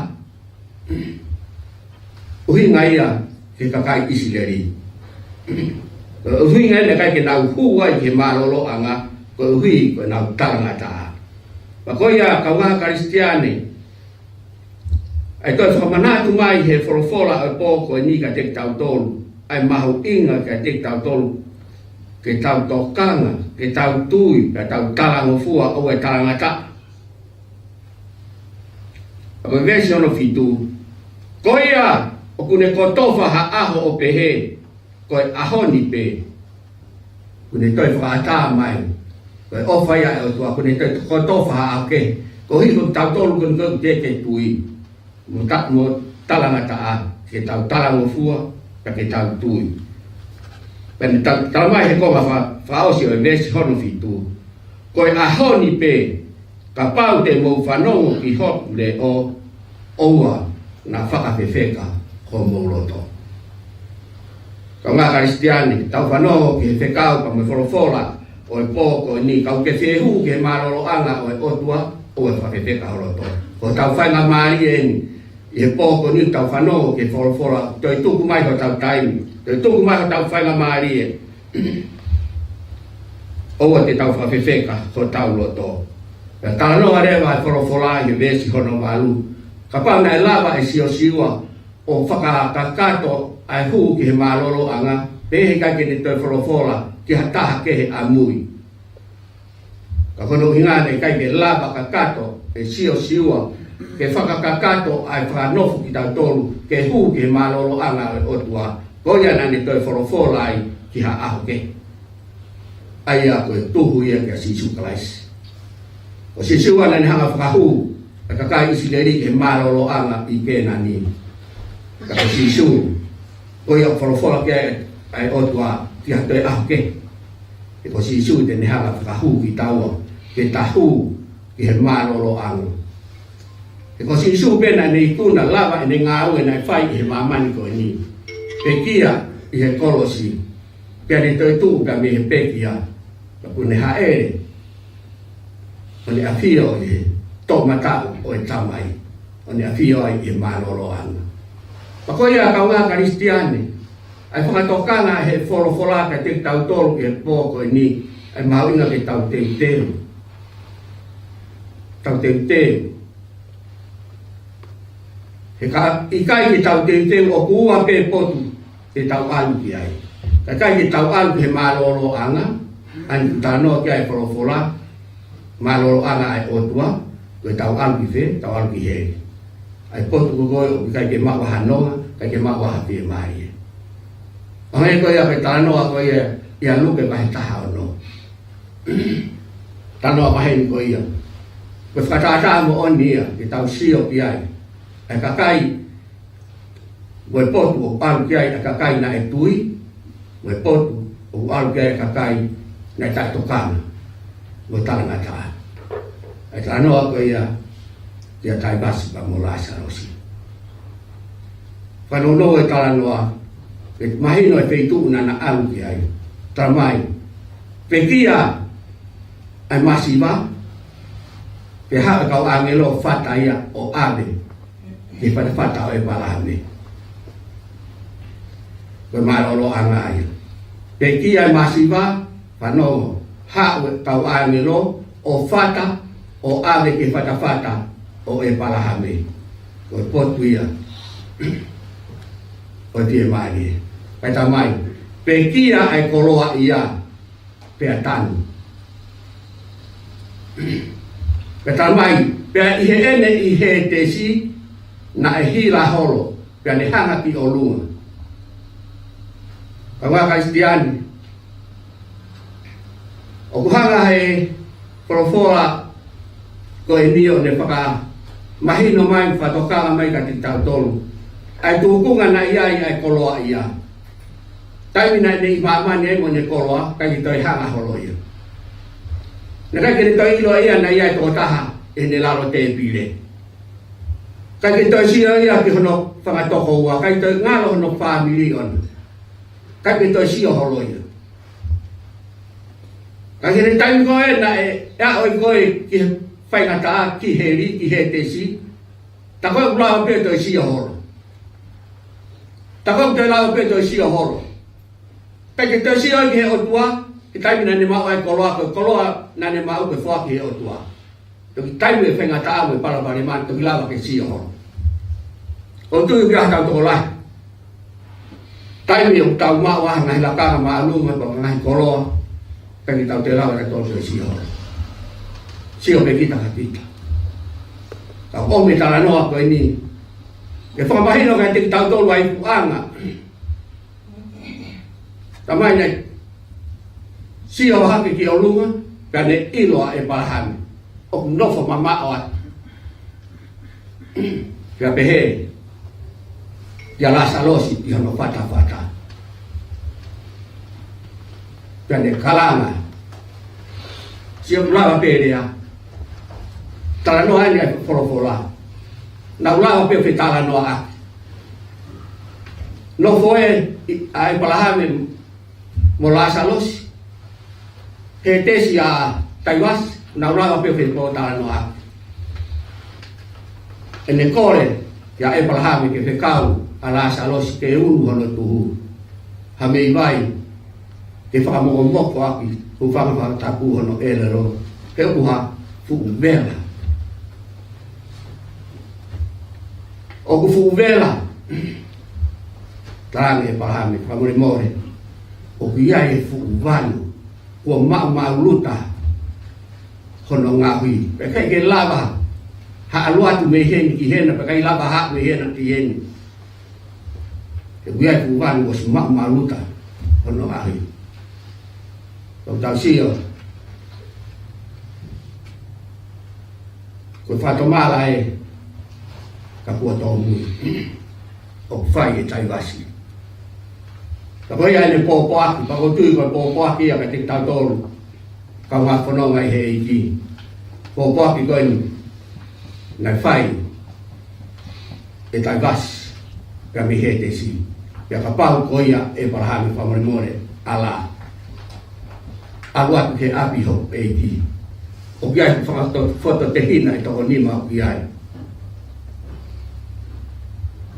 ʻUhinga ia ki he kakai ʻIsileli. ʻUhinga ia naʻe ʻikai ke nau hū ai ki he mālōlōʻanga, koeʻuhi ko ʻenau talangataʻa. Pea ko ia, kaungā Kalisitiane, ʻa e toe fakamanatu mai he folofola ʻo e pō ko eni kiate kitautolu, ʻa e mahuʻinga kiate kitautolu ke tau tokanga, ke tau tui, ke tau talangofua, ʻoua ʻe talangataʻa. Pea ko e veesi hono fitu: Ko ia, ʻoku ne kotofa ha ʻaho ʻo pehē, Ko e ʻaho ni pē. Kuo ne toe fakaʻatā mai. Ko e ʻofa ia ʻa e ʻOtua, kuo ne toe kotofa ʻa e ʻaho kehe. Koeʻuhi ko kitautolu ko eni ʻoku teʻeki ke tui. Mo ta-, mo talangataʻa, ke tau talangofua, pea ke tau tui. Pea ne ta-, talamai he konga fa-, fakaʻosi ʻo e veesi hono fitu. Ko e ʻaho ni pē, kapau te mou fanongo ki hoku leʻo, ʻoua naʻa fakafefeka homou loto. Kāinga Kalisitiane, tau fanongo ki he fekau pea mo e folofola ʻo e pō ko eni, kapau ʻoku ke fie hū ki he mālōlōʻanga ʻo e ʻOtua, ʻoua ʻe fakafefeka ho loto. Ko hotau faingamālie eni, ʻi he pō ko eni tau fanongo ki he folofola, toe tuku mai hotau taimi, toe tuku mai hotau faingamālie. ʻOua te tau fakafefeka hotau loto. Pea talanoa leva e folofola ʻi he veesi hono valu. Kapau naʻe lava ʻe Siosiua ʻo fakakakato ʻa e hū ki he mālōlōʻanga, pea heʻikai ke ne toe folofola ki ha taha kehe ʻamui. Ka ko hono ʻuhinga naʻe ʻikai ke lava kakato ʻe Siosiua ke fakakakato ʻa e fakanofo kitautolu ke hū ki he mālōlōʻanga ʻo e ʻOtua, ko ia naʻa ne toe folofola ai ki ha ʻaho kehe. ʻA ia ko e tuhu ia kia Sīsū Kalaisi. Ko Sīsū ia naʻa ne hanga ʻo fakahū ʻa e kakai ʻIsileli ki he mālōlōʻanga ʻi Kēnani. Ka ko Sīsū, ko ia ʻoku folofola ki ai ʻa e ʻOtua ki ha toe ʻaho kehe. He ko Sīsū te ne hanga ʻo fakahū kitaua ke ta hū ki he mālōlōʻanga. He ko Sīsū pē naʻa ne ikuna lava ʻene ngāue naʻe fai ʻi he māmani ko eni. Pekia ʻi he kolosi. Pea ne toetuʻu pea mei he pekia. Pea kuo ne hāʻele ʻo ne ʻafio ʻi he toʻomataʻu ʻo e Tamai, ʻo ne ʻafio ai ʻi he mālōlōʻanga. Pea ko ia kāinga Kalisitiane, ʻa e fakatokanga he folofola kiate kitautolu ʻi he pō ko eni, ʻa e mahuʻinga ke tau teuteu. Tau teuteu. He ka ʻikai ke tau teuteu, ʻoku ua pē potu te tau ʻalu ki ai. Ka ʻikai ke tau ʻalu ki he mālōlōʻanga, ʻa eni ʻoku talanoa ki ai e folofola, mālōlōʻanga ʻa e ʻOtua, ko e tau ʻalu ki fē, tau ʻalu ki heli. ʻA e potu ko ē ʻoku ʻikai ke maʻu ha nonga, ʻikai ke maʻu ha fiemālie. ʻO hangē ko ia ko e talanoa ko ia ʻia Luke vahe taha ono. Talanoa maheni ko ia. Ko e fakatātā moʻoni ia, ke tau sio ki ai. ʻA e kakai, ko e potu ʻoku ʻalu ki ai ʻa e kakai naʻe tui, ko e potu ʻoku ʻalu ki ai ʻa e kakai naʻe taʻetokanga mo talangataʻa. ʻA e talanoa ko ia kia Taivasi pea mo Lāsalosi. Fanongo e talanoa, ke mahino e feituʻu naʻa na ʻalu ki ai. Talamai, pekia ʻa e masiva, pea haʻu e kau ʻāngelo ʻo fata ia ʻo ʻave ki he fatafata ʻo ʻĒpalahame. Ko e mālōlōʻanga ia. Pekia e masiva, fanongo, haʻu e kau ʻāngelo ʻo fata, ʻo ʻave ki he fatafata ʻo ʻĒpalahame. Ko e potu ia ʻo e fiemālie. Pea talamai, pekia e koloaʻia, pea tanu. Pea talamai, pea ʻi heʻene ʻi Hētesi, naʻe hila holo, pea ne hanga ki ʻolunga. Kāinga Kalisitiane, ʻoku hanga he folofola ko eni ʻo ne fakamahino mai, fakatokanga mai kiate kitautolu ʻa e tuʻunga naʻe ʻi ai ʻa e koloaʻia. Taimi naʻe ʻi māmani ai mo ʻene koloa, ʻikai ke toe hanga holo ia. Naʻe ʻikai ke toe ʻilo ia naʻe ʻi ai e tokotaha ʻi heʻene lalo tēpile. ʻIkai ke toe sio ia ki hono fanga tokoua, ʻikai toe ngalo hono fāmili ʻona. ʻIkai ke toe sio holo ia. Ka ʻi he taimi ko ē naʻe aʻu ai ko ē ki he faingataʻa, ki heli, ki Hētesi, tā ko ē ʻoku lava pē toe sio holo. Tā ko ē ʻoku toe lava pē toe sio holo. ʻIkai ke toe sio ki he ʻOtua, he taimi naʻa ne maʻu ai e koloa, ko e koloa naʻa ne maʻu ko e foaki ʻe he ʻOtua. Toki taimi e faingataʻa mo e palopalema, toki lava ke sio holo. ʻOku ou tui ʻoku ʻi ai haʻatau tokolahi, taimi ʻoku tau maʻu ai ha ngaahi lakanga māʻolunga, pe ko e ngaahi koloa, ʻikai ke tau toe lava ʻe tautolu ke sio holo. Sio pē kita kia kita. Ka ʻoku ʻomi e talanoa ko eni ke fakamahino kiate kitautolu ʻa e ikuʻanga. Talamai naʻe Sio hake ki ʻolunga, pea ne ʻilo ʻa ʻEpalahame ʻoku nofo mamaʻo atu. Pea pehē kia Lasalosi ʻi hono fatafata. Pea ne kalanga. Sio, ʻoku lava pē lea. Talanoa ʻeni ʻa e folofola. Naʻa ku lava pē ʻo fetalanoaʻaki. Nofo ē ʻa ʻEpalahame mo Lasalosi, Hētesi ʻa Taivasi, naʻa ku lava pē ʻo fetalanoaʻaki. ʻEne kole kia ʻEpalahame ke fekau ʻa Lasalosi ke unu hono tuhu ha meʻi vai ke fakamokomoko ʻaki, hūfanga he fakatapu hono ʻelelo, he ʻoku ha fuʻu vela. ʻOku fuʻu vela. Talaange ʻe ʻEpalahame, fakamolemole, ʻoku ʻi ai e fuʻu vanu kuo maʻumaʻuluta hono ngaohi. Pea ʻikai ke lava ha ʻalu atu mei heni ki hena, pea ʻikai lava ha mei hena ki heni. He ʻoku ʻi ai e fuʻu vanu kuo ʻosi maʻumaʻuluta hono ngaohi. Tau tau sio. Ko e fakatomala ē ka kuo tōmui ʻoku fai ʻe Taivasi. Ka ko ia ʻene pōpoaki, pea ʻoku ou tui ko e pōpoaki ia kiate kitautolu kaungā fononga ʻi he ʻEiki. Pōpoaki ko eni naʻe fai ʻe Taivasi pea mei Hētesi. Pea kapau ko ia ʻEpalahame, fakamolemole, ʻalu atu ki he ʻapi hoku ʻEiki, ʻoku ʻi ai e fakato-, fototehina ʻe toko nima ʻoku ʻi ai.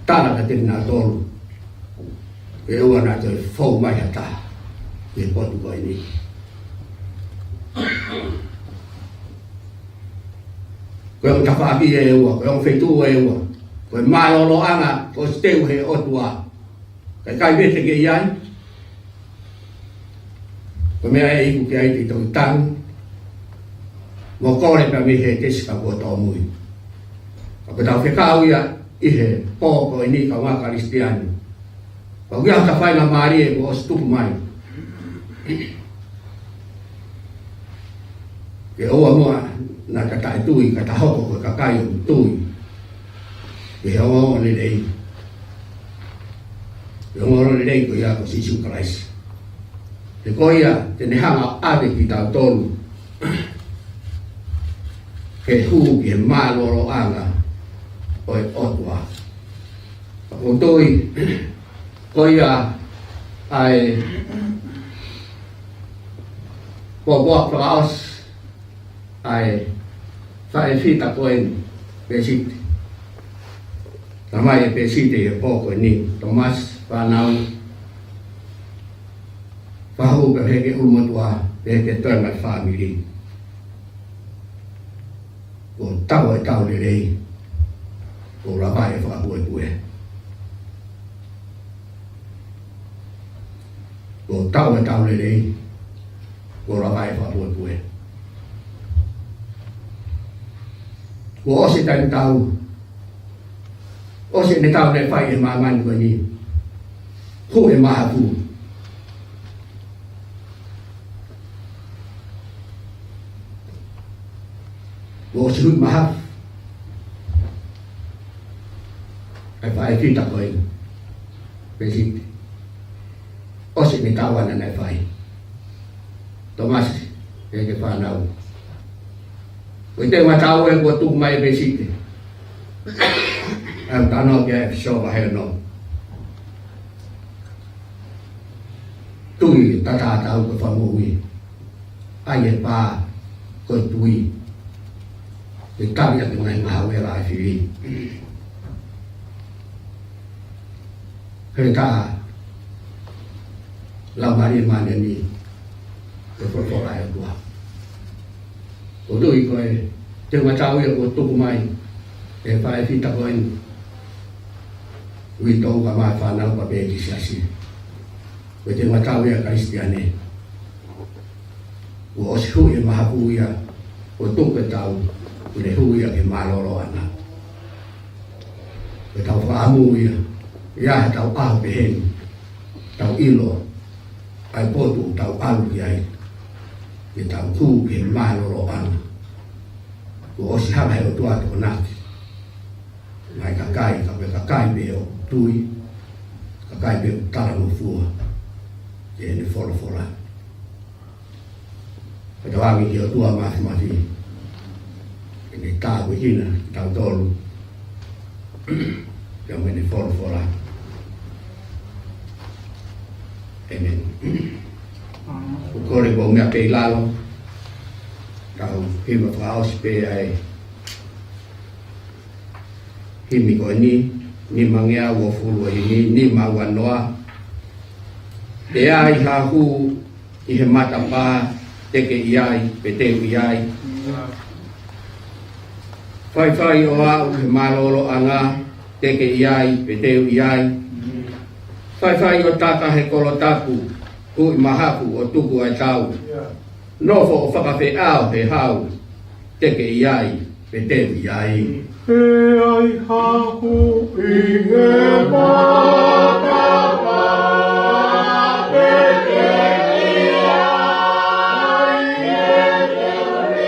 Tala kiate kinautolu ʻe ʻoua naʻa toe fou mai ha taha ki he potu ko eni. Ko e ongo tafaʻaki ʻe ua, ko e ongo feituʻu ʻe ua, ko e mālōlōʻanga kuo ʻosi teu ʻe he ʻOtua. Ka ʻikai vete ke ʻi ai. Ko e meʻa ʻe iku ki ai te tau tangi mo kole pea mei Hētesi ka kuo tōmui. Ka ko ʻetau fekau ia ʻi he pō ko eni, kaungā Kalisitiane. Pea ʻoku ʻi ai ha faingamālie kuo ʻosi tupu mai ke ʻoua muʻa naʻa ta taʻetui, ka ta hoko ko e kakai ʻoku tui ki he ongoongolelei. Ko e ongoongolelei ko ia ko Sīsū Kalaisi. He ko ia te ne hanga ʻo ʻave kitautolu ke hū ki he mālōlōʻanga ʻo e ʻOtua. Ka ʻoku ou tui ko ia ʻa e pōpoaki fakaʻosi ʻa e faʻē fita ko eni, Pēsite. Talamai ʻe Pēsite ʻi he pō ko eni, Tōmasi, fānau, fakahū pē ke ʻulumotuʻa, pea ke toe mai fāmili. Kuo tau e tau lelei, kuo lava e fakapuepue. Kuo tau e tau lelei, kuo lava e fakapuepue. Kuo ʻosi e taimi tau, ʻosi ʻene tau naʻe fai ʻi he māmani ko eni. Hū e mahafu. Kuo ʻosi hū e mahafu. ʻA e faʻē fita ko eni, Pēsite. ʻOsi ʻene tau ʻana naʻe fai. Tōmasi, ʻe ke fānau. Ko e teunga tau ē kuo tuku mai ʻe Pēsite. ʻA e tano ki he ʻEfesō vahe ono. Tui taʻataʻa ko e fakamoʻui. ʻA ia ʻe pā ko e tui. Ke tali ʻaki e ngaahi ngāue ʻa e fili. He tā lau mali e mane ni ke folofola e ʻOtua. ʻOku ou tui ko e teunga tau ia kuo tuku mai ʻe he faʻē fita ko eni. Uitou kaeʻumaʻā e fānau pea pehē ki he siasi. Ko e teunga tau ia Kalisitiane. Kuo ʻosi hū e mahafu ia, kuo tuku e tau, kuo ne hū ia ki he mālōlōʻanga. Ko ʻetau fakaʻamu ia, ʻi he ʻaho ʻe taha pehē ni, tau ʻilo ʻa e potu ʻoku tau ʻalu ki ai. ke tau kū ki he mālōlōʻanga. Kuo ʻosi hanga ʻe he ʻOtua ʻo tokonaki. Ngaahi kakai, ka ko e kakai pē ʻoku tui, kakai pē ʻoku talangofua ki heʻene folofola. Fakatauange ki he ʻOtua Māfimafi ke ne tāpuekina kitautolu pea mo ʻene folofola. ʻĒmeni. ʻOku ou kole ke u meʻa pē ʻi lalo, kau himi fakaʻosi pē ʻa e himi ko eni, nimangeau uofulu ʻa e himi, nima ua noa. ʻE ai ha hū ʻi he matapā, te ke ʻi ai pe te u ʻi ai? Faifai ʻo aʻu he mālōlōʻanga, te ke ʻi ai pe te u ʻi ai? Faifai ʻo taka he kolo tapu, huʻi mahafu ʻo tuku ʻa e tau, nofo ʻo fakafeʻao he hau, te ke ʻi ai pe te u ʻi ai? ʻE ai ha hū ʻi he matapā, te ke ʻi ai pe te u ʻi ai?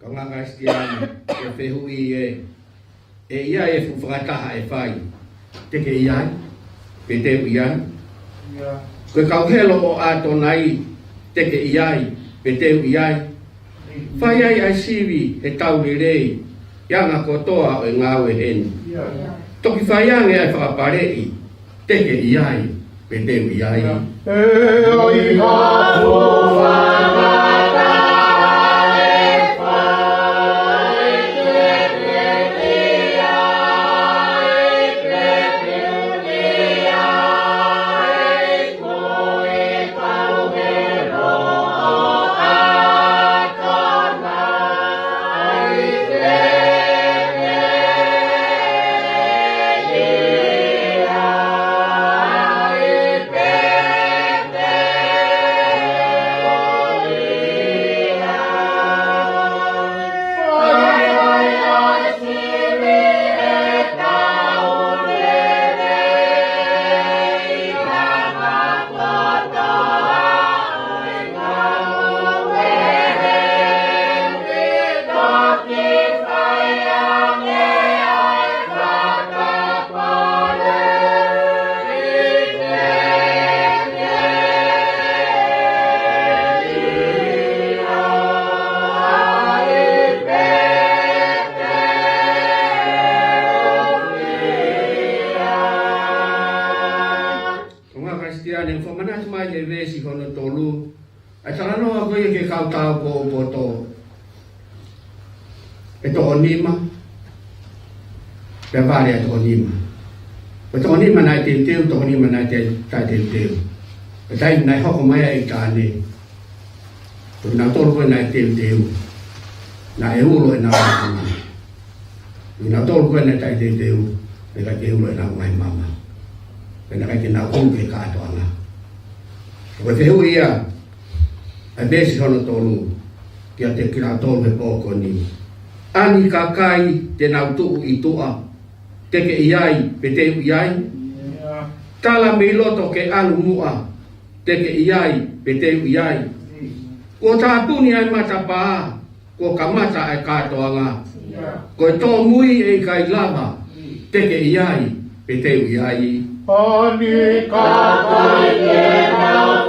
Kaungā Kalisitiane, ʻe fehuʻi ē, ʻe ʻi ai e fuʻu fakataha ʻe fai, te ke ʻi ai pe te u ʻi ai? Ko e kau helo ʻo ʻAtonai, te ke ʻi ai pe te u ʻi ai? Fai ai ʻa e sivi he tau lelei, ʻi he anga kotoa ʻo e ngāue heni. Toki fai ange ʻa e fakapaleʻi, te ke ʻi ai pe te u ʻi ai? ʻE ai ha hū ʻi he matapā, te ke ʻi ai pe te u ʻi ai? Kaungā Kalisitiane, fakamanatu mai he veesi hono tolu, ʻa e talanoa ko ia ki he kau tau ko ē poto. ʻE toko nima, pea vale ʻa e toko nima. Ko e toko nima naʻe teuteu, toko nima naʻe taʻe, taʻeteuteu. Ko e taimi naʻe hoko mai ai ʻa ʻItane, ko kinautolu ko ē naʻe teuteu, naʻe ulo ʻenau mama. Ko kinautolu ko ē naʻe taʻeteuteu, naʻe ʻikai ke ulo ʻenau ngaahi mama. Pea naʻe ʻikai ke nau hū ki he kātoanga. Ko e fehuʻi ia ʻa e veesi hono tolu kiate kinautolu he pō ko eni. Ani kakai te nau tuʻu ʻi tuʻa, te ke ʻi ai pe te u ʻi ai? Tala mei loto ke ʻalu muʻa, te ke ʻi ai pe te u ʻi ai? Kuo tāpuni ʻa e matapā, kuo kamata ʻa e kātoanga. Ko e tōmui ʻe ʻikai lava, te ke ʻi ai pe te u ʻi ai? Ani kakai te nau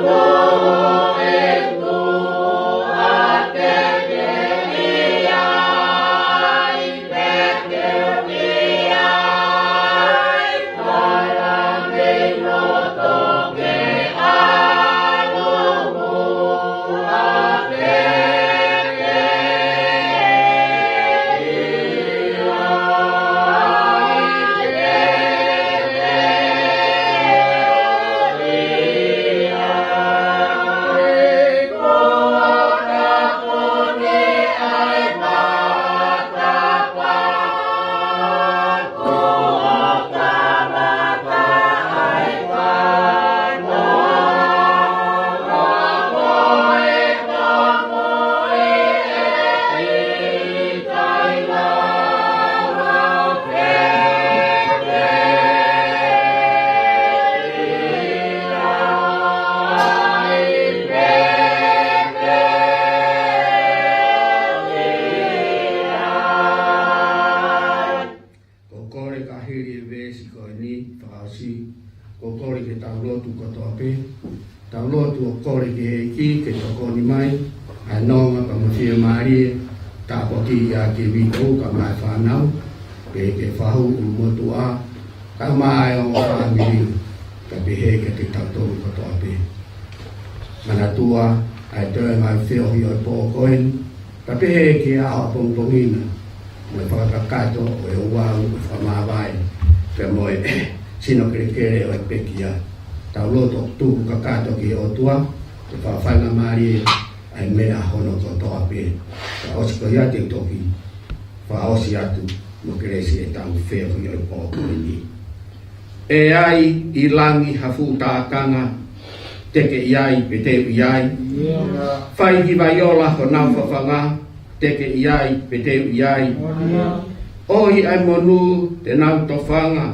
Ko e kole ka hili e veesi ko eni fakaʻosi, ko e kole ke tau lotu kotoa pē. Tau lotu ʻo kole ki he ʻEiki ke tokoni mai ʻa e nonga pea mo e fiemālie, tāpuakiʻi ʻa e kiʻi vītau kae ʻumaʻā e fānau, pehē ki he fahu, ʻulumotuʻa, kae ʻumaʻā e ongo fāmili, kae pehē kiate kitautolu kotoa pē. Manatua ʻa e toenga e feohi ʻo e pō ko eni, kae pehē ki he ʻaho ʻapongipongi na, mo e fakakakato ʻo e ouau ʻo e fakamāvae, pea mo e sino kelekele ʻo e pekia. Tau lotu ʻo tuku kakato ki he ʻOtua, ke fakafaingamālie ʻa e meʻa hono kotoa pē. Pea ʻosi ko ia te u toki fakaʻosi atu mo kelesi ʻetau feohi ʻo e pō ko eni. ʻE ai ʻi langi ha fuʻu tākanga, te ke ʻi ai pe te u ʻi ai. Fai ki Vaiola honau fafanga, te ke ʻi ai pe te u ʻi ai. ʻOhi ʻa e monū te nau tofanga,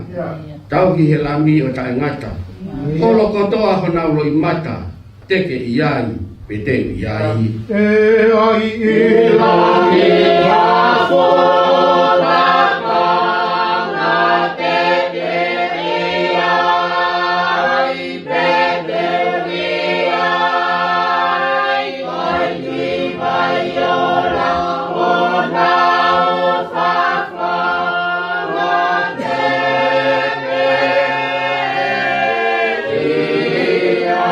tauhi he Lami ʻo taʻengata. Holo kotoa honau loʻimata, te ke ʻi ai pe te u ʻi ai. ʻE ai ʻi langi ha fuʻu tākanga, te ke ʻi ai pe te u ʻi ai. Ko e kiʻi Vaiola honau fafanga, te ke ʻi ai pe te u ʻi ai.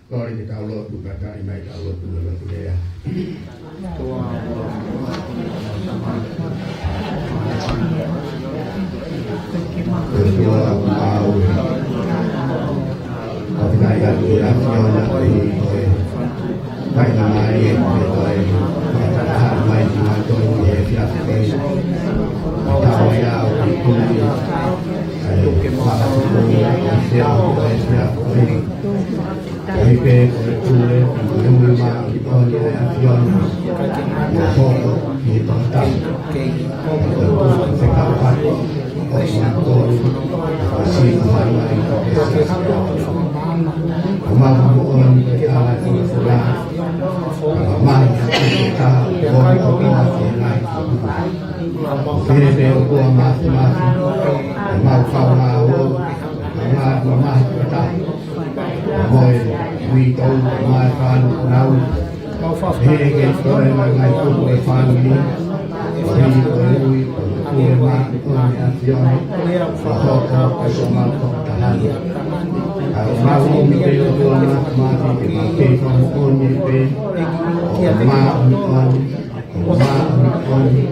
Kole ke tau lotu, kātaki mai tau lotu, lotu lea. ʻOtua ʻoku mau ʻofa atu ʻi he ʻAfiona koeʻuhi ko e faingamālie ko ē ʻoku ke fakataha mai kimautolu he efiafi ko eni. Tau ai au ki kumi, ʻa e fakatuʻu ʻa e efiafi ko eni. Koeʻuhi pē ko e pule, ko e ʻuhinga māʻoniʻoni ʻa e ʻAfiona, ʻo hoko ki he tokotaha. Ko e pule fekauʻaki ʻo kimautolu, ʻo sino mai ai ko e siasi. ʻOku mau moʻoni ko e tala ki he fula, ʻoku mau mai ʻi he taha, ʻoku mau kotoa ki he ngaahi kupu. Pehē pē ʻOtua Māfimafi, ʻoku mau kaungā ō, kaungā ō mamahi ko e taha. Mo e uitou, mo e fānau. Pehē ki he toenga e ngaahi kupu ʻo e fāmili. Koeʻuhi ko e ui, ko e māʻoniʻoni ʻa e ʻAfiona. ʻO hoko ko e siʻomau tokotaha. ʻOku mau ʻomi pē ʻOtua Māfimafi ke mau kei fakamoʻoni pē ʻoku māʻoniʻoni, ʻoku Māʻoniʻoni,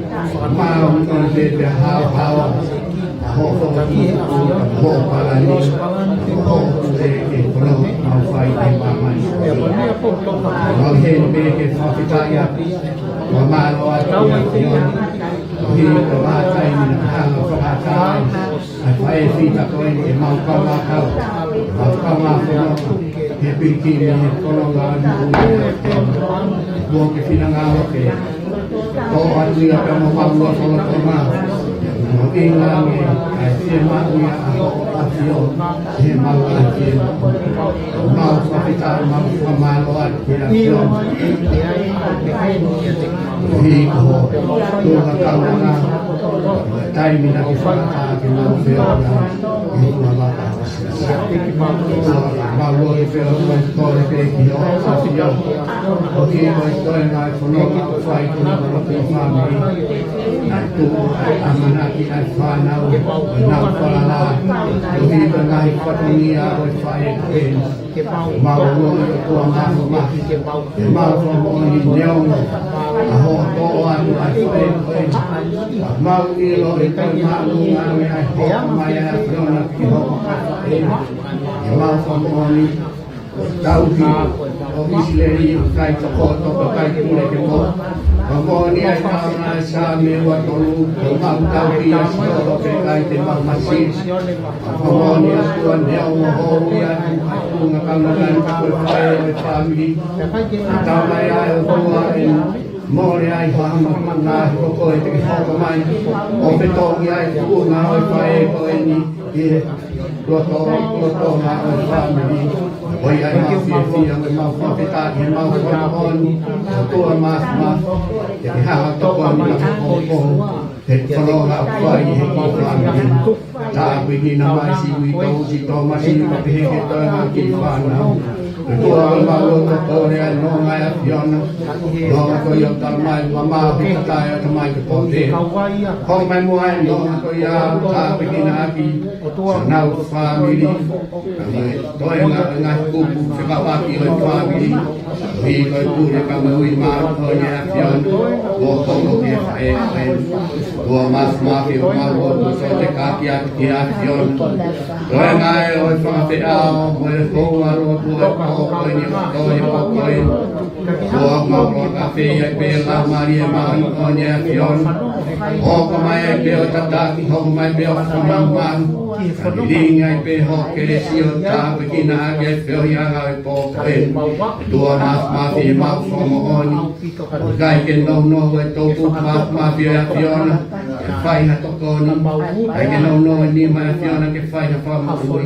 māʻoniʻoni pē pea haohaoa ʻa hoʻo fakamoʻoni, hoʻo palani, hoʻo pule ke kono mau fai ʻi māmani. Mau heni pē ke fakafetaʻi atu, mau mālō atu ʻa e ʻAfiona, ʻi he vahaʻa taimi naʻa ke hanga ʻo fakaʻatā ai ʻa e faʻē fita ko eni ʻemau kaungā kau, ʻemau kaungā fononga, he pilikimi he fononga ʻo e moʻui. Kuo ke finangalo ke toʻo atu ia pea mo homau lotolotonga, mo ʻiloange ʻa e fiemaʻu ia ʻa hoʻo ʻAfio ʻi heʻemau ngaahi fiemaʻu. Mau fakafetaʻi, mau fakamālō atu ki he ʻAfiona. Koeʻuhi ko hoʻo tuʻunga kaunanga, taimi naʻa ke fakaʻatā ke mau feohi ai ʻi he tuʻa vaka. Mau lotu pē ʻo mau kole pē ki hoʻo ʻAfio. ʻOku ʻi ai e toenga ʻo e fononga ʻoku fai ki he kau fāmili. Naʻe tuʻu ʻa e ʻamanaki ʻa e fānau, ʻenau falala, koeʻuhi ko e ngaahi fatongia ʻo e faʻē ko eni. Mau lotu ʻOtua Māfimafi, ke mau fakamoʻoni neongo ʻa hoʻo toʻo atu ʻa e faʻē ko eni. Mau ʻilo ʻe toe māʻolunga ange ʻa e hoko mai ʻa e ʻAfiona ki hoʻo kakai faʻē. Mau fakamoʻoni ʻo tauhi ʻo ʻIsileli ʻoku ʻikai tokoto, ʻoku ʻikai pule ke moʻui. Fakamoʻoni ʻa e tau na Saame ua tolu, ʻoku mau tauhi ʻa Sihova pea ʻikai te mau masiva. Fakamoʻoni ʻOtua neongo hoʻo ui atu ʻa e tuʻunga kaunanga ni ko e faʻē ʻo e fāmili. Tau mai ʻa e ʻOtua ʻe mole ai ha hama puna he ko koe te ke hoko mai ʻo fetongi ʻa e tuʻunga ʻo e faʻē ko eni ʻi he loto, loto na ʻo e fāmili. ʻOku ʻi ai ʻemau fiefia, ʻemau fakafetaʻi, ʻemau fakamoʻoni, ʻOtua Māfimafi, te ke hanga ʻo tokoni maʻa e kiʻi fononga ʻoku fai ʻi he kiʻi fāmili. Tāpuekina mai siʻi uitou, siʻi Tōmasi, pea pehē ki he toenga kiʻi fānau. ʻOtua, ʻoku mau lotu ʻo kole ʻa e nonga ʻa e ʻAfiona. Nonga ko ia ʻoku tala mai, ʻoku mau hiki taʻe ʻata mai ke pote. Hoko mai muʻa ʻa e nonga ko ia, tāpuekina ʻaki ʻenau fāmili. Kae mo e toenga ʻo e ngaahi kupu fekauʻaki ʻo e fāmili. Koeʻuhi ko e pule pea mo e ui māʻoniʻoni ʻa e ʻAfiona. Kuo hoko ki he faʻē ko eni. ʻOtua Māfimafi, ʻoku mau lotu ʻo toe kākaaʻi atu ki he ʻAfiona. Toenga ē ʻo e fakafeʻao mo e houa lotu ʻo e pō ko eni, ʻo e pō ko eni. ʻOtua, mau lotu ʻoku feʻao ai pē Laumālie Māʻoniʻoni ʻa e ʻAfiona. Hoko mai ai pē ʻo tataki, hoko mai pē ʻo fakamahumahu. Lilingi ai pē hoʻo kelesi ʻo tāpuekina ʻaki ʻa e feohiʻanga ʻo e pō ko eni. ʻOtua Māfimafi, ʻoku mau fakamoʻoni ʻoku ʻikai ke nounou e toʻukupu māfimafi ʻo e ʻAfiona ke fai ha tokoni. ʻIkai ke nounou e nima ʻo e ʻAfiona ke fai ha fakamoʻui.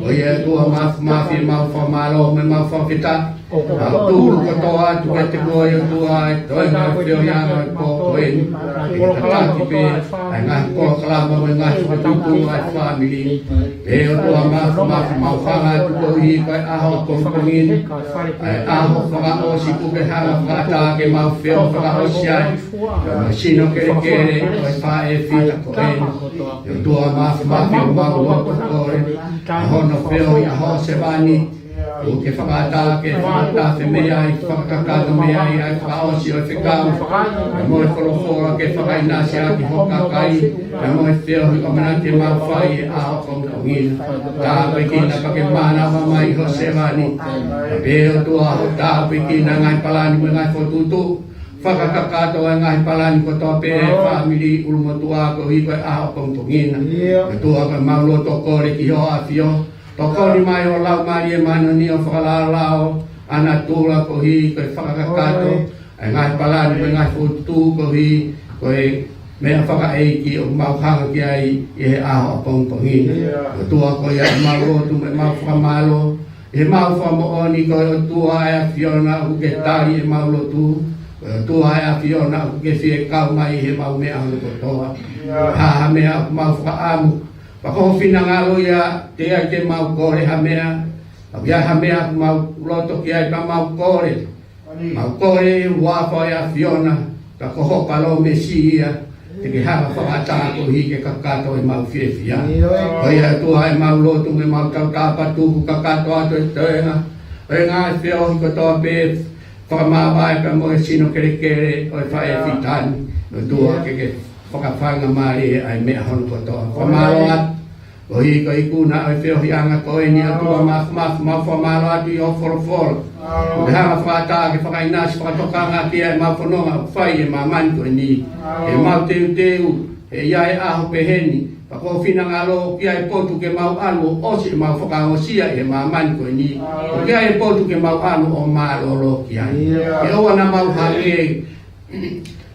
Ko ia ʻOtua Māfimafi, ʻoku mau fakamālō mo ʻoku mau fakafetaʻi. Mau tuku kotoa atu kiate koe ʻOtua ʻa e toenga ʻo e feohiʻanga ʻo e pō ko eni. Ke tataki pē ʻa e ngaahi polokalama mo e ngaahi fokotuʻutuʻu ʻa e fāmili. Pea ʻOtua Māfimafi, mau hanga atu koeʻuhi ko e ʻaho pongipongi ni, ʻa e ʻaho fakaʻosi ʻoku ke hanga ʻo fakaʻatā ke mau feohi fakaʻosi ai. Ko e sino kelekele ʻo e faʻē fita ko eni. ʻOtua Māfimafi, ʻoku mau lotu ʻo kole ʻa hono feohi ʻa hoʻo sevāniti. ʻOku ke fakaʻatā ke fakatafe mei ai, fakakakato mei ai ʻa e fakaʻosi ʻo e fekau, pea mo e folofola ke fakaʻinasi ʻaki ho kakai, pea mo e feohi ʻoku ʻamanaki ke mau fai he ʻaho pongipongi ni. Tāpuekina pea ke mānava mai ho sevāniti. Pea pehē ʻOtua, hoʻo tāpuekina e ngaahi palani mo e ngaahi fokotuʻutuʻu, fakakakato e ngaahi palani kotoa pē ʻa e fāmili ʻulumotuʻa koeʻuhi ko e ʻaho pongipongi ni. ʻOtua, ʻoku mau lotu ʻo kole ki hoʻo ʻAfio. Tokoni mai ho Laumālie Māʻoniʻoni ʻo fakalaolao ʻa natula koeʻuhi ko e fakakakato ʻa e ngaahi palani mo e ngaahi fokotuʻutuʻu koeʻuhi ko e meʻa fakaʻeiki ʻoku mau hanga ki ai ʻi he ʻaho pongipongi ni. ʻOtua, ko ia ʻoku mau lotu mo ʻemau fakamālō ʻi heʻemau fakamoʻoni ko e ʻOtua ʻa e ʻAfiona ʻoku ke tali ʻemau lotu. Ko e ʻOtua ʻa e ʻAfiona ʻoku ke fie kau mai ʻi heʻemau meʻa hono kotoa. Ha, ha meʻa ʻoku mau fakaʻamu, pea ko ho finangalo ia, teʻeki ai ke mau kole ha meʻa. Ka ʻi ai ha meʻa ʻoku mau loto ki ai pea mau kole, mau kole ʻi he huafa ʻo e ʻAfiona, ka ko ho palōmesi ia, te ke hanga ʻo fakaʻatā koeʻuhi ke kakato ʻemau fiefia. Ko ia ʻOtua ʻoku mau lotu mo ʻemau tautapa tuku kakato atu e toenga ʻo e ngaahi feohi kotoa pē, fakamāvae pea mo e sino kelekele ʻo e faʻē fitani. ʻOtua, ke ke fakafaingamālie ʻa e meʻa hono kotoa. Fakamālō atu koeʻuhi ko e ikuna ʻo e feohiʻanga ko eni, ʻOtua Māfimafi, mau fakamālō atu ʻi hoʻo folofola. Ko e hanga fakaʻatā ke fakaʻinasi, fakatokanga ki ai ʻemau fononga ʻoku fai ʻi he māmani ko eni. Ke mau teuteu, he ʻe ʻi ai e ʻaho pehē ni, pea ko ho finangalo ʻoku ʻi ai e potu ke mau ʻalu ʻo ʻosi ʻemau fakaongosia ʻi he māmani ko eni. ʻOku ʻi ai e potu ke mau ʻalu ʻo mālōlō ki ai. Ke ʻoua naʻa mau hangē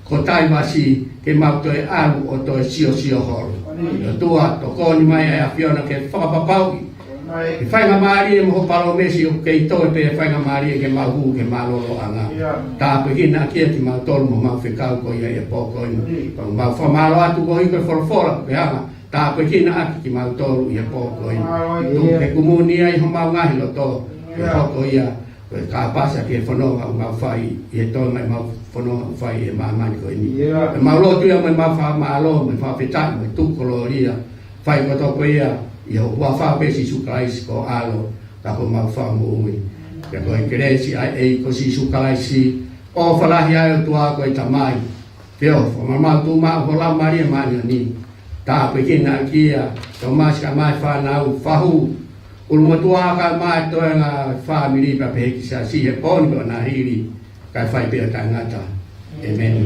ko Taivasi, ke mau toe ʻalu ʻo toe siosio holo. ʻOtua, tokoni mai ʻa e ʻAfiona ke fakapapauʻi ʻe faingamālie mo hoʻo palōmesi ʻoku kei toe pē faingamālie ke mau hū ki he mālōlōʻanga. Tāpuekina ʻaki ia kimautolu mo homau fekau ko ia ʻi he pō ko eni. Pea mau fakamālō atu koeʻuhi ko e folofola kuo ke hanga tāpuekina ʻaki kimautolu ʻi he pō ko eni. Tuku ke kumuni ai homau ngaahi loto, ke hoko ia ko e kāpasa ki he fononga ʻoku mau fai, ʻi he toenga ʻemau fononga ʻoku fai ʻi he māmani ko eni. Pea mau lotu ia mo ʻemau fakamālō, mo e fakafetaʻi, mo e tuku kolōlia, fai kotoa ko ia ʻi he huafa pē ʻo Sīsū Kalaisi ko ho ʻAlo, ka ko homau Fakamoʻui. Pea ko e kelesi ʻa e ʻEiki ko Sīsū Kalaisi, ʻofa lahi ʻa e ʻOtua ko e Tamai, feohi fakamaau tuʻumaʻu ho Laumālie Māʻoniʻoni, tāpuekina ʻaki ia Tōmasi kae ʻumaʻā e fānau, fahu, ʻulumotuʻa kae ʻumaʻā e toenga fāmili pea pehē ki he siasi he pō ni pea ʻo nahili, kae fai pē ʻo taʻengata. ʻĒmeni.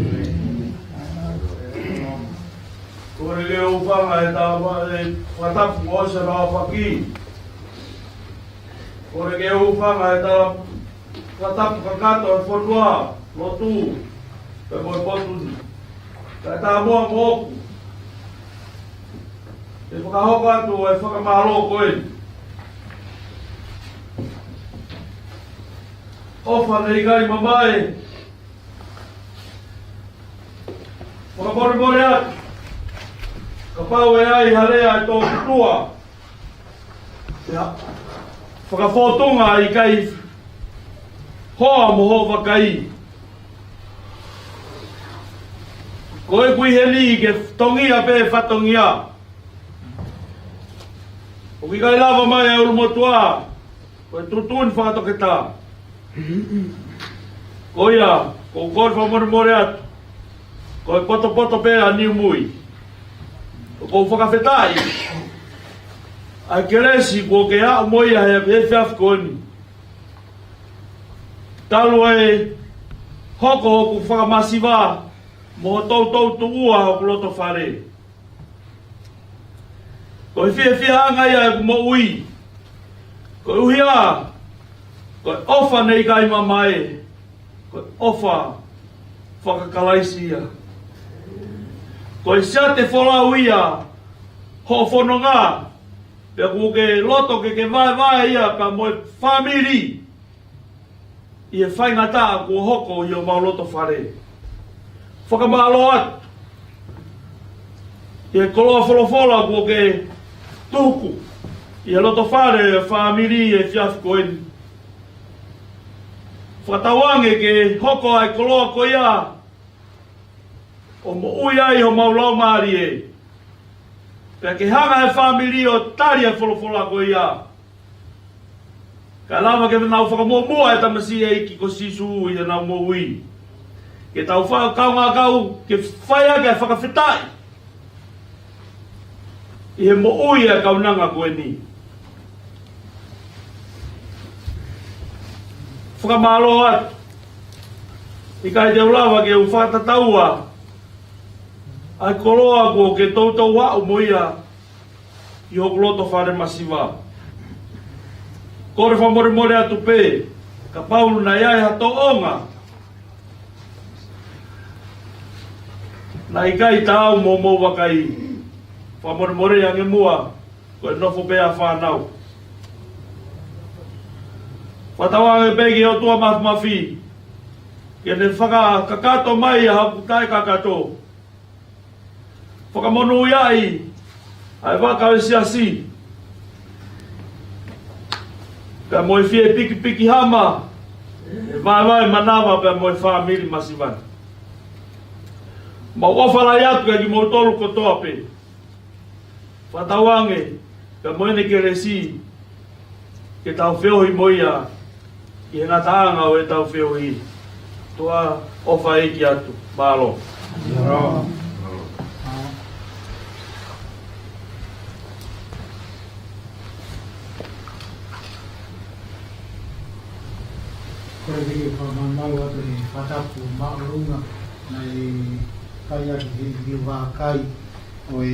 Kole ke u hūfanga he tala, e, fakatapu kuo ʻosi hono aofaki. Kole ke u hūfanga he tala, fakatapu kakato e fonua, lotu, pea mo e potu ni. Kae ʻatā muʻa moʻoku ke fakahoko atu e fakamālō ko eni. ʻOfa ne ʻikai mamae. Fakamolemole atu, kapau ʻe ʻi ai ha lea ʻe tōtuʻa, ʻi ha fakafōtunga ʻikai hoa mo hoʻo vakai, ko e kui heni ke tongia pē fatongia. ʻOku ʻikai lava mai ʻa e ʻulumotuʻa, ko e tuʻutuʻuni fakatoketā. Ko ia, ʻoku ou kole fakamolemole atu, ko e potopoto pē ʻa Niumui. ʻOku ou fakafetaʻi ʻa e kelesi kuo ke aʻu mo ia he, he efiafi ko eni. Talu e hoko hoku fakamasiva mo toutou tuʻua hoku loto fale. Ko e fiefiaʻanga ia ʻeku moʻui. Koeʻuhi ko e ʻofa ne ʻikai mamae, ko e ʻofa faka-Kalaisi ia. Ko e siate folau ia hoʻo fononga, pea kuo ke loto ke ke vaevae ia pea mo e fāmili ʻi he faingataʻa kuo hoko ʻi homau loto fale. Fakamālō atu ʻi he koloa folofola kuo ke tuku ʻi he loto fale ʻo e fāmili he efiafi ko eni. Fakatauange ke hoko ʻa e koloa ko ia ʻo moʻui ai homau laumālie, pea ke hanga he fāmili ʻo tali ʻa e folofola ko ia. Kae lava ke nau fakamuʻomuʻa e tamasiʻi ʻEiki ko Sīsū ʻi heʻenau moʻui. Ke tau fa-, kaungā kau ke fai ʻaki e fakafetaʻi ʻi he moʻui ʻa e kaunanga ko eni. Fakamālō atu. ʻIkai te u lava ke u fakatataua ʻa e koloa kuo ke toutou aʻu mo ia ʻi hoku loto fale masiva. Kole fakamolemole atu pē, kapau naʻe ʻi ai ha tōʻonga naʻe ʻikai taau mo hoʻomou vakai, fakamolemole ange muʻa, ko e nofo pē ʻa e fānau. Fakatauange pē ki he ʻOtua Māfimafi ke ne fakakakato mai ʻa hoku taʻekakato. Fakamonūʻiaʻi ʻa e vaka ʻo e siasi, pea mo e fie pikipiki hama, ʻe vaevae manava pea mo e fāmili masiva ni. Mau ʻofa lahi atu kia kimoutolu kotoa pē. Fakatauange pea mo ʻene kelesi ke tau feohi mo ia ʻi he ngataʻanga ʻo ʻetau feohi. Tuʻa ʻofa ʻeiki atu. Mālō. Kole ke fakamālō atu he fakatapu māʻolunga naʻe fai ʻaki ʻe he liliu vakai ʻo e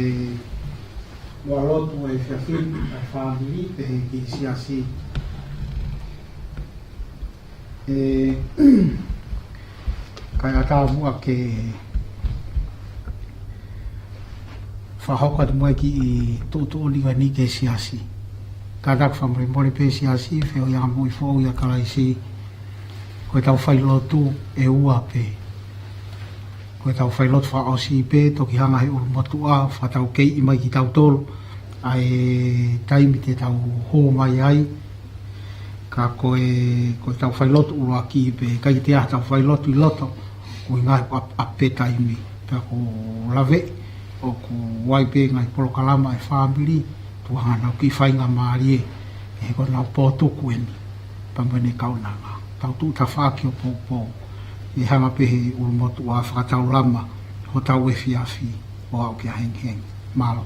lotu ʻo e efiafi ni ʻa e fāmili pehē ki he siasi. ʻE, kae ʻatā muʻa ke fakahoko atu muʻa e kiʻi tuʻutuʻuni ko eni ki he siasi. Kātaki fakamolemole pē siasi, feohi ʻa e moʻui foʻou ʻia Kalaisi. Ko ʻetau failotu ʻe ua pē. Ko ʻetau failotu fakaʻosi pē, toki hanga he ʻulumotuʻa, fakataukeiʻi mai kitautolu ʻa e taimi te tau hū mai ai. Ka ko e, ko ʻetau failotu ʻuluaki pē, ʻikai ke toe ʻi ai haʻatau failotu ʻi loto, ko e ngaahi ʻa, ʻa pē taimi. Pea ʻoku ou laveʻi ʻoku ʻi ai pē ngaahi polokalama ʻa e fāmili, tuʻunga ʻenau kiʻi faingamālie, he ko ʻenau pō tuku eni, pea mo ʻene kaunanga. Tau tuʻu tafaʻaki ʻo poupou, ʻe hanga pē he ʻulumotuʻa fakataulama hotau efiafi ʻo aʻu ki he hengihengi. Mālō.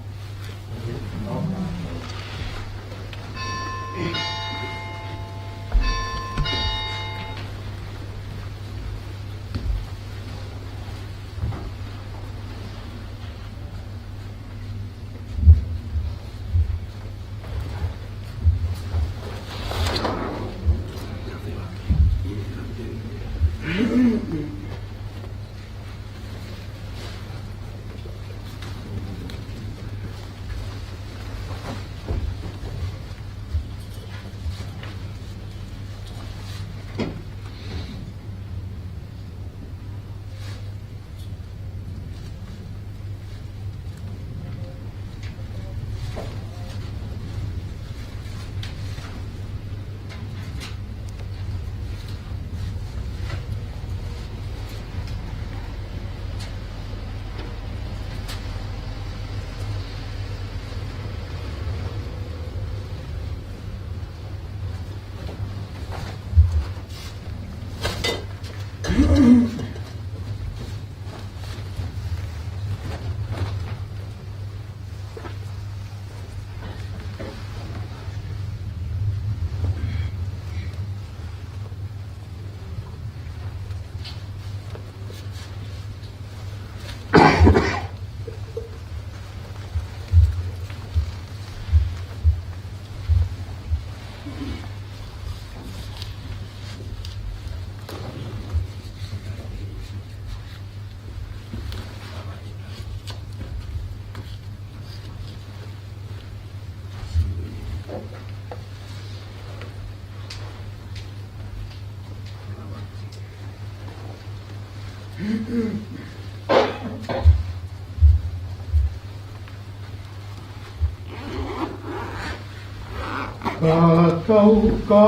Ka tau ka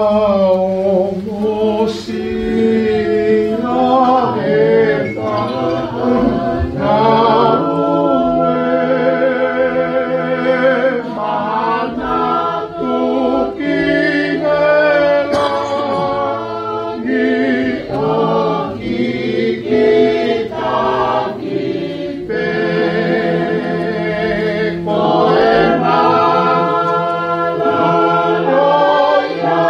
ongosia e tangata ue mana tuki ne la ni o ki kita ki pē ko e mana loia.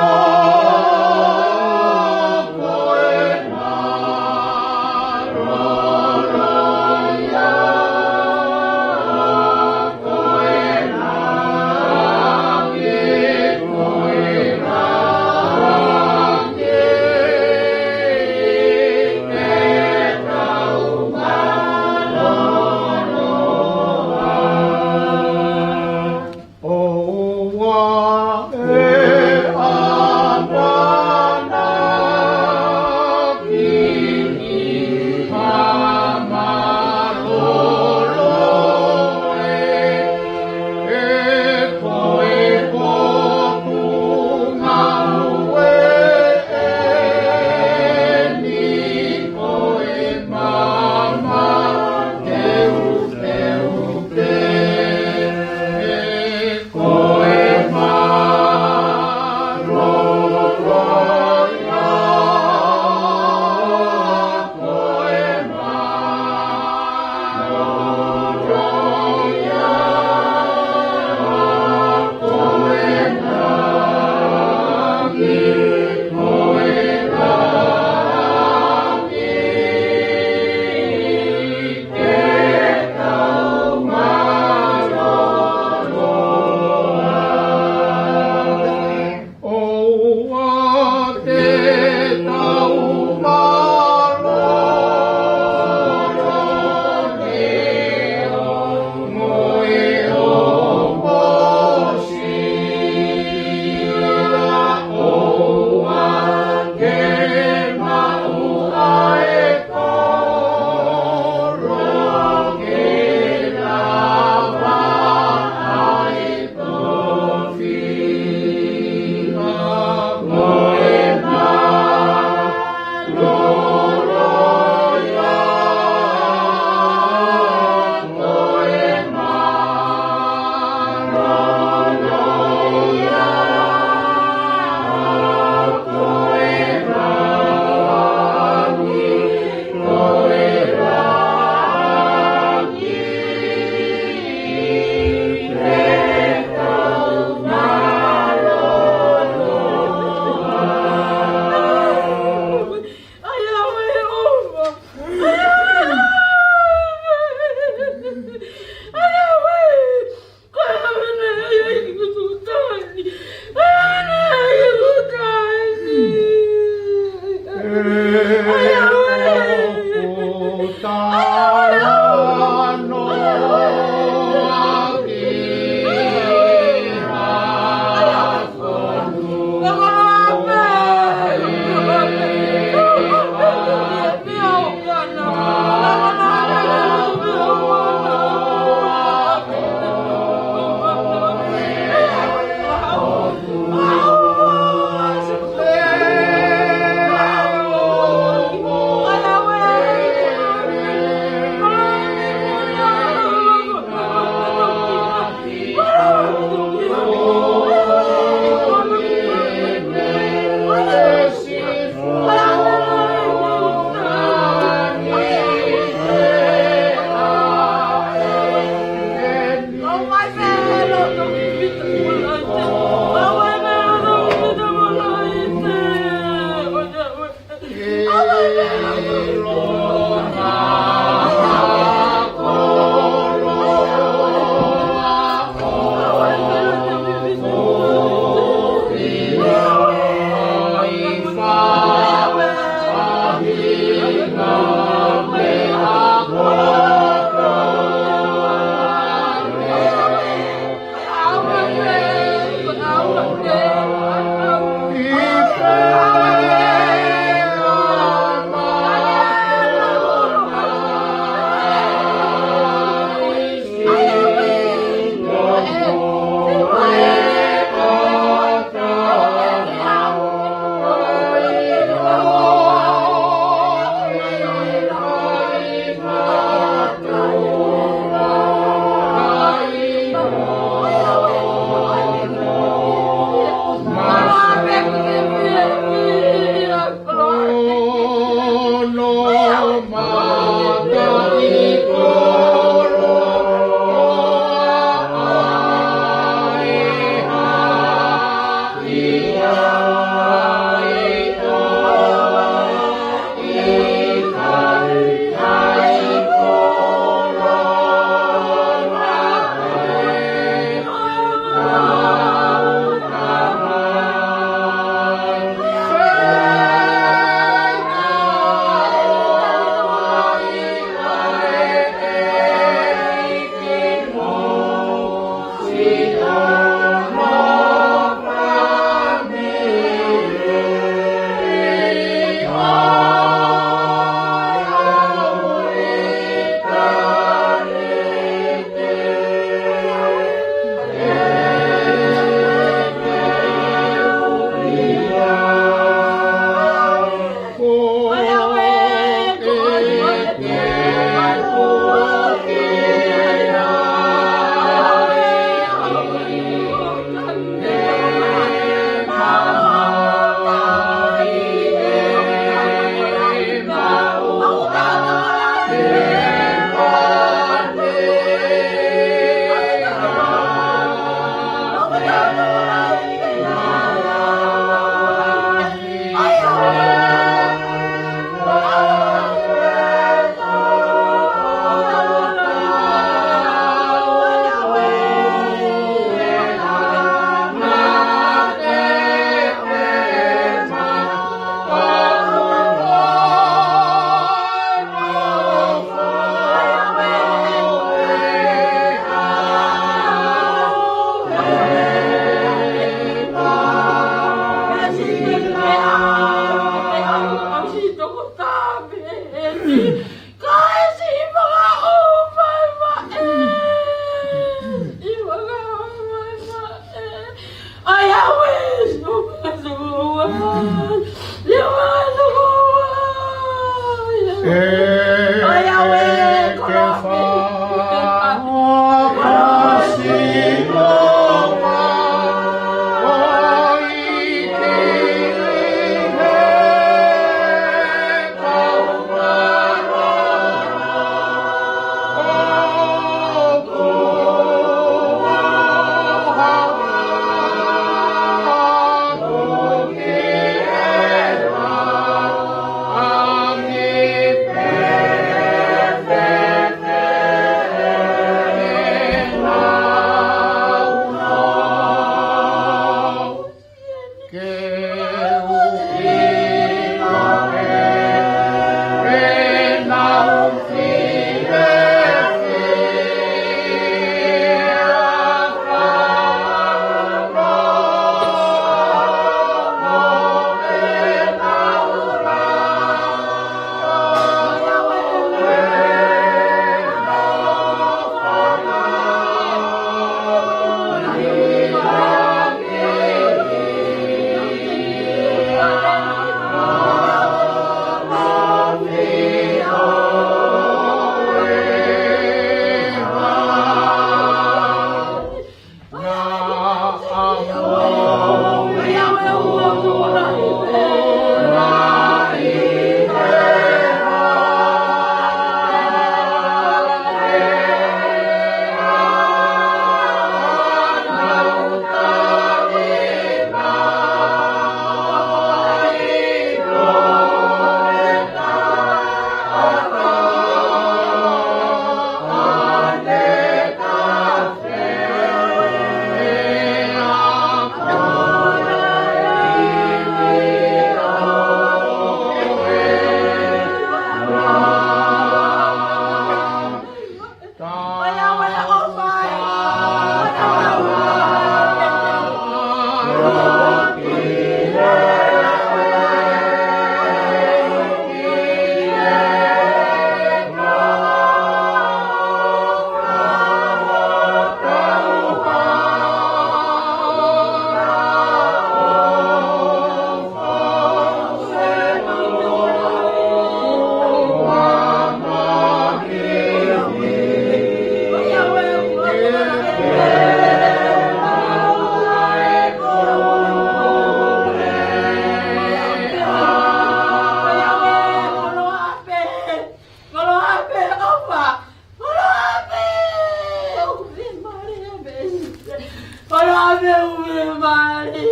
Ame ue mali,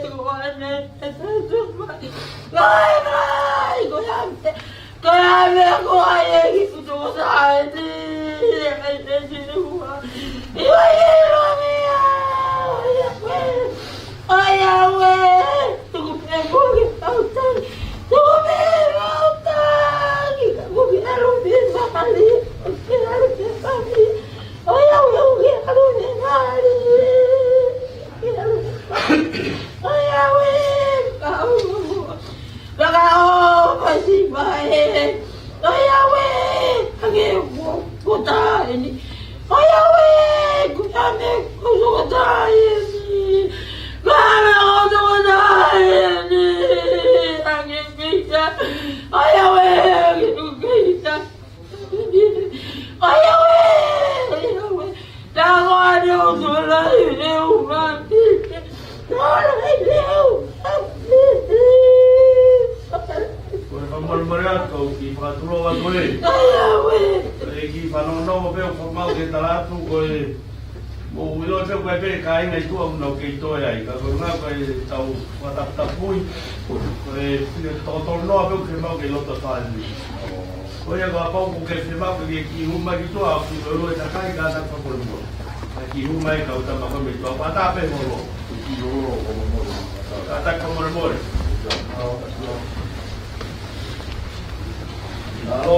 ko ane, e te tu mai. Ngai, ngai, ko ame, ko ame, ko ai, e ki puto sai, ti, e te tu mai. Iwa, iwa, iwa, iwa, iwa. Ai, awe, tuku pē koe ki tautai. Tuku pē tautai. Tuku pē alo pē mali. Tuku pē alo pē mali. Ai, awe, uke alo pē mali. Ai, awe, kau. Laka o pasi mai. Ai, awe, ange ko, ko taini. Ai, awe, ku ame ko so ko taini. Ku ame ko so ko taini. Ange kita. Ai, awe, ange kita. Ai, awe, ai, awe. Tangata o tolai leu mati. Tolai leu mati. Ko e fakamolemole atu, kau kiʻi fakatulou atu ē. Ai, awe. Ko e kiʻi fanongonongo pē ʻoku mau ke tala atu, ko e mou ʻilo pē ko e pē kāinga ʻi tuʻa ʻoku nau kei toe ai. Ka ko e ngā ko e tau fakataputapui. Ko e fine tokotolu noa pē ʻoku ke mau kei loto fāni. Ko ia kapau ʻoku ke fiemaʻu ke kiʻi hū mai ki tuʻa, ʻoku lolo e kakai, kātaki fakamolemole. Ka kiʻi hū mai kau tama ko ē mei tuʻa, kātaki pē holo. Kātaki fakamolemole. Alo.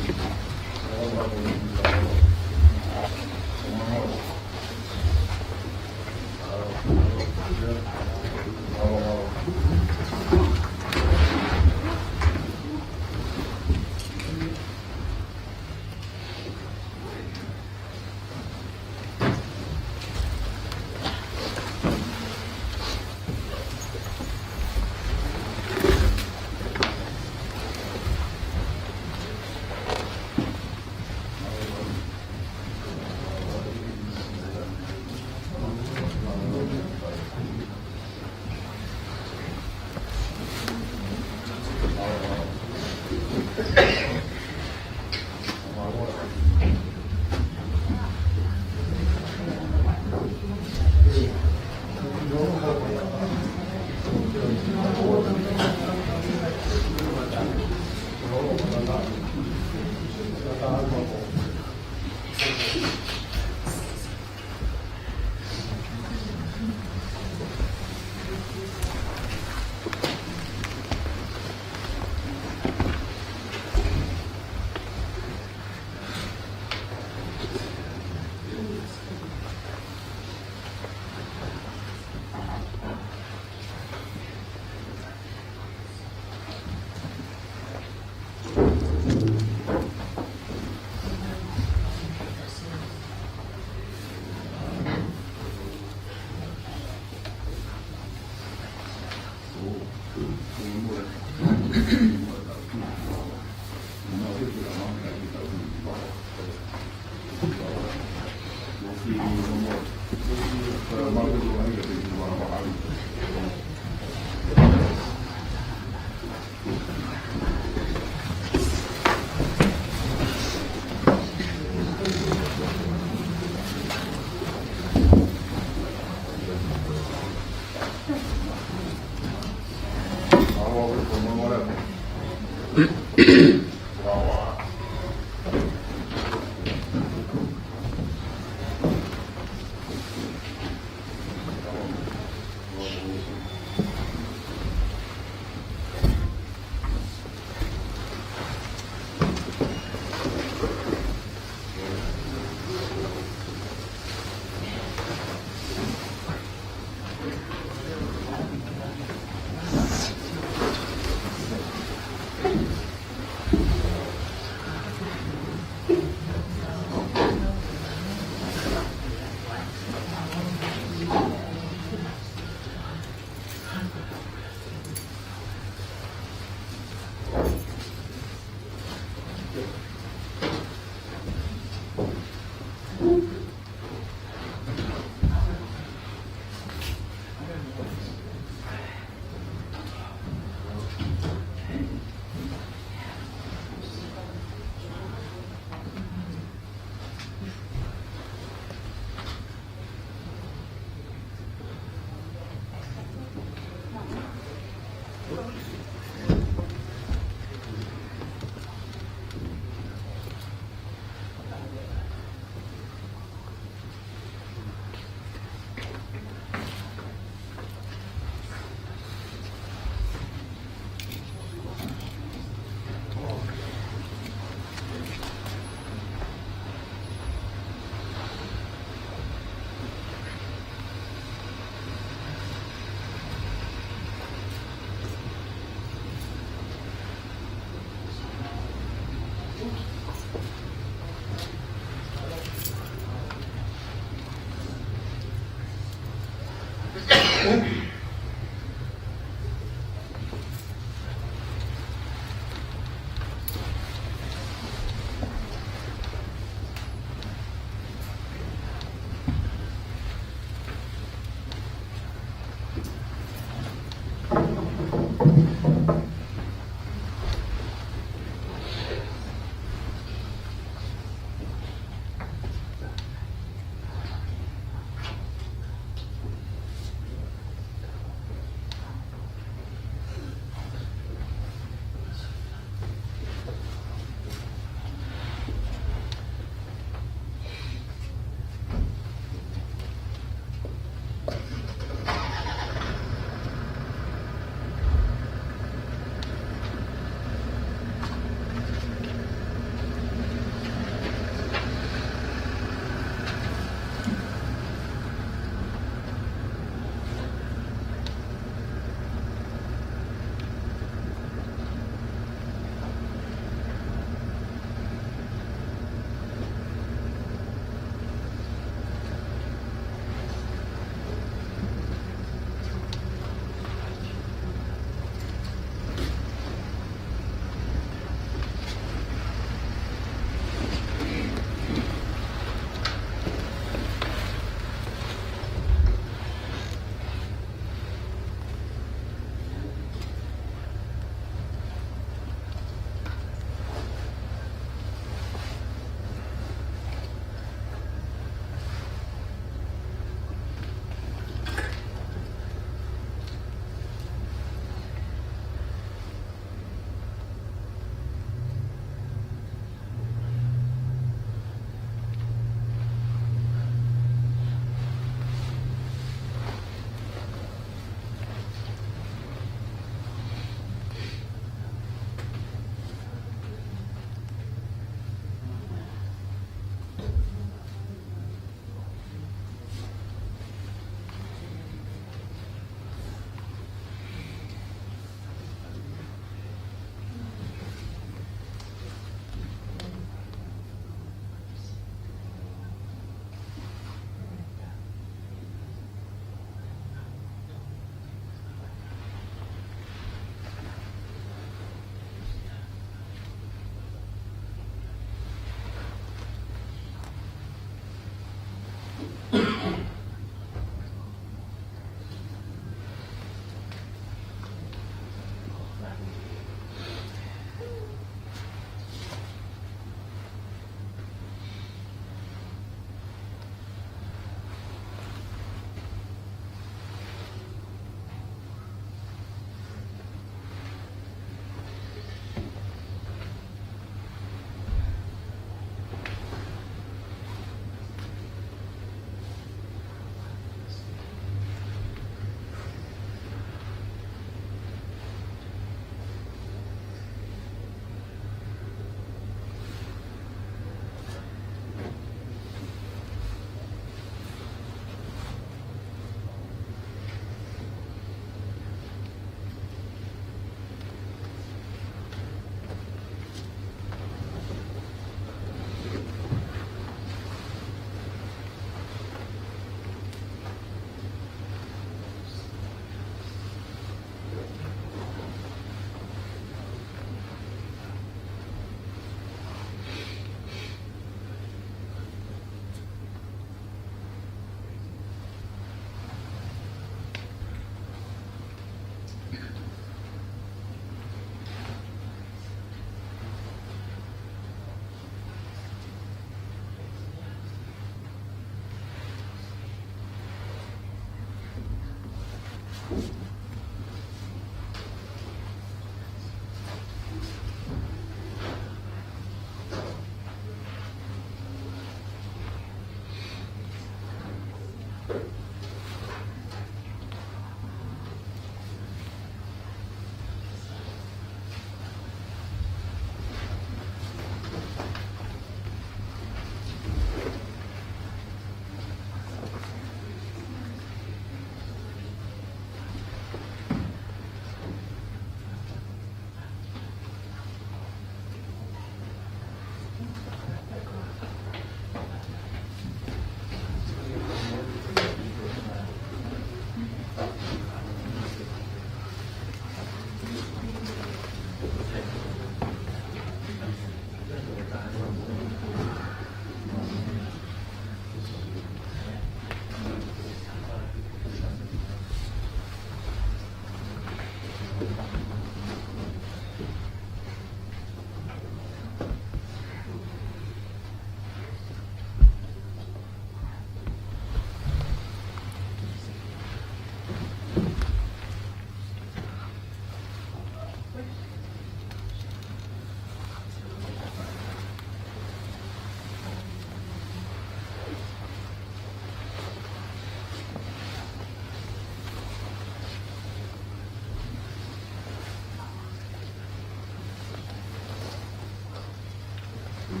Ko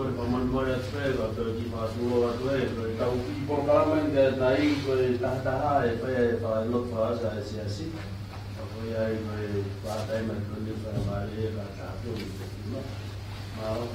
e fakamolemole atu pē, ka tau kiʻi fakatulou atu ē, ko e tau kiʻi polokalama ni ka tai, ko e taha taha e pea e fakalotu fakaʻosi ʻa e siasi. Ka ko ia ai ko e pātai mai ko eni fakamālie ka taha tu ni te kima. Mālō.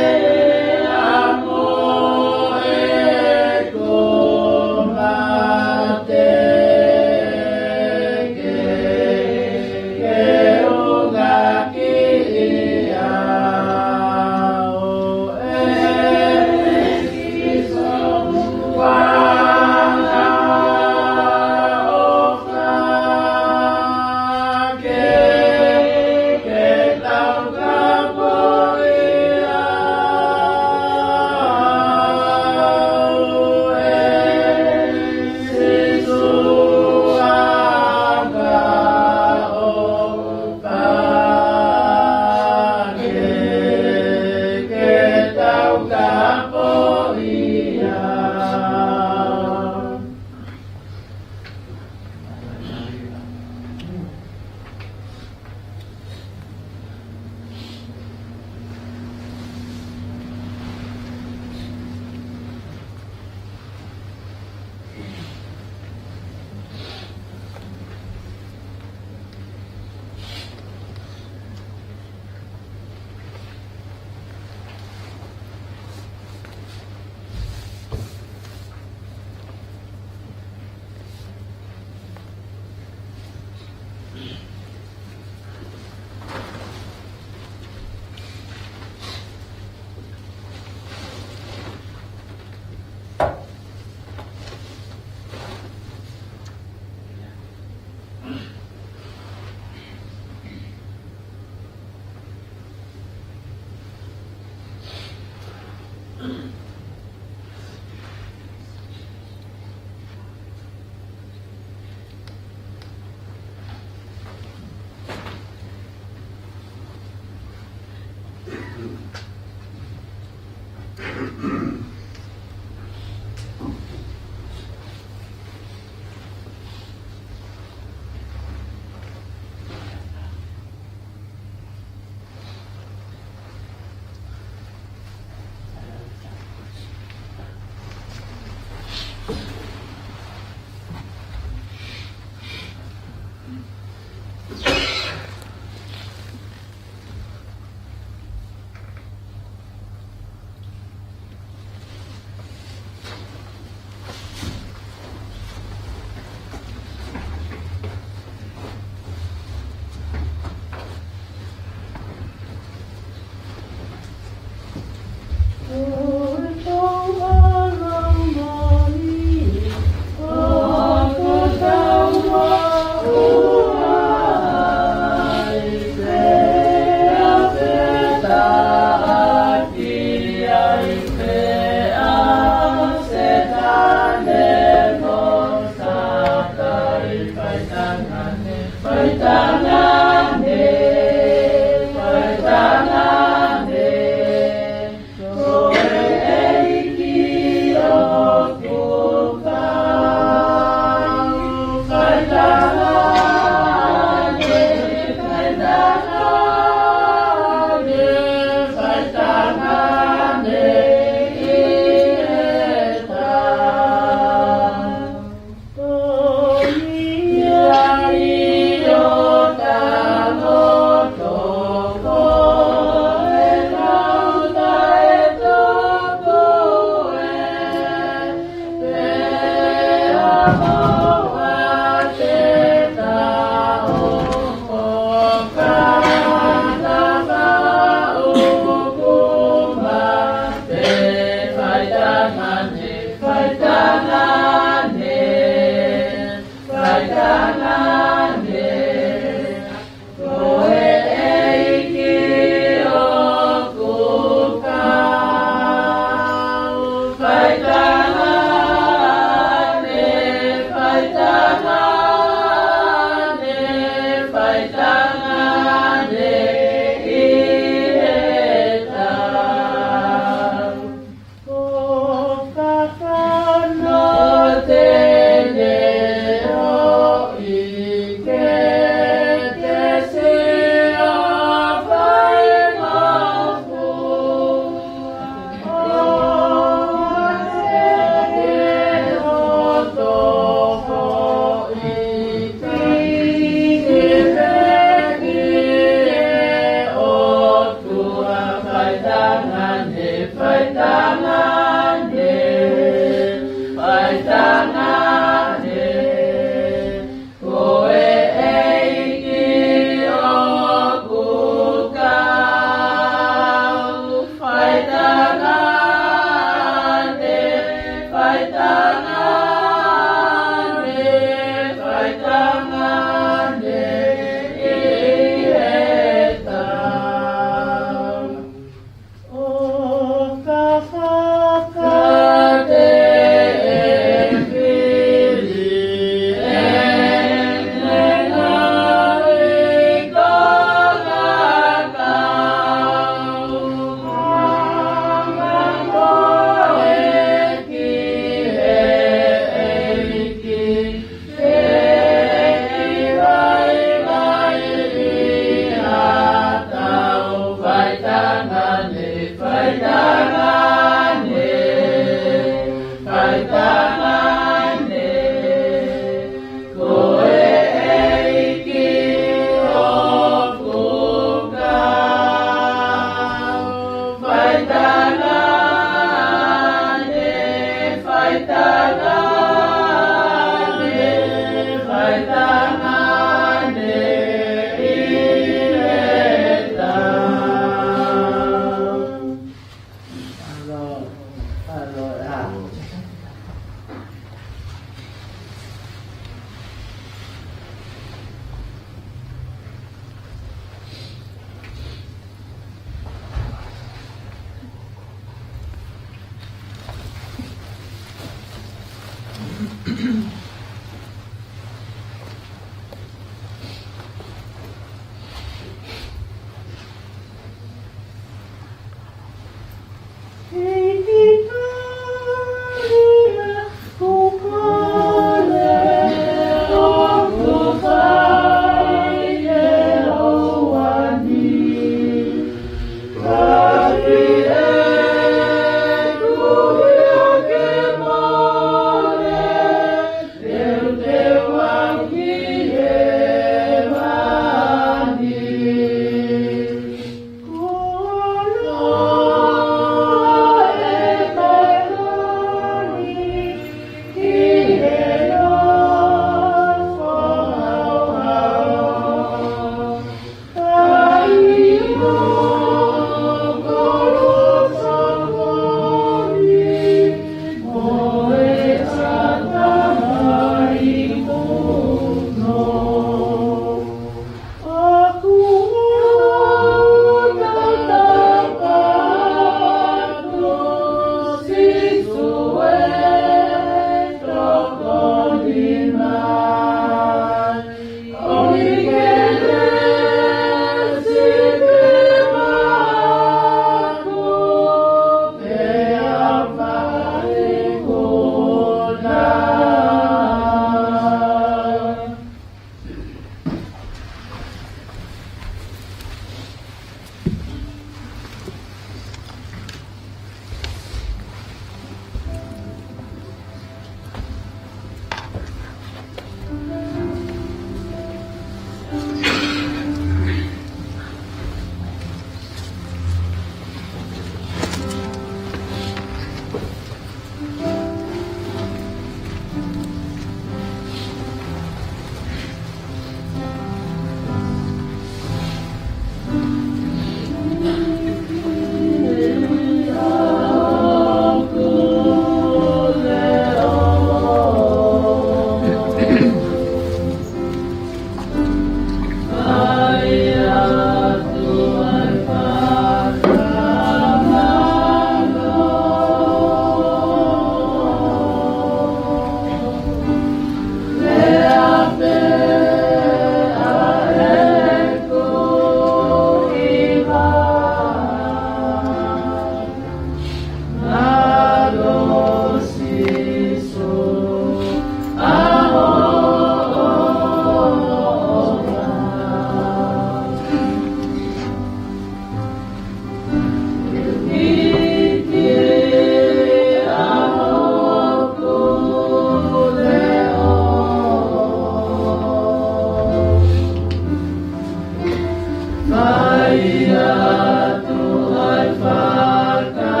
ʻAi atu ai fakamālō.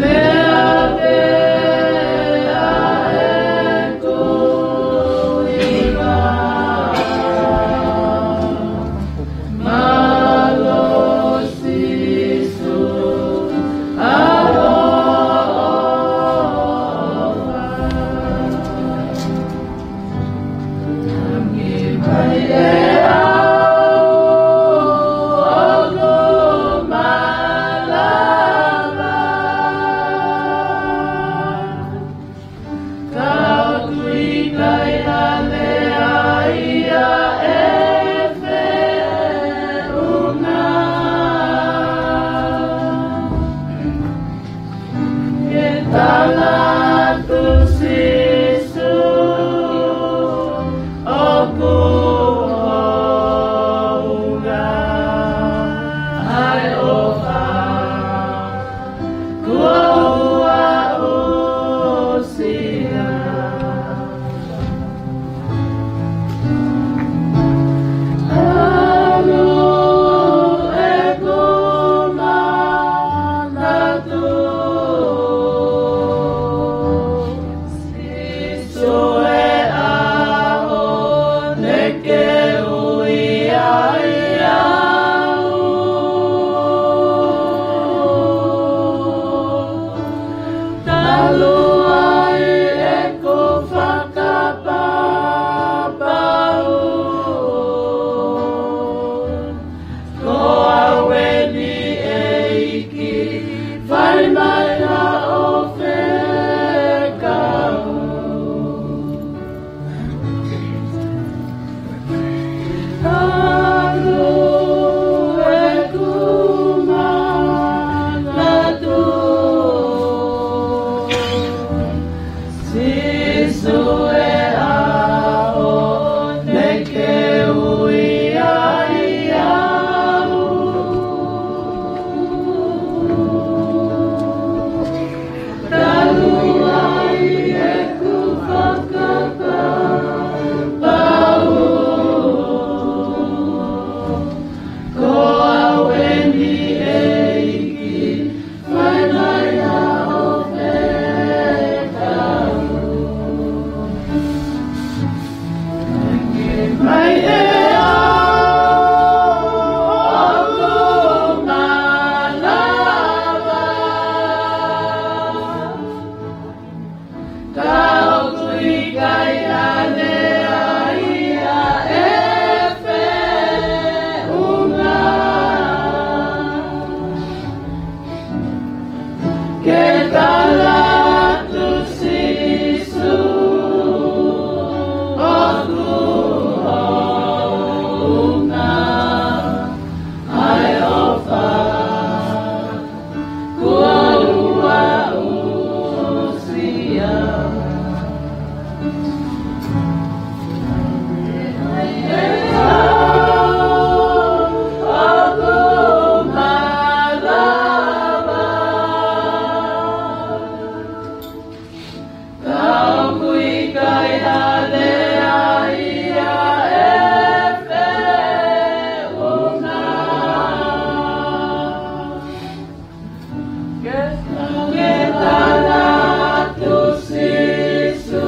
Lea pē ʻa ʻeku ʻEiki. Mālō Sīsū, ʻaloʻofa. Tangi mai ʻe au ʻoku malava. Ka ʻoku ʻikai ha lea ia ʻe feʻunga. Ke tala atu Sīsū ʻoku hounga ʻa e ʻofa. Kuo u aʻusia. ʻAlu ʻeku manatu. Sīsū e ʻaho naʻa ke ui ai au. Talu ai ʻeku fakapapau. Ko au eni ʻEiki, fai mai haʻo fekau. ʻAlu ʻeku manatu. Sīsū e ʻaho naʻa ke ui ai au. Talu ai ʻeku fakapapau. Ko au eni ʻEiki, fai mai haʻo fekau. Mai ʻe au ʻoku malava. Ka ʻoku ʻikai ha lea ia ʻe feʻunga. Ke tala atu Sīsū ʻoku hounga ʻa e ʻofa. Kuo u aʻusia. ʻOku malava. Ka ʻoku ʻikai ha lea ia ʻe feʻunga. Ke tala atu Sīsū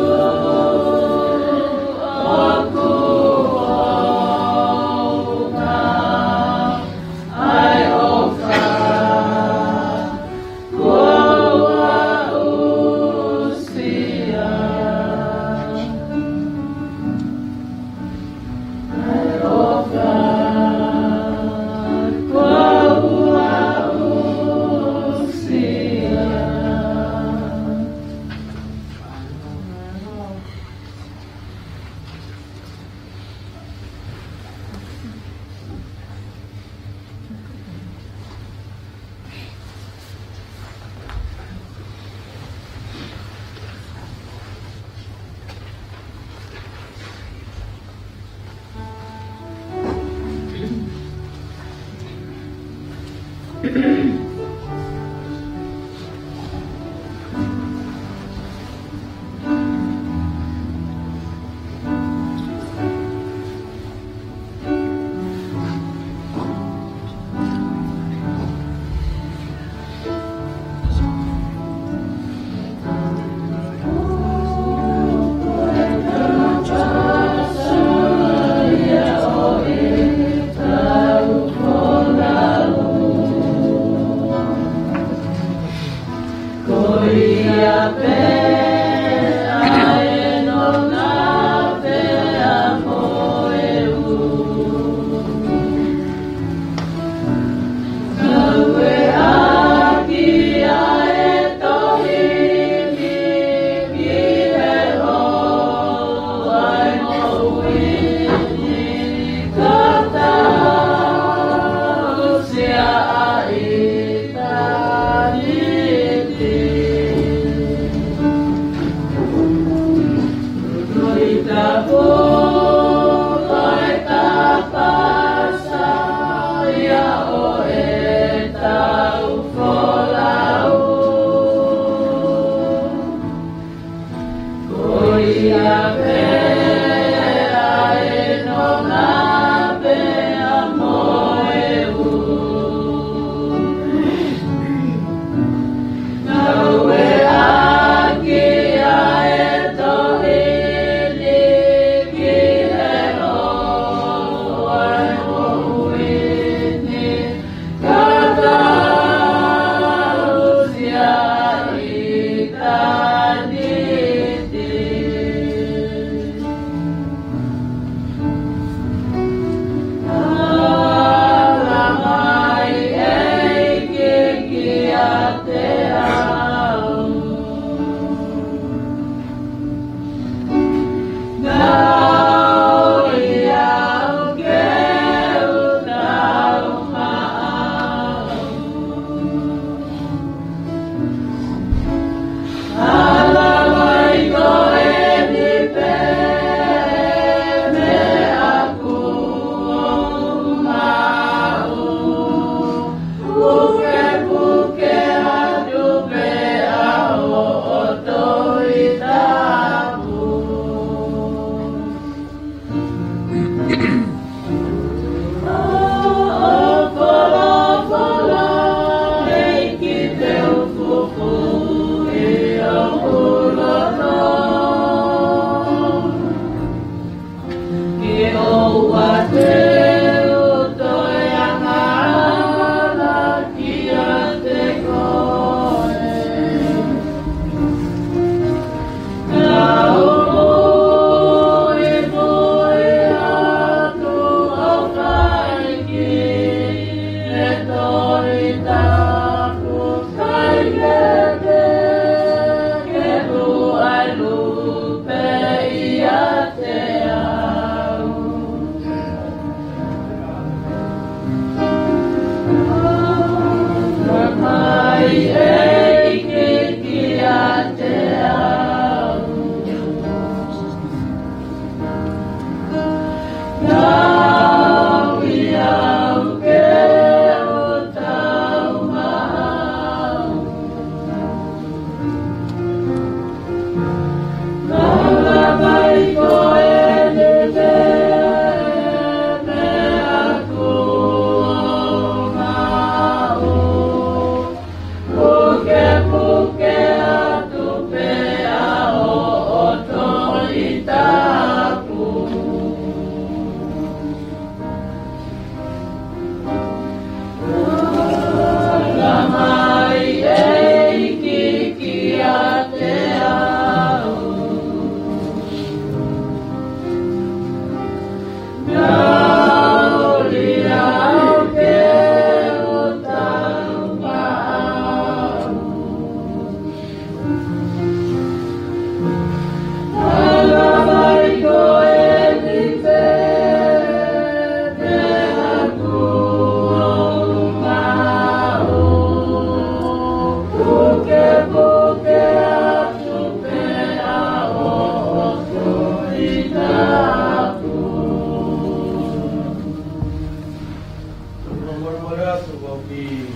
Molemole atu, kau kiʻi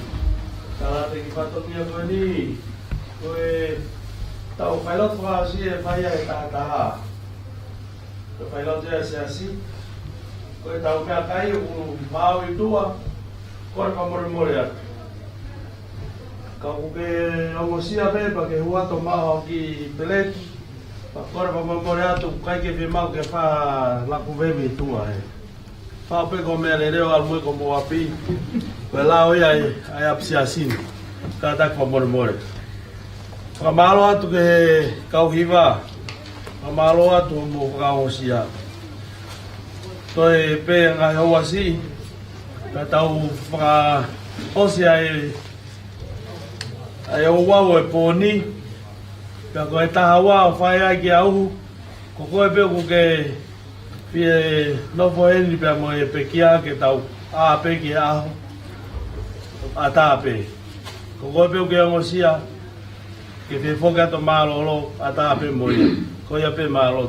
kalate ki fatongia ko eni. Ko ʻetau failotu fakaʻosi ʻe fai ai ʻe taha taha. Ko e failotu ia ʻa e siasi. Ko ʻetau meʻakai ʻoku maʻu ʻi tuʻa, kole fakamolemole atu. Ka ʻoku ke ongosia pē pea ke hū atu ʻo maʻu ha kiʻi peleti, pea kole fakamolemole atu, ʻikai ke fiemaʻu ke fai ha laku veve ʻi tuʻa ē. Fai pē ko e meʻa lelei ʻo ʻalu mo e ko mo api. Ko e lao ia ʻa e, ʻa e ʻapisiasi ni. Kātaki fakamolemole. Fakamālō atu ki he kau hiva. Fakamālō atu hoʻomou fakaongosia. Toe pē ngaahi houa siʻi, ka tau fakaʻosi ai ʻa e ouau ʻo e pō ni. Pea ko e taha ua ʻoku fai ai ki ʻaho, ko koe pē ʻoku ke fie nofo heni pea mo e pekia ke tau ʻā pē ki he ʻaho ʻatā pē. Ko koe pē ʻoku ke ongosia, ke fie foki atu ʻo mālōlō ʻatā pē mo ia. Ko ia pē, mālō.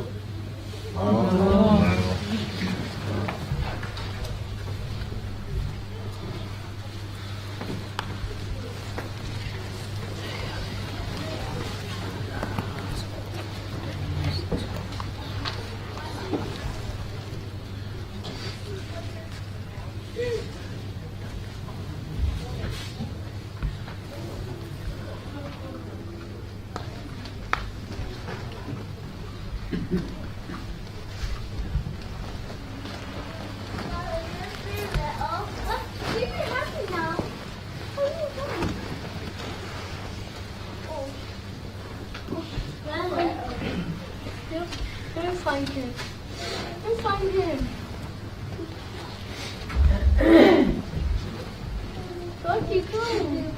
I'll find him. I'll find him. What you doing?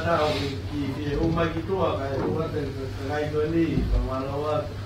Tau ki, ki, ki he uma ki tua, kae ua te, te, te ngai ko ni, ka malo atu.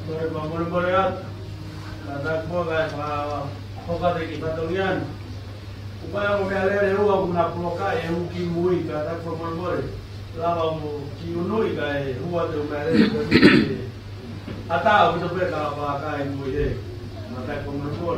Ko e fakamolemole atu. Kātaki muʻa kae fakahoka atu e kiʻi fatongia ni. Kuo pau ʻa e ongo meʻalele ʻe ua kuo na pulokaʻi e ʻū kiʻi mui, kātaki fakamolemole. Lava mo ki unuʻi kae hua te u mele ko ni. Ata o pito pe ka pa kai mo e. Mata ko mo ko.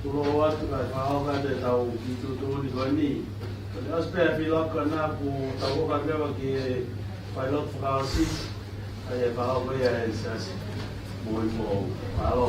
Tuku atu kae fakaʻofa atu ʻetau kiʻi tuʻutuʻuni ko eni. Ko e ʻosi pē ʻa e fili ko ena kuo tau ʻoka leva ki he failotu fakaʻosi. ʻA ia fakaʻofa ia ʻe he siasi. Moʻoni foʻou. Mālō.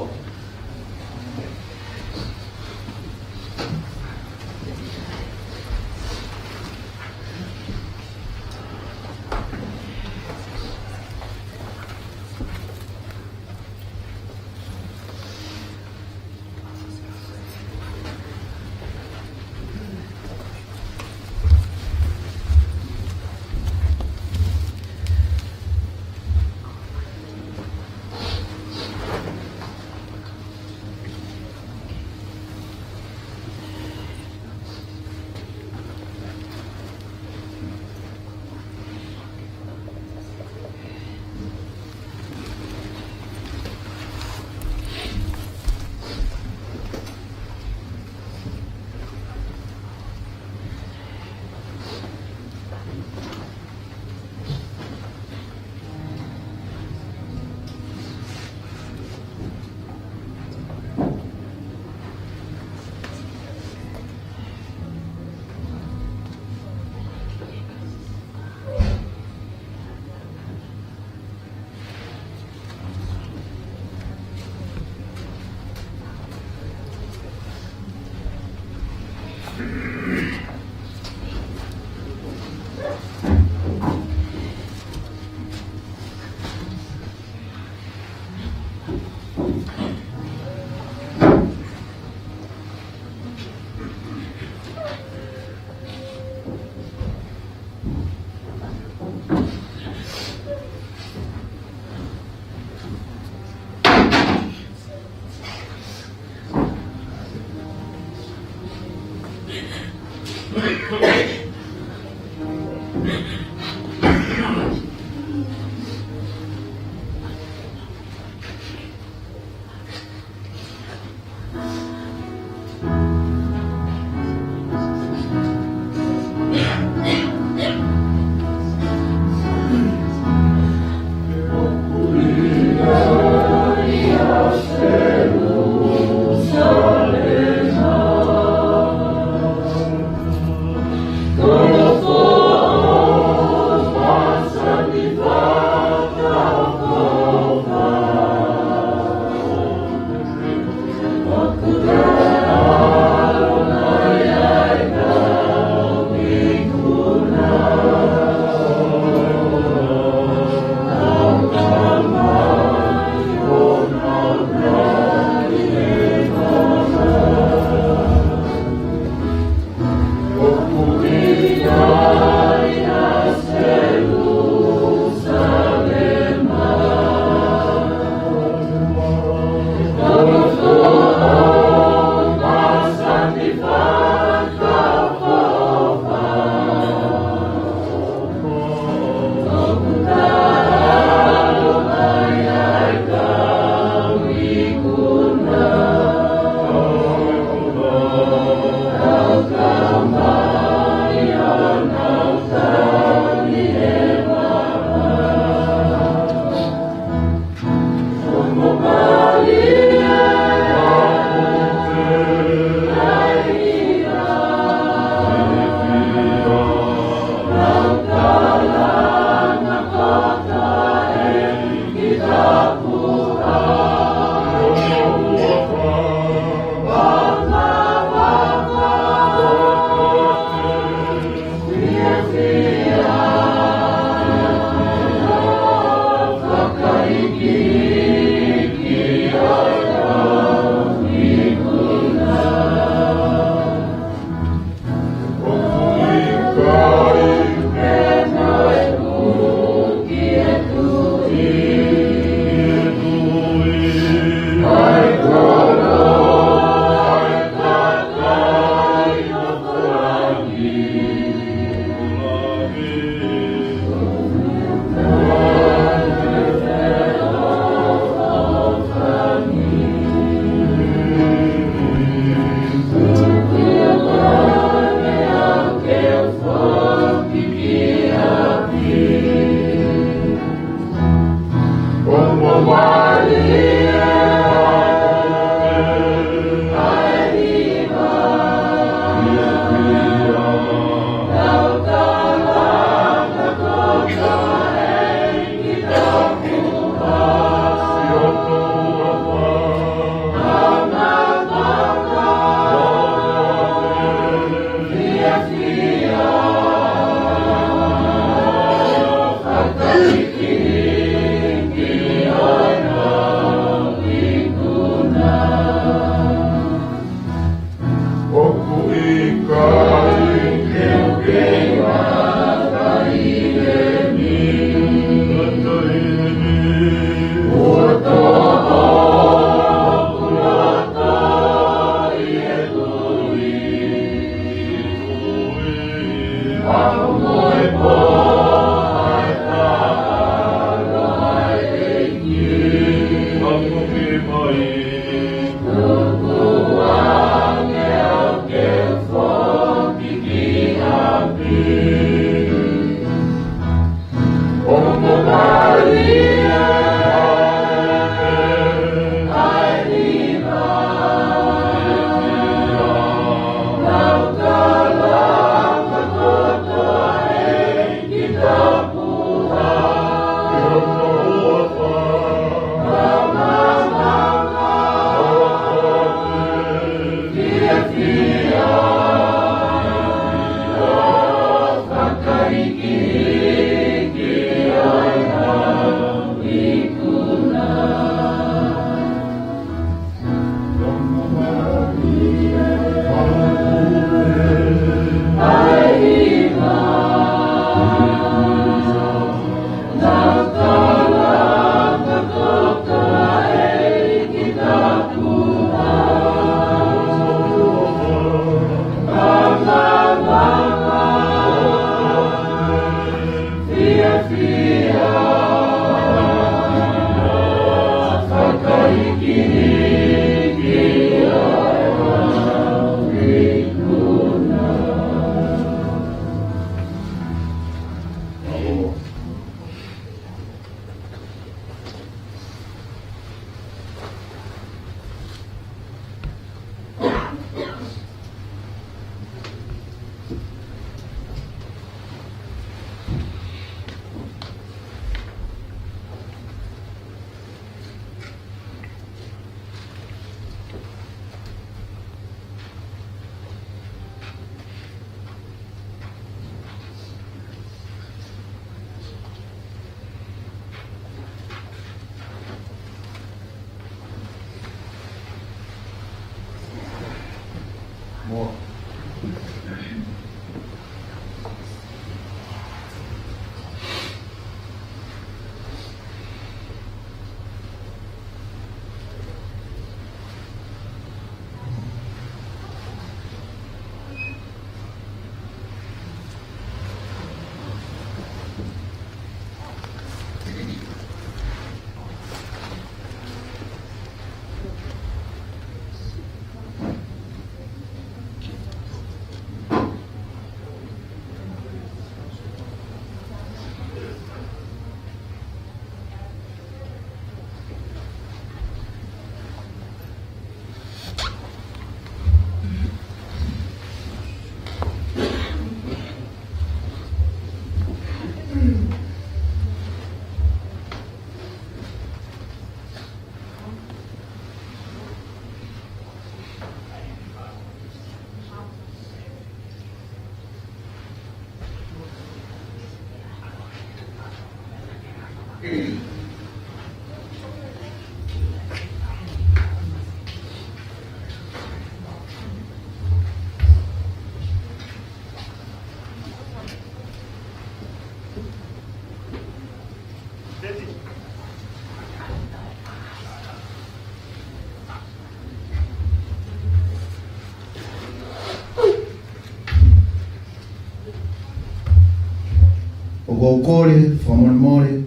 ʻOku ou kole fakamolemole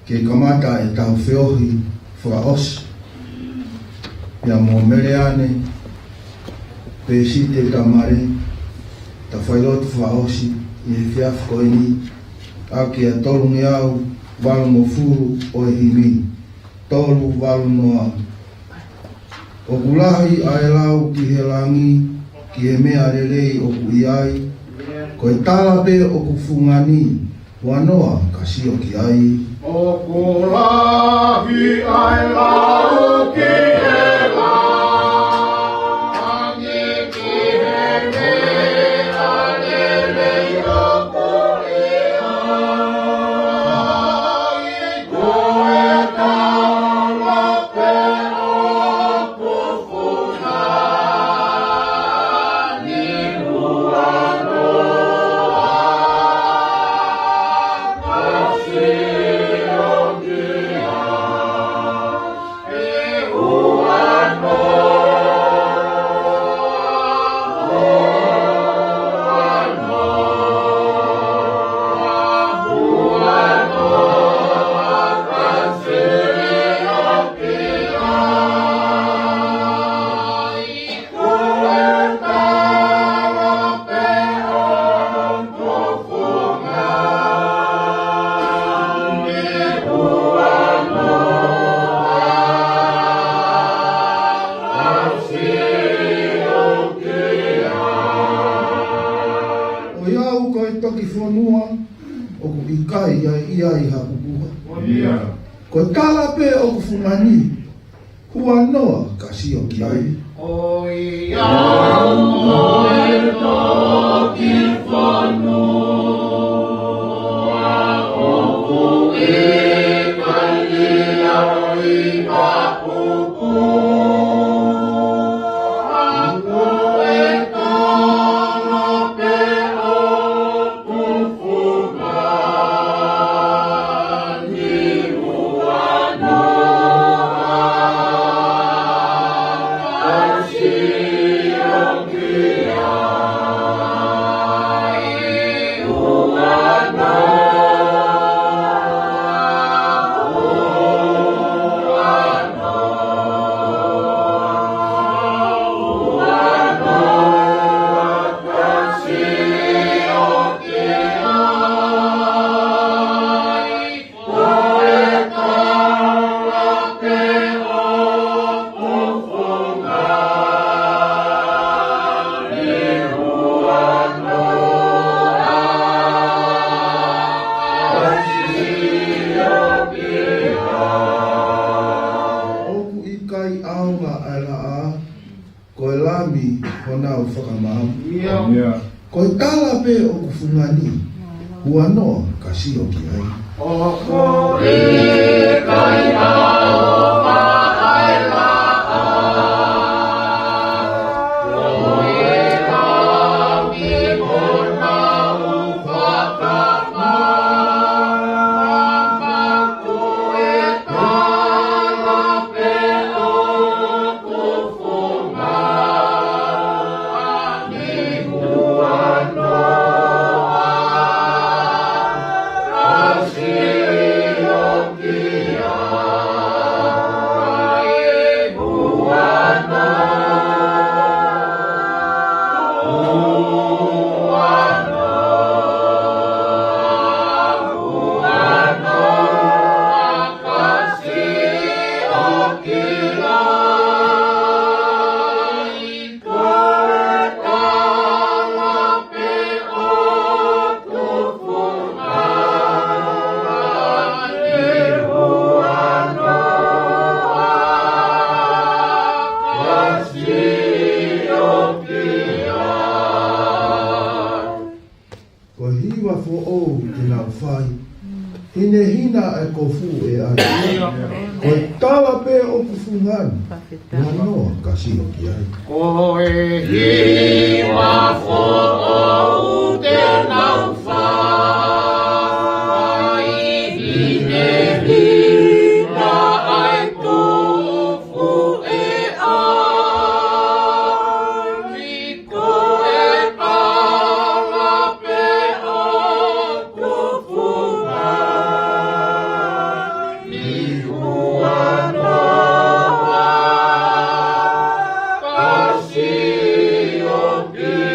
ke kamata ʻetau feohi fakaʻosi ia mo Meleane Pesite Tamale, ta failotu fakaʻosi ʻi he efiafi ko eni, ʻaki ʻa e tolungeau valungofulu ʻo e himi, tolu valu noa. ʻOku lahi ʻa e lau ki he langi, ki he meʻa lelei ʻoku ʻi ai, ko e tala pē ʻoku fungani, ua noa ka sio ki ai. ʻOku lahi ʻa e lau ki he langi, ki he meʻa lelei ʻoku ʻi ai, ko e tala pē ʻoku fungani, ua noa ka sio ki ai. ʻikai ai ʻi ai ha pupuha. Ko e tala pē ʻoku fungani, huanoa ka sio ki ai. ʻOiauē, toki fonu, ʻoku ʻikai ʻi ai ha pupuha. Ko e tala pē ʻoku ʻoku ʻikai ʻaonga ʻa e laʻā, ko e lami honau fakamaaʻi. Ko e tala pē ʻoku fungani, huanoa ka sio ki ai. ʻOku ʻikai ʻaonga ʻa e laʻā, ko e lami honau fakamaaʻi. Ko e tala pē ʻoku Ko e hiva foʻou te nau fai, hinehina ʻa e kofu ʻe ʻai. Ko e tala pē ʻoku fungani, huanoa ka sio ki ai. Ko e hiva foʻou te nau fai, hinehina ʻa e kofu ʻe ʻai. Ko e tala pē ʻoku fungani, huanoa ka sio ki ai.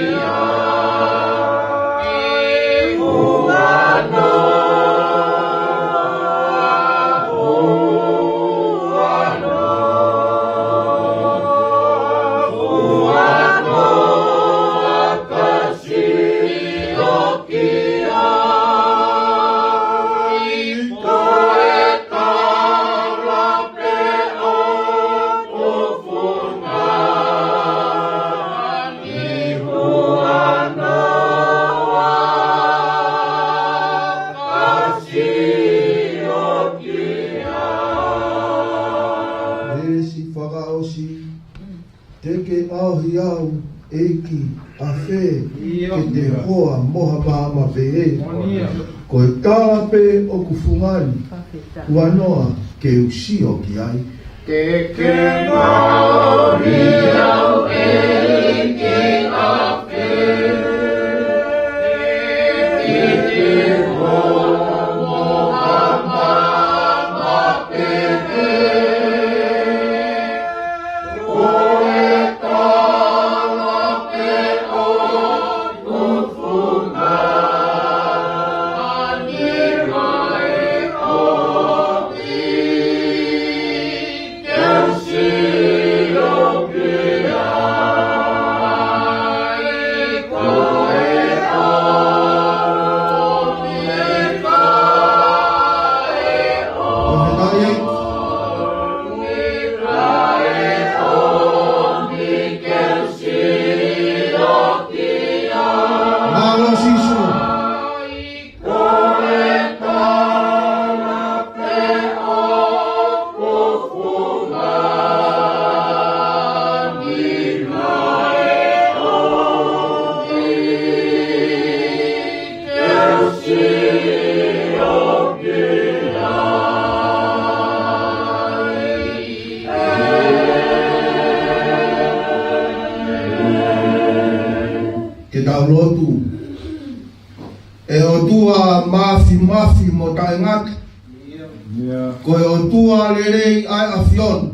Huanoa, huanoa, huanoa ka sio ki ai. Ko e tala pē ʻoku fungani, huanoa ka sio ki ai. Veesi fakaʻosi. Te ke ngaohi au, ʻEiki, ʻafē ke te hoa mo ha maama pehē? Ko e tala pē ʻoku fungani, huanoa ke u sio ki ai. Te ke ngaohi au, ʻEiki, ʻafē ke te hoa mo ha maama pehē? Ko e tala pē ʻoku fungani, ʻoku ke sio ki Tau lotu. ʻE ʻOtua māfimafi mo taʻengata, ko e ʻOtua lelei ʻa e ʻAfiona.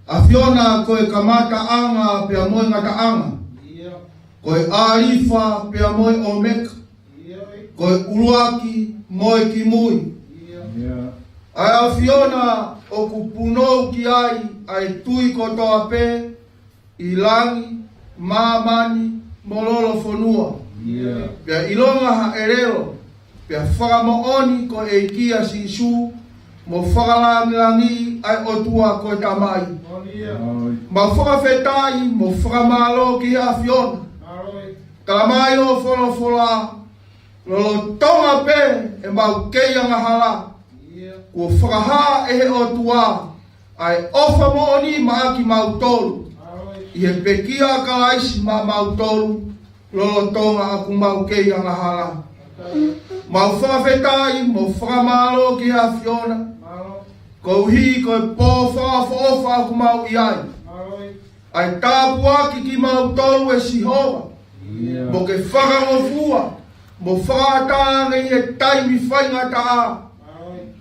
ʻAfiona ko e kamataʻanga pea mo e ngataʻanga, ko e ʻAlifa pea mo e ʻOmeka, ko e ʻuluaki mo e kimui. ʻA e ʻAfiona ʻoku punou ki ai ʻa e tui kotoa pē ʻi langi, māmani mo lolofonua. Pea ʻilonga ha ʻelelo, pea fakamoʻoni ko e ʻEiki ʻa Sīsū, mo fakalangilangiʻi ʻa e ʻOtua ko e Tamai. Mau fakafetaʻi mo fakamālō ki he ʻAfiona. Talamai ʻe hoʻo folofola, lolotonga pē ʻemau kei angahala, kuo fakahā ʻe he ʻOtua ʻa e ʻofa moʻoni maʻa kimautolu ʻi he pekia ʻa Kalaisi maʻa mautolu, lolotonga ʻoku mau kei angahala. Mau fakafetaʻi mo fakamālō ki he ʻAfiona, koeʻuhi ko e pō fakaʻofoʻofa ʻoku mau ʻi ai. ʻA e tāpuaki kimautolu ʻe Sihova, mo ke fakangofua mo fakaʻatā ange ʻi he taimi faingataʻa,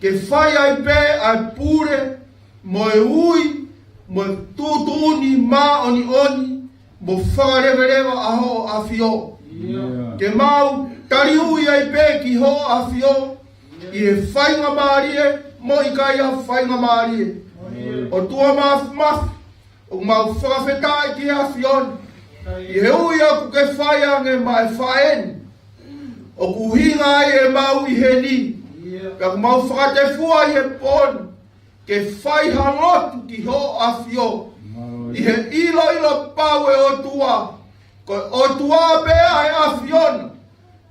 ke fai ai pē ʻa e pule mo e ui mo e tuʻutuʻuni māʻoniʻoni mo fakaleveleva ʻa hoʻo ʻAfio. Ke mau taliui ai pē ki hoʻo ʻAfio ʻi he faingamālie mo ʻikai ha faingamālie. ʻOtua māfimafi, ʻoku mau fakafetaʻi ki he ʻAfiona ʻi he ui ʻoku ke fai ange maʻa e faʻē ni ʻoku ʻuhinga ai ʻemau ʻi heni. Pea ʻoku mau fakatefua ʻi he pō ni ke fai ha lotu ki hoʻo ʻAfio ʻi he ʻiloʻilo pau, ʻe ʻOtua, ko e ʻOtua pē ʻa e ʻAfiona,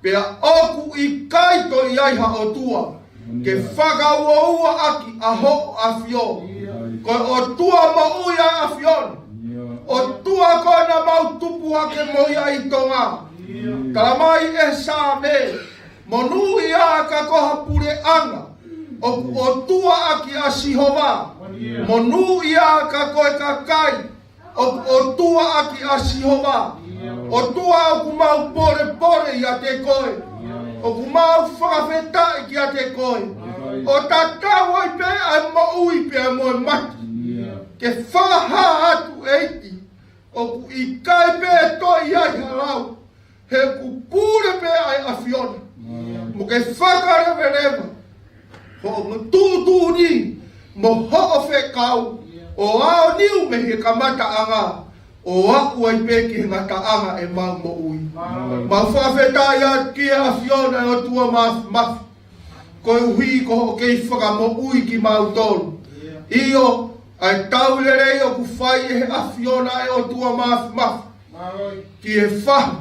pea ʻoku ʻikai toe ʻi ai ha ʻOtua ke fakauouaʻaki ʻa hoʻo ʻAfio. Ko e ʻOtua moʻui ʻa e ʻAfiona. ʻOtua ko ē naʻa mau tupu hake mo ia ʻi Tonga. Talamai ʻe he Saame, monūʻia ka ko ha puleʻanga ʻoku ʻOtua ʻaki ʻa Sihova. Monūʻia ka ko e kakai ʻoku ʻOtua ʻaki ʻa Sihova. ʻOtua, ʻoku mau polepole ʻiate koe. ʻOku mau fakafetaʻi kiate koe. ʻO tatau ai pē ʻa e moʻui pea mo e mate, ke fakahā atu ʻEiki, ʻoku ʻikai pē toe ʻi ai ha lau, he ʻoku pule pē ʻa e ʻAfiona mo ke fakaleveleva hoʻo tuʻutuʻuni mo hoʻo fekau, ʻo aoniu mei he kamataʻanga ʻo aʻu ai pē ki he ngataʻanga ʻemau moʻui. Mau fakafetaʻi atu ki he ʻAfiona, ʻe ʻOtua māfimafi, koeʻuhi ko hoʻo kei fakamoʻui kimautolu. ʻIo, ʻa e tau lelei ʻoku fai ʻe he ʻAfiona, ʻe ʻOtua māfimafi, ki he fahu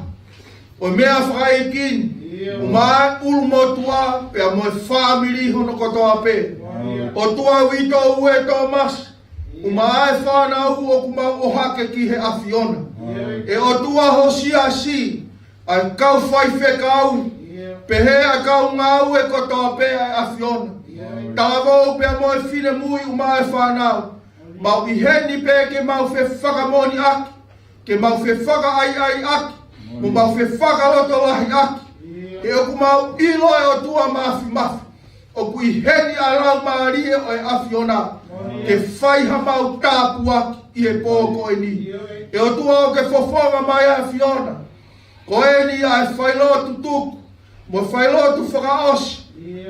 ʻo e meʻa fakaʻeiki ni, ʻumaʻā e ʻulumotuʻa pea mo e fāmili hono kotoa pē. ʻOtua, Uitou ē Tōmasi, ʻumaʻā e fānau ʻoku mau ʻohake ki he ʻAfiona. ʻE ʻOtua, ho siasi, ʻa e kau faifekau, pehē ʻa e kau ngāue kotoa pē ʻa e ʻAfiona, talavou pea mo e finemui ʻumaʻā e fānau, mau ʻi heni pē ke mau fefakamoʻoniʻaki, ke mau fefakaʻaiʻaiʻaki, mo mau fefakalotolahiʻaki. He ʻoku mau ʻilo, ʻe ʻOtua māfimafi, ʻoku ʻi heni ʻa e Laumālie ʻo e ʻAfiona ke fai hamau tāpuaki ʻi he pō ko eni. ʻE ʻOtua, ʻoku ke fofonga mai, ʻAfiona. Ko eni ʻa e failotu tuku mo e failotu fakaʻosi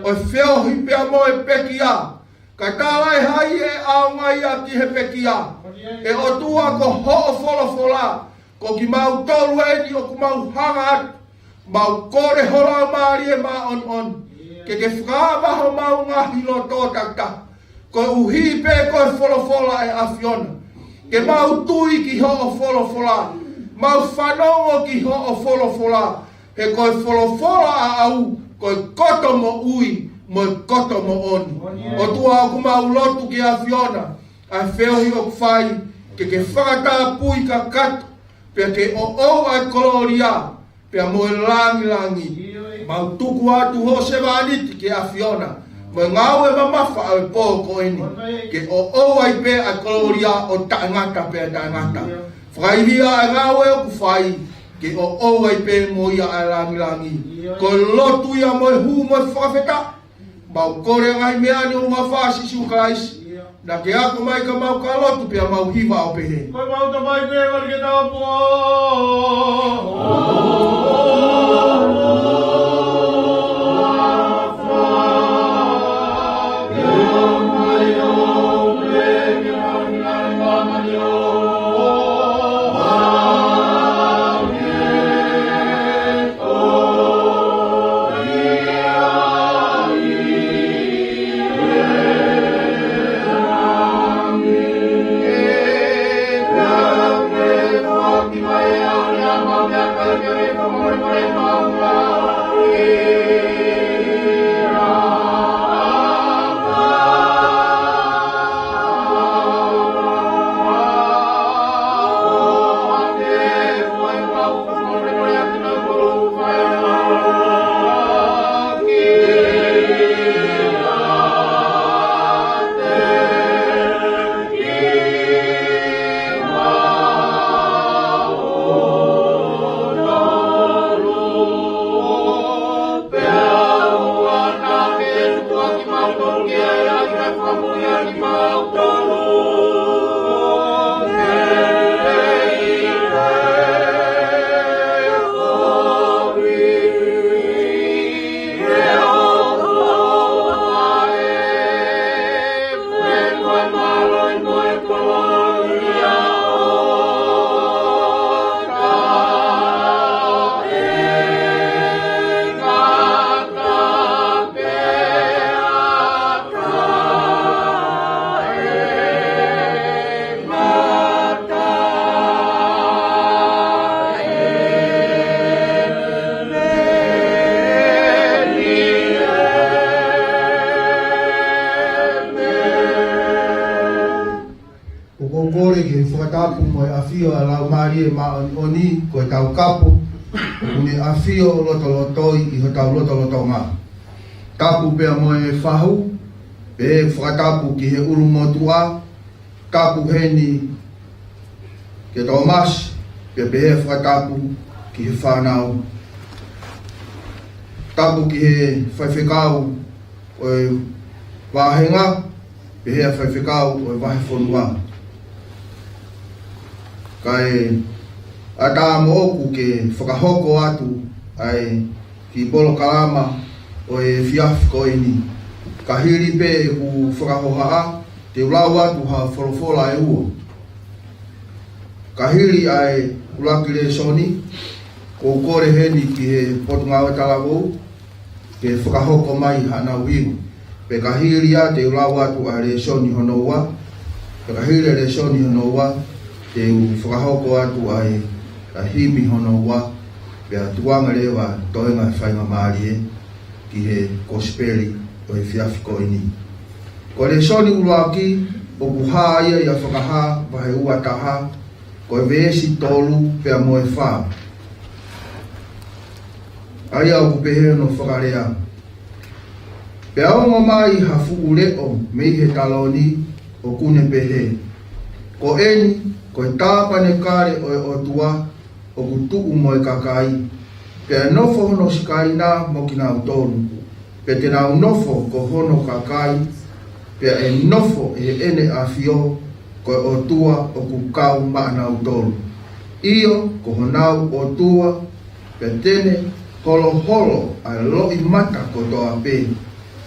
ʻo e feohi pea mo e pekia. Ka talaʻehai ʻe ʻaonga ia ki he pekia, ʻe ʻOtua, ko hoʻo folofola, ko kimautolu eni ʻoku mau hanga atu, mau kole ho Laumālie Māʻoniʻoni ke ke fakaava homau ngaahi loto takitaha, koeʻuhi pē ko e folofola, ʻe ʻAfiona. Ke mau tui ki hoʻo folofola, mau fanongo ki hoʻo folofola, he ko e folofola ʻaʻau ko e koto moʻui mo e koto moʻoni. ʻOtua, ʻoku mau lotu ki he ʻAfiona, ʻa e feohi ʻoku fai, ke ke fakatapui kakato, pea ke ʻoʻou ʻa e kolōlia pea mo e langilangi. Mau tuku atu ho sevāniti ki he ʻAfiona mo e ngāue mamafa ʻo e pō ko eni, ke ʻoʻou ai pē ʻa e kolōlia ʻo taʻengata pea taʻengata. Fakaivia ʻa e ngāue ʻoku fai, ke ʻoʻou ai pē mo ia ʻa e langilangi. Ko e lotu ia mo e hū mo e fakafetaʻi. Mau kole ʻa e ngaahi meʻa ni ʻi he huafa ʻo Sīsū Kalaisi. Naʻa ke ako mai ka mau ka lotu pea mau hiva ʻo pehē. Ko e mau Tamai pē ʻoku ke tau pō. ʻOku ou kole ke fakatapu mo e ʻafio ʻa e Laumālie Māʻoniʻoni, ko e Taukapo, ʻoku ne ʻafio lotolotoi ʻi hotau lotolotonga. Tapu pea mo e fahu, pea fakatapu ki he ʻulumotuʻa, tapu heni kia Tōmasi, pea pehē fakatapu ki he fānau. Tapu ki he faifekau ʻo e vāhenga, pehē ʻa e faifekau ʻo e vahefonua. Kae ʻatā moʻoku ke fakahoko atu ʻa e kiʻi polokalama ʻo e efiafi ko eni. Ka hili pē ʻeku fakahohaʻa, te u lau atu ha folofola ʻe ua. Ka hili ʻa e ʻuluaki lēsoni, ʻoku ou kole heni ki he Potungāue Talavou, ke fakahoko mai haʻanau hiva. Pea ka hili ia te u lau atu ʻa e lēsoni hono ua. Pea ka hili ʻa e lēsoni hono ua, te u fakahoko atu ʻa e, ʻa e himi hono ua. Pea tuʻunga leva toenga faingamālie ki he kosipeli ʻo e efiafi ko eni. Ko e lēsoni ʻuluaki, ʻoku hā ia ʻia Fakahā vahe ua taha, ko e veesi tolu pea mo e fā. ʻA ia ʻoku pehē hono fakalea. Pea ongo mai ha fuʻu leʻo mei he taloni ʻoku ne pehē, Ko eni, ko e tāpanekale ʻo e ʻOtua ʻoku tuʻu mo e kakai, pea nofo hono sikaina mo kinautolu, pea te nau nofo ko hono kakai, pea ʻe nofo ʻi heʻene ʻafio, ko e ʻOtua ʻoku kau maʻanautolu. ʻIo, ko honau ʻOtua, pea te ne holoholo ʻa e loʻimata kotoa pē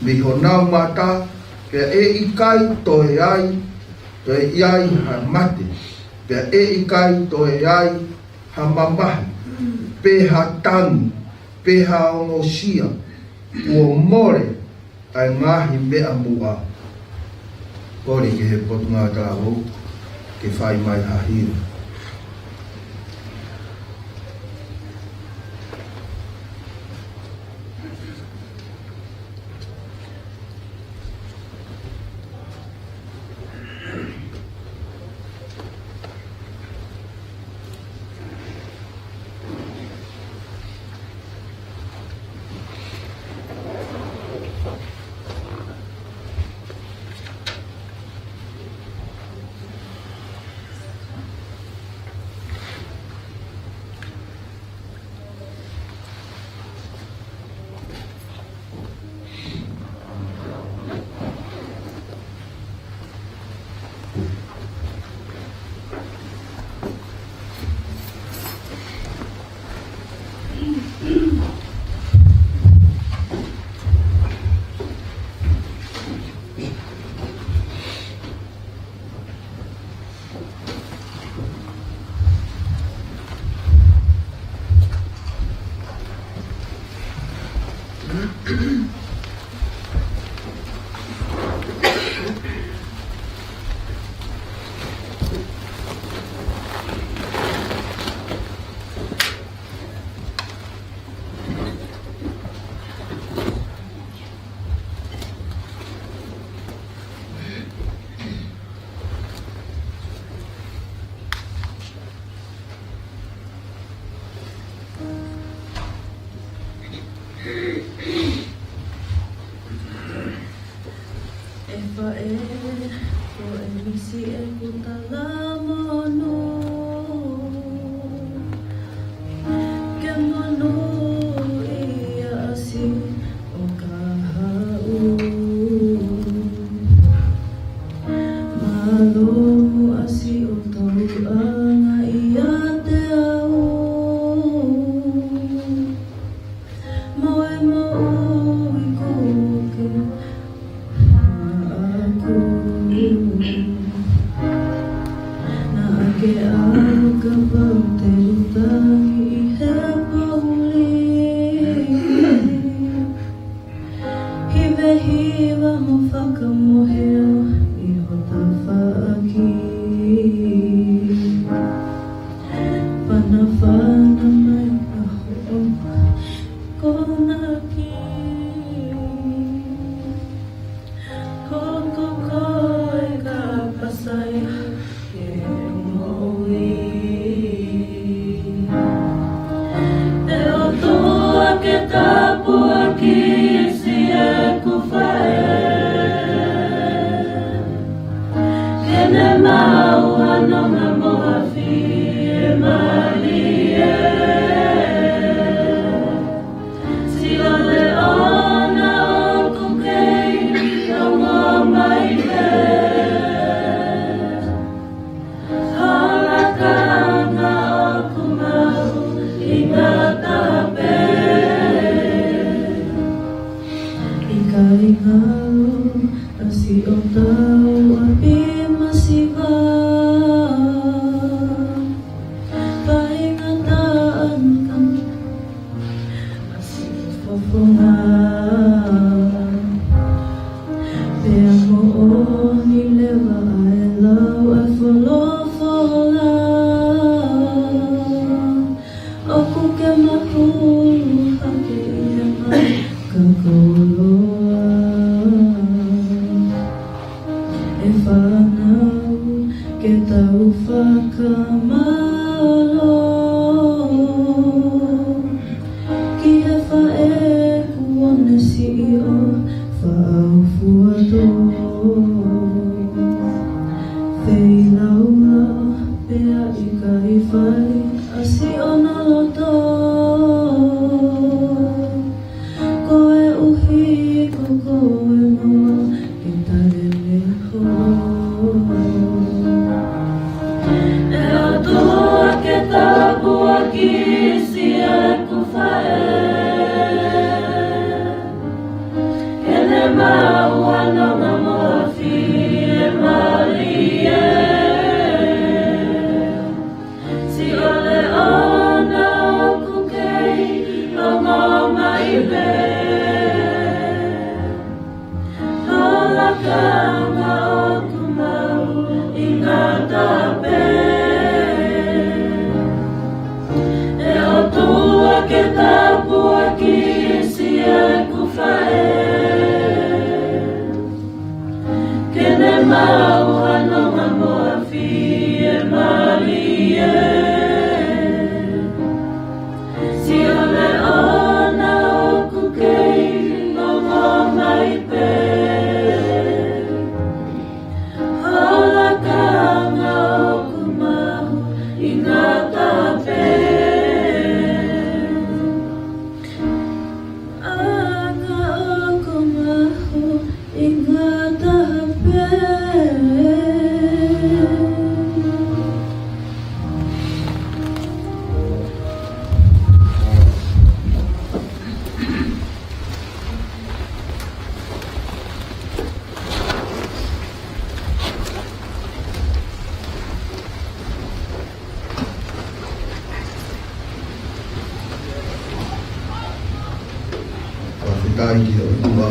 mei honau mata, pea ʻe ʻikai toe ai, toe ʻi ai ha mate, pea ʻe ʻikai toe ai ha mamahi, pe ha tangi, pe ha ongosia, kuo mole ʻa e ngaahi meʻa muʻa. Kole ki he Potungāue Talavou ke fai mai ha hiva. ʻE faʻē, ko e misi ʻeku talamonū, ke monūʻia ʻa siʻo kahaʻu. Mālō muʻa siʻo tauʻanga ʻiate au. Mo e moʻui kuo ke maʻaku. Naʻa ke ʻalu kapau te u tangi ʻi he poʻuli. Hivehiva mo fakamohe au ʻi ho tafaʻaki. Fanafana mai ʻa hoʻo konaki. Hoko koe ka pasaia ke moʻui. ʻE ʻOtua ke tāpuakiʻi siʻeku faʻē. Ke ne maʻu ha nonga mo ha fiemālie. Sio leʻo na ʻoku kei ongo mai pē. Hala ka anga ʻoku maʻu ʻi ngata pē. ʻIkai ngalo ʻa siʻo tauʻapi masiva. Faingataʻa na ka ʻa siʻo fofonga. Pea moʻoni leva ʻa e lau ʻa e folofola. ʻOku ke mahulu hake ʻi he ngaahi kakoloa. ʻE fānau, ke tau fakamālō ki he faʻē kuo ne siʻi ʻo faʻa fuatō. Feilaulauʻi pea ʻikai fai ʻa siʻona loto. Koeʻuhi ko koe mo au ʻe talele holo. ʻE ʻOtua ke tāpuakiʻi siʻeku faʻē. Ke ne maʻu ha nonga mo ha fiemālie. Sio leʻo na ʻoku kei ongo mai pē. Hala ka anga ʻoku maʻu ʻi ngata pē. ʻE ʻOtua ke tāpuakiʻi siʻeku faʻē. Ke ne maʻu ha nonga mo ha fiemālie. Sio leʻo na ʻoku kei ongo mai pē. Hala ka anga Ai ki he ʻOtua.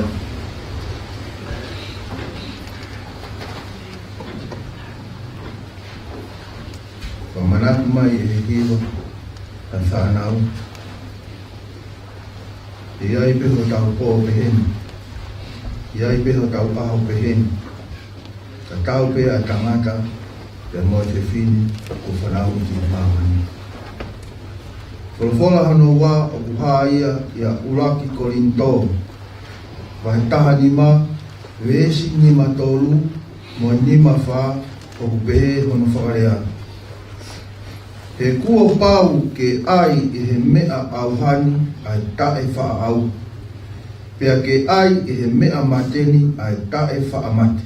Fakamanatu mai ʻe he hiva ʻa e fānau. ʻE ʻi ai pē hotau pō pehē ni. ʻE ʻi ai pē hotau ʻaho pehē ni. Tatau pē ʻa e tangata pea mo e fefine kuo fanauʻi ki māmani. Folofola hono ua ʻoku hā ia ʻia ʻUluaki Kolinitō, vahe taha nima, veesi nima tolu mo e nima fā, ʻoku pehē hono fakalea: He kuo pau ke ʻai ʻe he meʻa ʻauha ni ʻa e taʻefaʻaʻauha, pea ke ʻai ʻe he meʻa mate ni ʻa e taʻefaʻamate.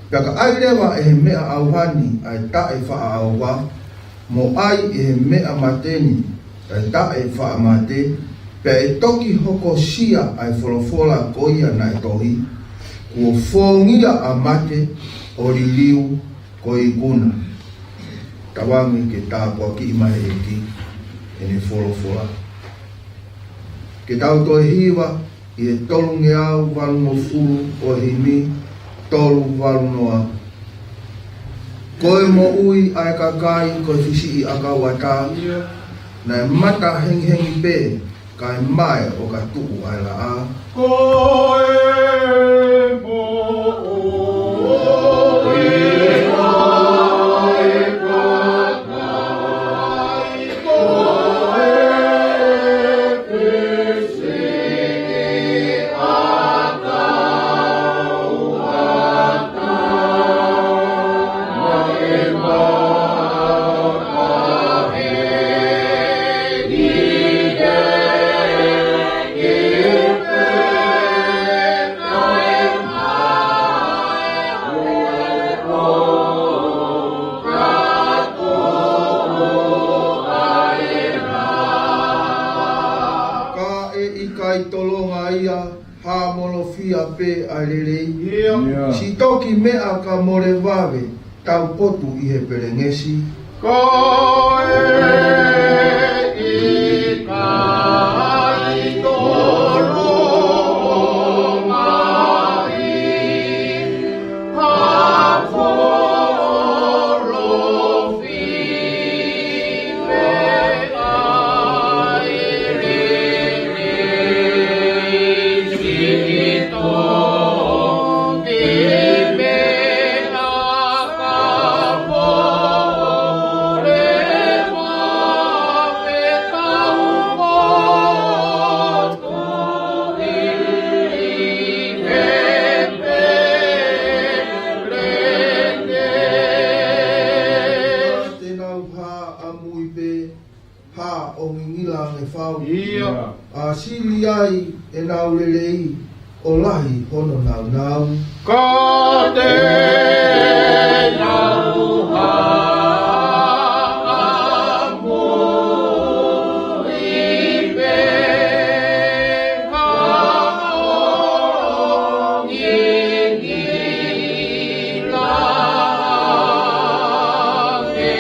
Pea ka ʻai leva ʻe he meʻa ʻauha ni ʻa e taʻefaʻaʻauha, mo ʻai ʻe he meʻa mate ni ʻa e taʻefaʻamate, pea ʻe toki hokosia ʻa e folofola ko ia naʻe tohi, kuo fōngia ʻa mate ʻo liliu ko e ikuna. Tauange ke tāpuakiʻi mai ʻe he ʻEiki ʻene folofola. Ke tau toe hiva ʻi he tolungeau valungofulu ʻo e himi, tolu valu noa. Ko e moʻui ʻa e kakai ko e fisiʻiʻakau ʻatā, naʻe mata hengihengi pē, kae mae ʻo ka tuʻu ʻa e laʻā. Ko e moʻui ʻa e kakai ko e fisiʻiʻakau ʻatā, naʻe mata hengihengi Ka ʻe ʻikai tolonga ia, hā molofia pē ʻa e lelei. Ia. Ia. Siʻi toki meʻa ka mole vave, taupotu ʻi he pelengesi. Ka ʻe ʻikai tolonga ia, hā molofia pē ʻa e lelei. Siʻi toki meʻa ka mole vave, taupotu ʻi he pelengesi. Te nau hā ʻamui pē, hā ʻo ngingila ange fau. Ia. ʻA sili ai ʻenau lelei, ʻo lahi hono nāunau. Ka te nau hā ʻamui pē, hā ʻo ngingila ange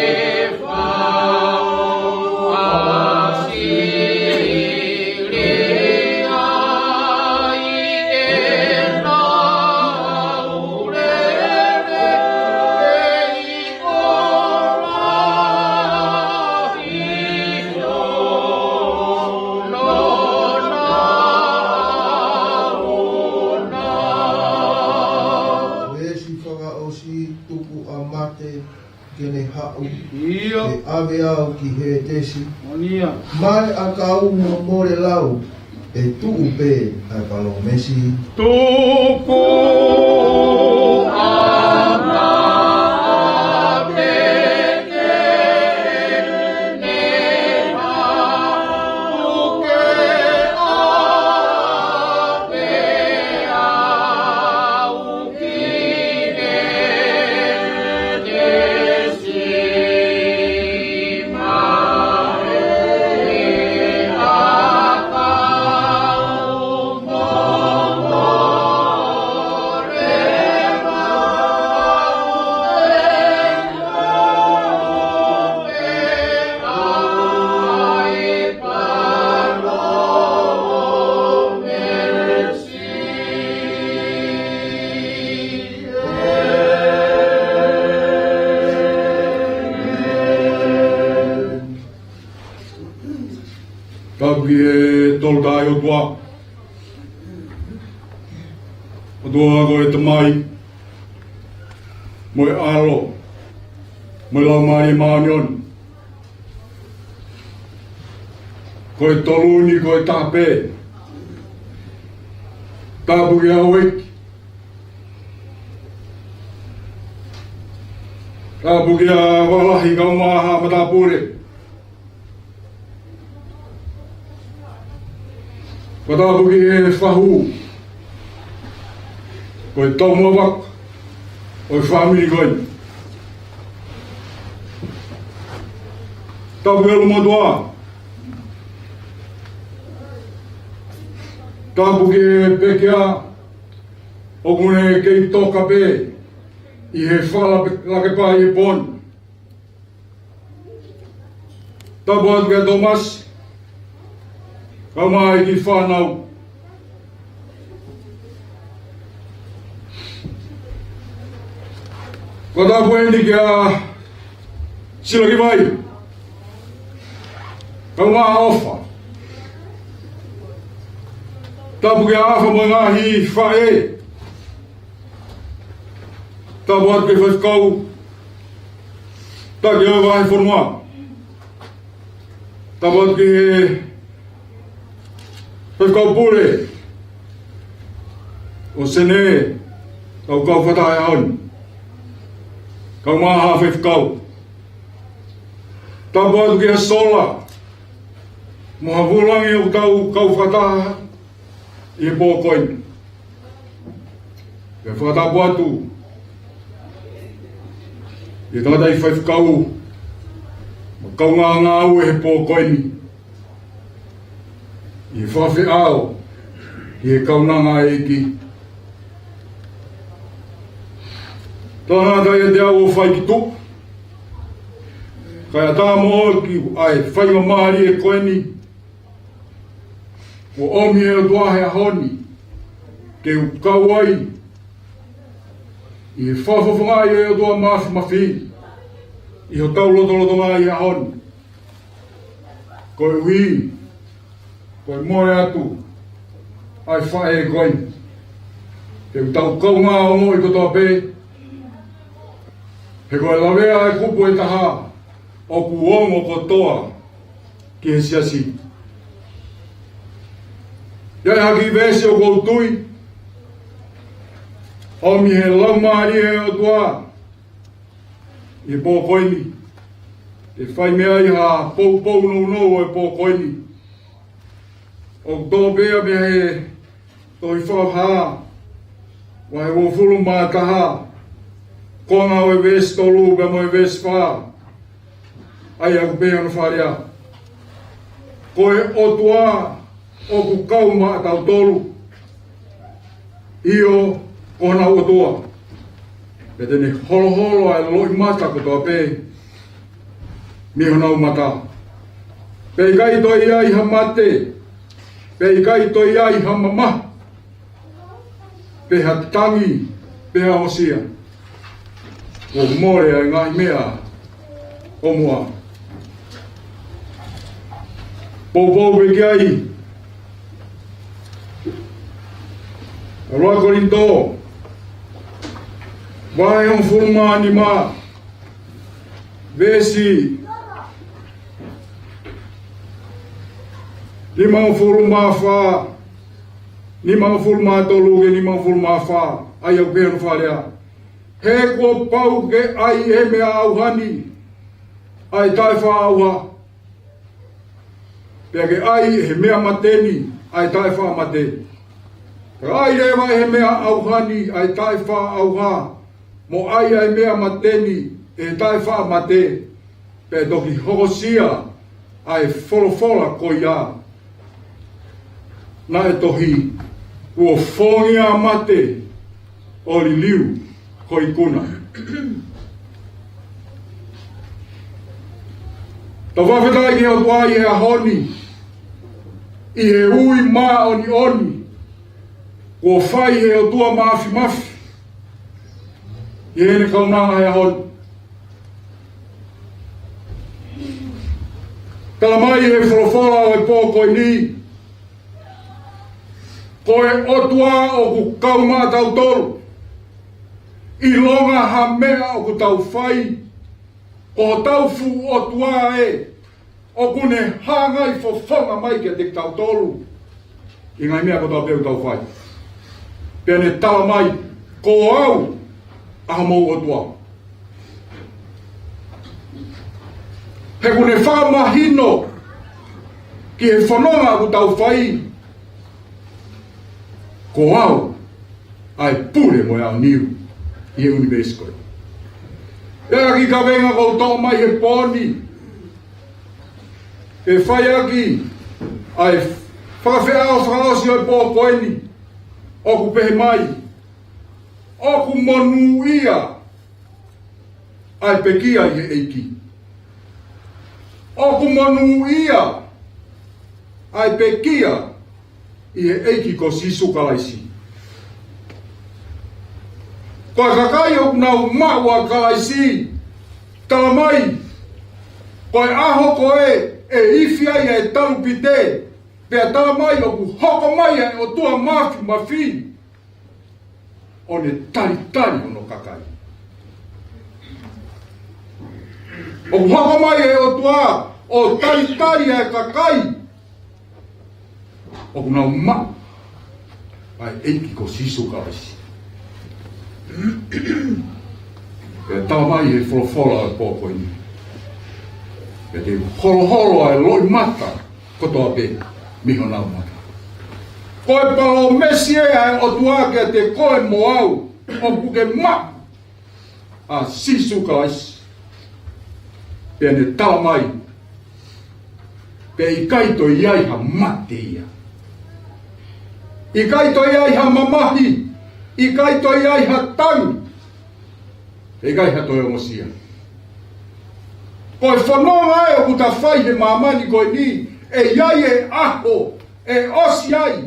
Veesi fakaʻosi, tuku ʻa mate ke ne haʻu. Ia. Ke ʻave au ki Hētesi. Moʻoni ia. Male ʻakau mo mole lau, ʻe tuʻu pē ʻa e palōmesi. Tuku ʻa mate ke ne haʻu, ke ʻave au Tapu ki he Tolu Tahaʻi ʻOtua. ʻOtua ko e Tamai, mo e ʻAlo, mo e Laumālie Māʻoniʻoni. Ko e tolu ni ko e taha pē. Tapu ki he houʻeiki. Tapu ki he vakalahi kae ʻumaʻā haʻa matāpule. Fakatapu ki he fahu, ko e taumuʻa vaka ʻo e fāmili ko eni. Tapu ki he ʻulumotuʻa. Tapu ki he pekia ʻoku ne kei toka pē ʻi he fala pe-, lake pā ʻi he pō ni. Tapu atu kia Tōmasi, kae ʻumaʻā e kiʻi fānau. Ko e tapu eni kia Silakivai, kae ʻumaʻā ʻOfa. Tapu kia ʻAfa mo e ngaahi faʻē. Tapu atu ki he faifekau taki ʻo e vahefonua. Tapu atu ki he faifekau pule ʻo Senē, kau kau fakataha he ʻaho ni, kae ʻumaʻā haʻa faifekau. Tapu atu ki he sola mo haʻa vūlangi ʻoku tau kau fakataha ʻi he pō ko eni. Pea fakatapu atu ʻi he tangataʻi faifekau mo e kaungā ngāue he pō ko eni, ʻi he fakafeʻao ki he kaunanga ʻa e ʻEiki. Tangataʻi ʻiate au ʻo fai ki tuʻa, kae ʻatā moʻoku ʻa e faingamālie ko eni kuo ʻomi ʻe he ʻOtua he ʻaho ni ke u kau ai ʻi he fakafofongaʻi ʻe he ʻOtua Māfimafi ʻi hotau lotolotonga ʻi he ʻaho ni. Koeʻuhi ko e mole atu ʻa e faʻē ko eni, ke tau kaungā ongoʻi kotoa pē, he ko e lavea ʻa e kupu ʻe taha ʻoku ongo kotoa ki he siasi. ʻI ai ha kiʻi veesi ʻoku ou tui ʻomi ʻe he Laumālie ʻo e ʻOtua ʻi he pō ko eni, ʻe fai mei ai ha poupou nounou ʻo e pō ko eni. ʻOku tō pē ia mei he tohi Fakahā, vahe uofulu mā taha, konga ʻo e veesi tolu pea mo e veesi fā. ʻA ia ʻoku pehē hono fakalea: Ko e ʻOtua ʻoku kau maʻatautolu, ʻio, ko honau ʻOtua. Pea te ne holoholo ʻa e loʻimata kotoa pē mei honau mata. Pea ʻikai toe ʻi ai ha mate, pea ʻikai toe ʻi ai ha mamahi, pe ha tangi, pe ha hoosia. Kuo mole ʻa e ngaahi meʻa ʻo muʻa. Poupou pē ki ai ʻa e ua Kolinitō, vahe hongofulu mā nima, veesi nimangofulu mā fā, nimangofulu mā tolu ki he nimangofulu mā fā, ʻa ia ʻoku pehē hono fakalea: He kuo pau ke ʻai ʻe he meʻa ʻauha ni ʻa e taʻefaʻaʻauha, pea ke ʻai ʻe he meʻa mate ni ʻa e taʻefaʻamate. Ka ʻai leva ʻe he meʻa ʻauha ni ʻa e taʻefaʻaʻauha, mo ʻai ʻa e meʻa mate ni ʻe he taʻefaʻamate, pea toki hokosia ʻa e folofola ko ia naʻe tohi: Kuo fongia ʻa mate ʻo liliu ho ikuna. Tau fakafetaʻi ki he ʻOtua ʻi he ʻaho ni, ʻi he ui māʻoniʻoni kuo fai ʻe he ʻOtua Māfimafi ʻi heʻene kaunanga he ʻaho ni. Tala mai he folofola ʻo e pō ko eni, ko e ʻOtua ʻoku kau maʻatautolu. ʻIlonga ha meʻa ʻoku tau fai, ko hotau fuʻu ʻOtua ē, ʻoku ne hanga ʻo fofonga mai kiate kitautolu ʻi he ngaahi meʻa kotoa pē ʻoku tau fai. Pea ne tala mai, ko au ʻa homou ʻOtua. He ʻoku ne fakamahino ki he fononga ʻoku tau fai, ko au ʻa e pule mo e ʻaoniu ʻi he ʻunivēsi ko ē. ʻE ʻaki kavenga ʻoku ou toʻo mai he pō ni, ʻe fai ʻaki ʻa e fakafeʻao fakaʻosi ʻo e pō ko eni, ʻoku pehē mai, ʻoku monūʻia ʻa e pekia ʻi he ʻEiki. ʻOku monūʻia ʻa e pekia ʻi he ʻEiki ko Sīsū Kalaisi. Ko e kakai ʻoku nau maʻu ʻa Kalaisi, tala mai, ko e ʻaho ko ē ʻe ifi ai ʻa e talupite, pea tala mai ʻoku hoko mai ʻa e ʻOtua Māfimafi ʻo ne talitali hono kakai. ʻOku hoko mai ʻa e ʻOtua ʻo talitali ʻa e kakai ʻoku nau maʻu ʻa e ʻEiki ko Sīsū Kalaisi. Pea tala mai he folofola ʻo e pō ko eni, pea te holoholo ʻa e loʻimata kotoa pē mei honau mata. Ko e palōmesi ē ʻa e ʻOtua kiate koe mo au, ʻoku ke maʻu ʻa Sīsū Kalaisi. Pea ne tala mai, pea ʻikai toe ʻi ai ha mate ia. ʻIkai toe ʻi ai ha mamahi. ʻIkai toe ʻi ai ha tangi. ʻIkai ha toe ongosia. Ko e fononga ē ʻoku ta fai he māmani ko eni, ʻe ʻi ai e ʻaho ʻe ʻosi ai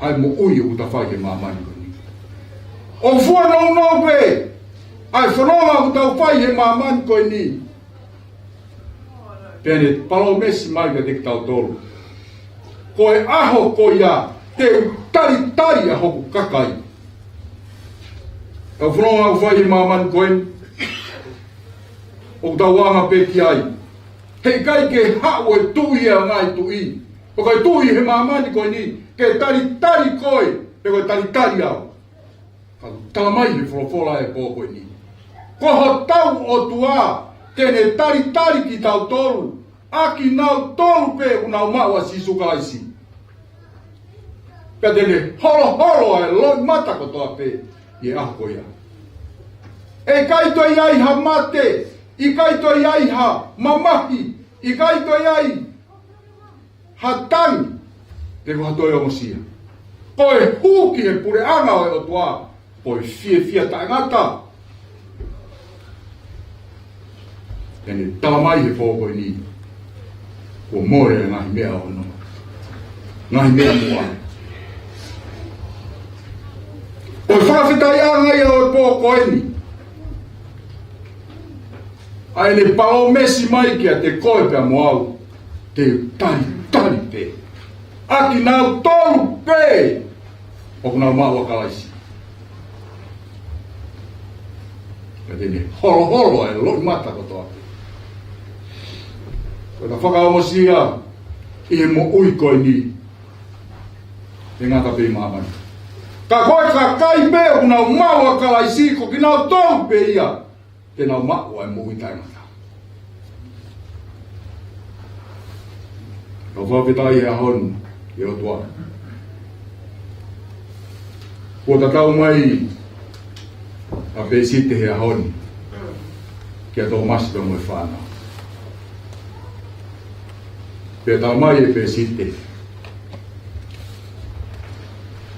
ʻa e moʻui ʻoku ta fai he māmani ko eni. ʻOku fuʻu nounou pē ʻa e fononga ʻoku ta fai he māmani ko eni. Pea ne palōmesi mai kiate kitautolu, ko e ʻaho ko ia te u talitali ʻa hoku kakai. ʻA e fononga ʻoku fai he māmani ko eni, ʻoku tau anga pē ki ai. Heʻikai ke haʻu e Tuʻi ʻo e ngaahi tuʻi. Ko e tuʻi he māmani ko eni, ke talitali koe, pe ko e talitali au. Ka ʻoku tala mai he folofola ʻo e pō ko eni, ko hotau ʻOtua te ne talitali kitautolu, ʻa kinautolu pē ʻoku nau maʻu ʻa Sīsū Kalaisi. Pea te ne holoholo ʻa e loʻimata kotoa pē ʻi he ʻaho ko ia. ʻIkai toe ʻi ai ha mate, ʻikai toe ʻi ai ha mamahi, ʻikai toe ʻi ai ha tangi, pe ko ha toe ongosia. Ko e hū ki he puleʻanga ʻo e ʻOtua, ko e fiefia taʻengata. Pea ne tala mai he pō ko eni, kuo mole e ngaahi meʻa ono, ngaahi meʻa muʻa. Ko e fakafetaʻiʻanga ia ʻo e pō ko eni, ʻa ʻene palōmesi mai kiate koe pea mo au, te u talitali pē, ʻa kinautolu pē ʻoku nau maʻu ʻa Kalaisi. Pea te ne holoholo ʻa e loʻimata kotoa pē. Ko ʻeta fakaongosia ʻi he moʻui ko eni, ʻe ngata pē ʻi māmani. Ka ko e kakai pē ʻoku nau maʻu ʻa Kalaisi, ko kinautolu pē ia te nau maʻu ʻa e moʻui taʻengata. Kau fakafetaʻi he ʻaho ni ki he ʻOtua. Kuo tatau mai ʻa Pēsite he ʻaho ni kia Tōmasi pea mo e fānau. Pea tala mai ʻe Pēsite,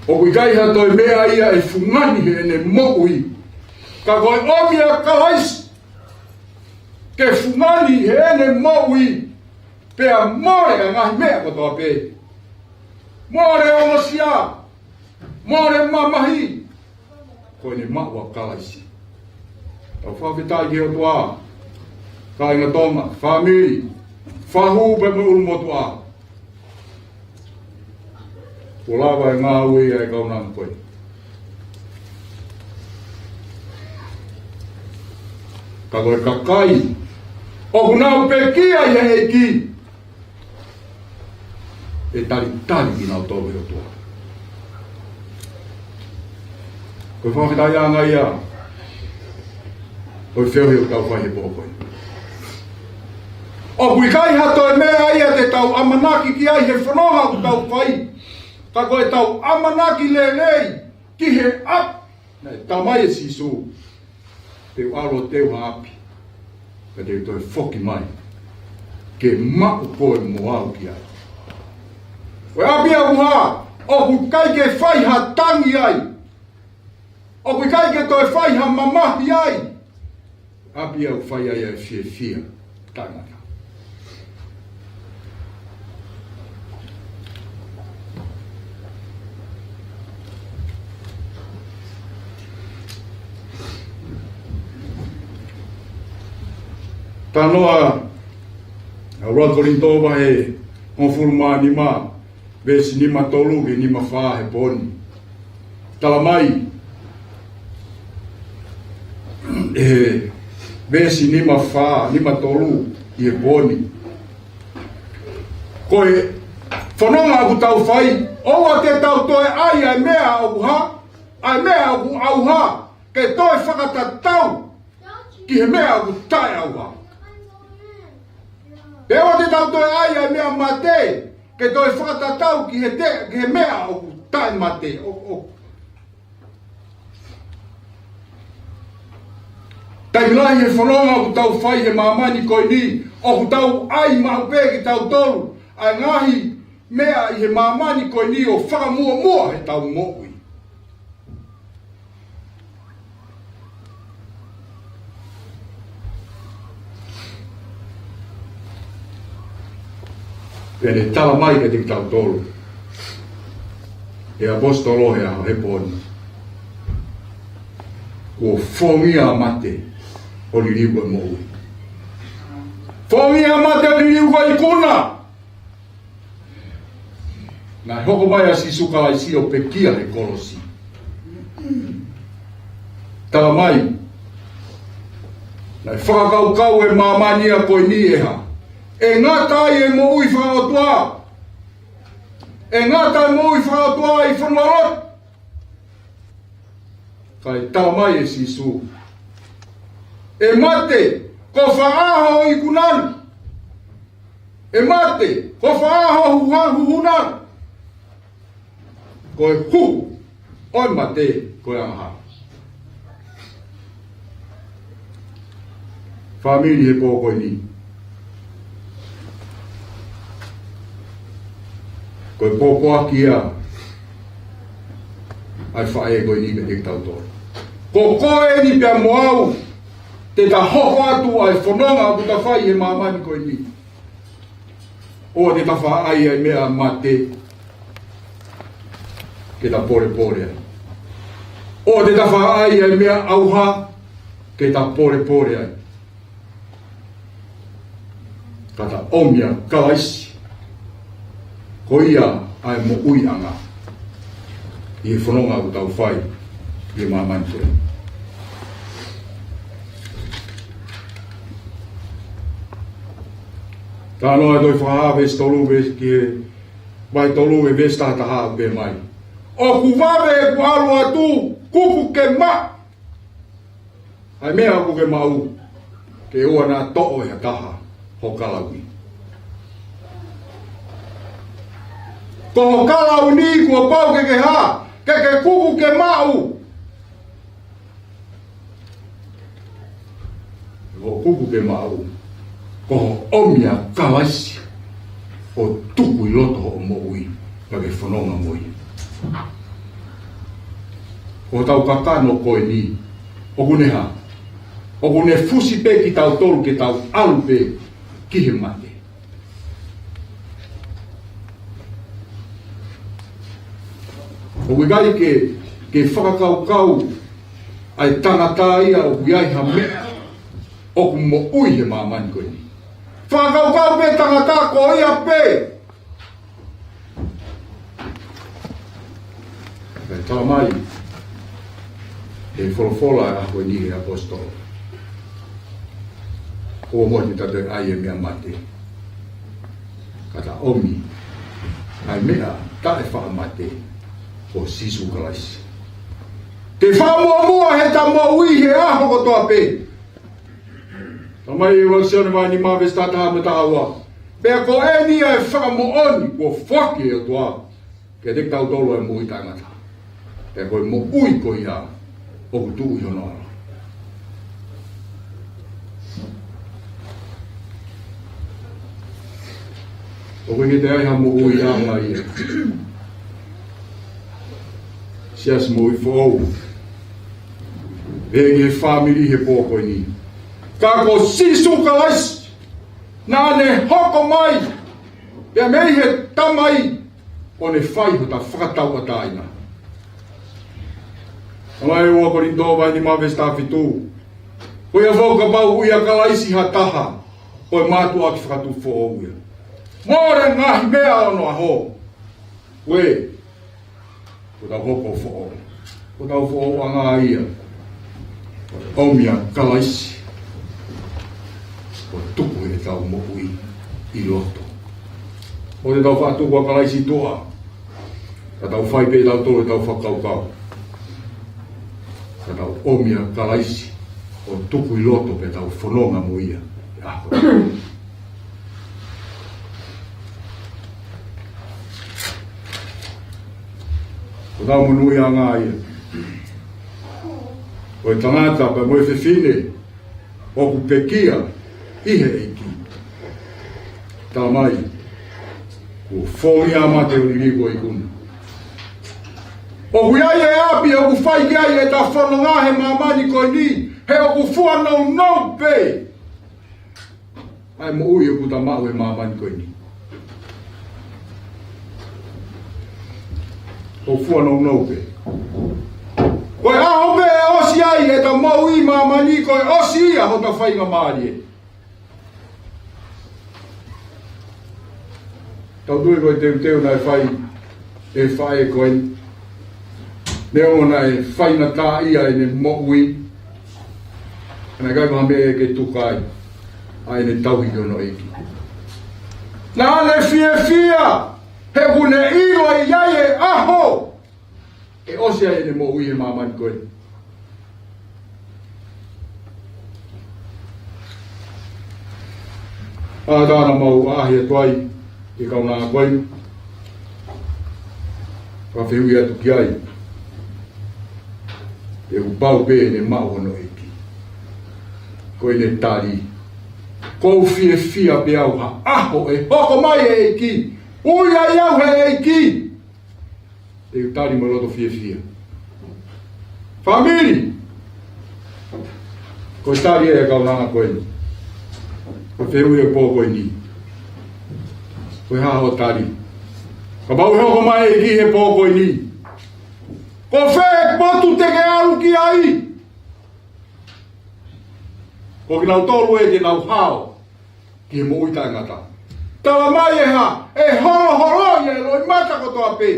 ʻoku ʻikai ha toe meʻa ia ʻe fungani heʻene moʻui, ka ko e ʻomi ʻa Kalaisi ke fungani heʻene moʻui, pea mole ʻa e ngaahi meʻa kotoa pē. Mole ongosia, mole mamahi, ko ʻene maʻu ʻa Kalaisi. Tau fakafetaʻi ki he ʻOtua. Kāinga Tonga, fāmili, fahu pea mo e ʻulumotuʻa. Kuo lava e ngāue ia ʻa e kaunanga ko ē. Ka ko e kakai ʻoku nau pekia ʻi he ʻEiki, ʻe talitali kinautolu ʻe he ʻOtua. Ko e fakafetaʻiʻanga ia ʻo e feohi ʻoku tau fai he pō ko ē. ʻOku ʻikai ha toe meʻa ia te tau ʻamanaki ki ai he fononga ʻoku tau fai, ka ko ʻetau ʻamanaki lelei ki he ʻapi naʻe tala mai ʻe Sīsū, te u ʻalu ʻo teu ha ʻapi, ka te u toe foki mai ke maʻu koe mo au ki ai. Ko e ʻapi ʻoku hā, ʻoku ʻikai ke fai ha tangi ai, ʻoku ʻikai ke toe fai ha mamahi ai. ʻApi ʻoku fai ai ʻa e fiefia taʻengata. Talanoa ʻa ʻuluaki Kolinitō vahe hongofulu mā nima, veesi nima tolu ki he nima fā he pō ni. Tala mai ʻe he veesi nima fā, nima tolu ʻi he pō ni, ko e fononga ʻoku tau fai, ʻoua te tau toe ʻai ʻa e meʻa ʻoku hā, ʻa e meʻa ʻoku ʻauha, ke toe fakatatau ki he meʻa ʻoku taʻeʻauha. Pea ʻoua te tau toe ʻai ʻa e meʻa mate ke toe fakatatau ki he te-, ki he meʻa ʻoku taʻemate. ʻO, ʻo. Taimi lahi he fononga ʻoku tau fai he māmani ko eni, ʻoku tau ʻai maʻu pē kitautolu ʻa e ngaahi meʻa ʻi he māmani ko eni ʻo fakamuʻomuʻa heʻetau moʻui. Pea ne tala mai kiate kitautolu ʻe he ʻaposetolo he ʻaho he pō ni, kuo fongia ʻa mate ʻo liliu ko e moʻui. Fongia ʻa mate ʻo liliu ko e ikuna. Naʻe hoko mai ʻa Sīsū Kalaisi ʻo pekia he kolosi. Tala mai, naʻe fakakaukau e māmani ko eni ʻe hā? ʻE ngata ai e moʻui fakaʻotua? ʻE ngata e moʻui fakaʻotua ʻi he fonua lotu? Kae tala mai ʻe Sīsū, ʻe mate, ko fē hoʻo ikuna? ʻE mate, ko fē hoʻo huhu-, huhuʻanga? Ko e huhu ʻo e mate ko e angahala. Fāmili, he pō ko eni, ko e pōpoaki ia ʻa e faʻē ko eni kiate kitautolu. Ko koe eni pea mo au te ta hoko atu ʻa e fononga ʻoku ta fai he māmani ko eni. ʻOua te ta faʻa ʻai ʻa e meʻa mate ke ta polepole ai. ʻOua te ta faʻa ʻai ʻa e meʻa ʻauha ke ta polepole ai. Ka ta ʻomi ʻa Kalaisi, ko ia ʻa e moʻuiʻanga, ʻi he fononga ʻoku tau fai ʻi he māmani ko eni. Talanoa ʻa e tohi Fakahā veesi tolu, veesi ki he vahe tolu ʻa e veesi taha taha, ʻoku pehē mai, ʻoku vave ʻeku ʻalu atu, kuku ke maʻu ʻa e meʻa ʻoku ke maʻu, ke ʻoua naʻa toʻo ʻe ha taha ho kalauni. Ko ho kalauni kuo pau ke ke hā? Ke ke kuku ke maʻu. Ko hoʻo kuku ke maʻu, ko hoʻo ʻomi ʻa Kalaisi ʻo tuku ʻi loto hoʻo moʻui, ka ke fononga mo ia. Ko hotau kakano ko eni, ʻoku ne hā? ʻOku ne fusi pē kitautolu ke tau ʻalu pē ki he mate. ʻOku ʻikai ke, ke fakakaukau ʻa e tangata ia ʻoku ʻi ai ha meʻa ʻoku moʻui he māmani ko eni. Fakakaukau pē tangata ko ia pē. Pea talamai ʻe he folofola ʻa e ʻaho ni ʻe he ʻaposetolo, ʻoua muʻa te tau ʻai e meʻa mate, ka tau ʻomi ʻa e meʻa taʻefaʻamate, ko Sīsū Kalaisi, ke fakamuʻomuʻa heʻeta moʻui he ʻaho kotoa pē. Talamai ʻe ʻuluaki Sione vahe nima veesi taha taha mo e taha ua: Pea ko eni ʻa e fakamoʻoni kuo foaki ʻe he ʻOtua kiate kitautolu ʻa e moʻui taʻengata, pea ko e moʻui ko ia ʻoku tuʻu ʻi hono ʻAlo. ʻOku ʻikai ke ʻi ai ha moʻui ʻanga ia. Siasi, moʻui foʻou. Pea ki he fāmili he pō ko eni. Ka ko Sīsū Kalaisi naʻa ne hoko mai pea mei he Tamai, ʻo ne fai hota fakatauʻatāina. Talamai ʻe ua Kolinitō vahe nima veesi taha fitu: Ko ia foki kapau ʻoku ui ʻa Kalaisi ha taha, ko e mātuʻaki fakatupu foʻou ia. Mole ngaahi meʻa ʻo onoʻaho, ʻoku tau hoko foʻou. Ko ʻetau foʻou ʻanga ia, ʻomi ʻa Kalaisi ʻo tuku ʻetau moʻui ʻi loto. ʻOua te tau faʻa tuku ʻa Kalaisi ʻi tuʻa, ka tau fai pē ʻe tautolu ʻetau fakakaukau, ka tau ʻomi ʻa Kalaisi ʻo tuku ʻi loto pea tau fononga mo ia he ʻaho. Ko ʻetau monūʻiaʻanga ia, ko e tangata pea mo e fefine ʻoku pekia ʻi he ʻEiki. Talamai kuo fōngia mate ʻo liliu ʻa e ikuna. ʻOku ʻi ai e ʻapi ʻoku fai ki ai ʻeta fononga he māmani ko eni, he ʻoku fua nounou pē ʻa e moʻui ʻoku ta maʻu he māmani ko eni. ʻOku fua nounou pē. Ko e ʻaho pē ʻe ʻosi ai ʻeta moʻui ʻi māmani, ko e ʻosi ia hota faingamālie. Tau tui ko e teuteu naʻe fai ʻe he faʻē ko eni, neongo naʻe faingataʻaʻia ʻene moʻui, naʻe ʻikai ko ha meʻa ia ke tuku ai ʻa ʻene tauhi ki hono ʻEiki. Naʻa ne fiefia he ʻoku ne ʻilo ʻe ʻi ai e ʻaho ʻe ʻosi ai ʻene moʻui he māmani ko eni. ʻA, tā naʻa mau ʻaʻahi atu ai ki he kaunanga ko eni, fakafehuʻi atu ki ai, ʻoku pau pē ʻene maʻu hono ʻEiki. Ko ʻene tali: Kou fiefia pē au ha ʻaho ʻe hoko mai e ʻEiki, ui ai au he ʻEiki. Te u tali mo e loto fiefia. Fāmili, ko e tali ʻa e kaunanga ko eni. Ko e fehuʻi he pō ko eni: Ko e hā hoʻo tali? Kapau ʻe hoko mai e ʻEiki he pō ko eni, ko fē e potu te ke ʻalu ki ai? Ko kinautolu ē te nau hao ki he moʻui taʻengata. Talamai ʻe hā? ʻE holoholoʻi e loʻimata kotoa pē.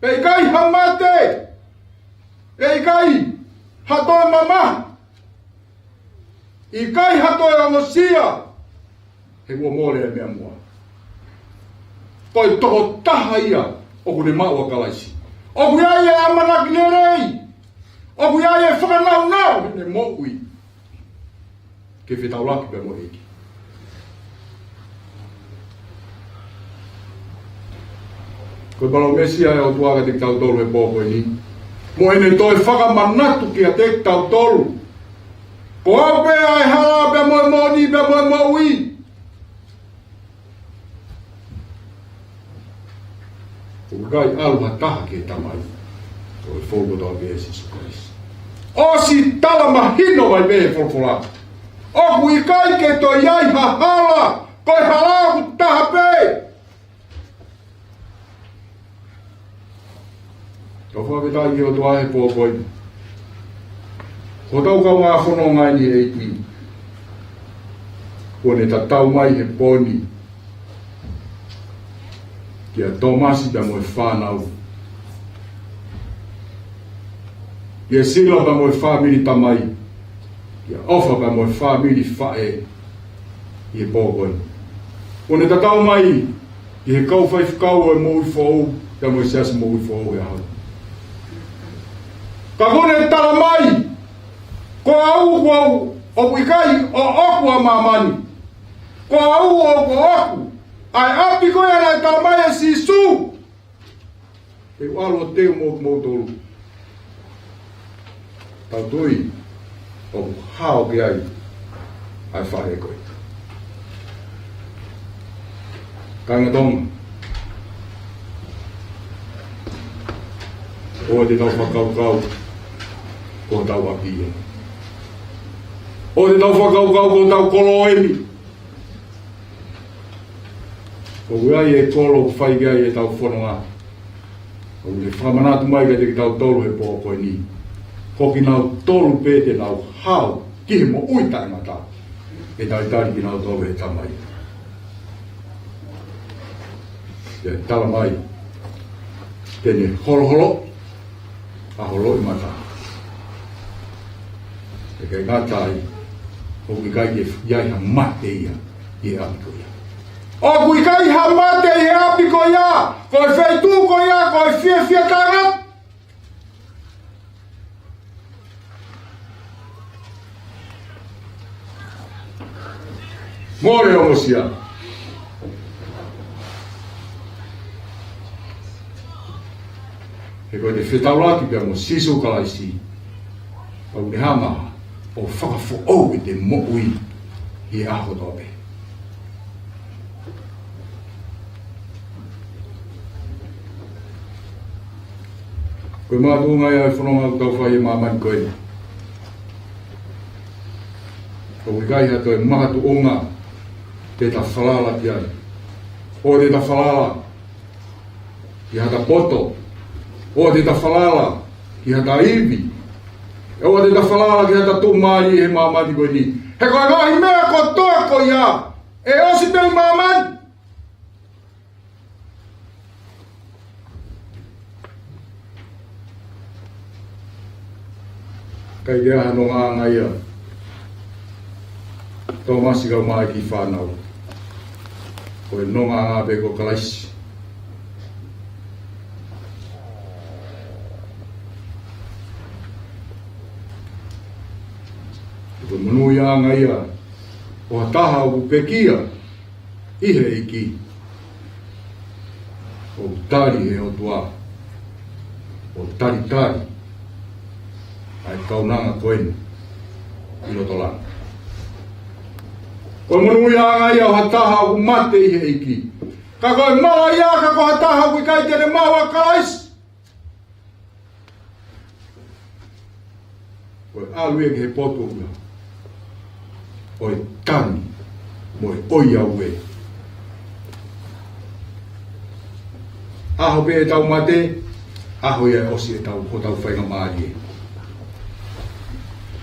ʻE ʻikai ha mate, ʻe ʻikai ha toe mamahi, ʻikai ha toe ongosia, he kuo mole e meʻa muʻa. Ko e tokotaha ia ʻoku ne maʻu ʻa Kalaisi, ʻoku ʻi ai e ʻamanaki lelei, ʻoku ʻi ai e fakanaunau heʻene moʻui ke fetaulaki pea mo e ʻEiki. Ko e palōmesi ia ʻa e ʻOtua kiate kitautolu he pō ko eni, mo ʻene toe fakamanatu kiate kitautolu: Ko au pē ʻa e hala pea mo e moʻoni pea mo e moʻui. ʻOku ʻikai ʻalu ha taha ki he Tamai, ko e fou kotoa pē ʻia Sīsū Kalaisi. ʻOsi tala mahino mai pē he folofola, ʻoku ʻikai ke toe ʻi ai ha hala, ko e hala ʻoku taha pē. Tau fakafetaʻi ki he ʻOtua he pō ko eni. Ko hotau kaungā fononga ʻeni ʻEiki, kuo ne tatau mai he pō ni kia Tōmasi pea mo e fānau, kia Sila pea mo e fāmili tamai, kia ʻOfa pea mo e fāmili faʻē, ʻi he pō ko eni. Kuo ne tatau mai ki he kau faifekau ʻo e moʻui foʻou, pea mo e siasi moʻui foʻou he ʻaho ni. Ka kuo ne tala mai, ko au, ko au, ʻoku ʻikai ʻoʻoku ʻa māmani. Ko au ʻoku ʻoʻoku ʻa e ʻapi ko ia naʻe tala mai ʻe Sīsū te u ʻalu ʻo teu mo kimoutolu. Tau tui ʻoku hao ki ai ʻa e faʻē ko ē. Kāinga Tonga, ʻoua te tau fakakaukau ko hotau ʻapi eni. ʻOua te tau fakakaukau ko hotau kolo eni. ʻOku ʻi ai e kolo ʻoku fai ki ai ʻetau fononga. ʻOku ne fakamanatu mai kiate kitautolu he pō ko eni, ko kinautolu pē te nau hao ki he moʻui taʻengata, ʻe talitali kinautolu ʻe he Tamai. Pea tala mai te ne holoholo ʻa ho loʻimata. ʻIkai ngata ai, ʻoku ʻikai ke ʻi ai ha mate ia ʻi he ʻapi ko ia. ʻOku ʻikai ha mate ʻi he ʻapi ko ia, ko e feituʻu ko ia, ko e fiefia taʻengata. Mole ʻo mosia. He ko ʻete fetaulaki pea mo Sīsū Kalaisi, ʻoku ne hanga ʻo fakafoʻou ʻete moʻui ʻi he ʻaho kotoa pē. Ko e makatuʻunga ia ʻo e fononga ʻoku tau fai ʻi māmani ko eni. ʻOku ʻikai ha toe makatuʻunga te ta falala ki ai. ʻOua te ta falala ki hata poto. ʻOua te ta falala ki hata ivi. ʻOua te ta falala ki hata tuʻumālie he māmani ko eni. He ko e ngaahi meʻa kotoa ko ia ʻe ʻosi pē ʻi māmani. ʻIkai ke ʻi ai ha nongaʻanga ia, Tōmasi, kae ʻumaʻā e kiʻi fānau. Ko e nongaʻanga pē ko Kalaisi. Ko e monūʻiaʻanga ia ʻo ha taha ʻoku pekia ʻi he ʻEiki, ʻoku tali ʻe he ʻOtua, ʻo talitali ʻa e kaunanga ko eni ʻi loto langi. Ko e monūʻiaʻanga ia ʻo ha taha ʻoku mate ʻi he ʻEiki. Ka ko e malaʻia ka ko ha taha ʻoku ʻikai te ne maʻu ʻa Kalaisi, ko e ʻalu ia ki he potu ʻo e tangi mo e ʻoiauē. ʻAho pē ʻetau mate, ʻaho ia ʻe ʻosi ʻetau, hotau faingamālie.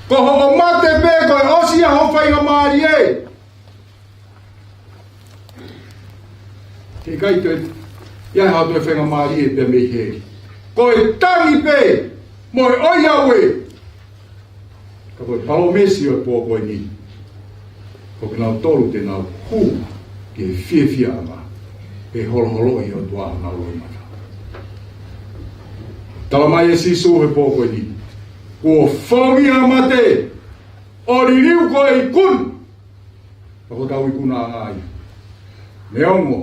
Ko hoʻo mate pē ko e ʻosi ia ho faingamālie. He ʻikai toe ʻi ai haʻo toe faingamālie pea mei heli. Ko e tangi pē mo e ʻoiauē. Ka ko e palōmesi ʻo e pō ko eni, ko kinautolu te nau hū ki he fiefiaʻanga, ʻe holoholoʻi ʻe he ʻOtua honau loʻimata. Tala mai ʻe Sīsū he pō ko eni, kuo fongi ʻa mate, ʻo liliu ko e ikuna. Ka ko hotau ikunaʻanga ia. Neongo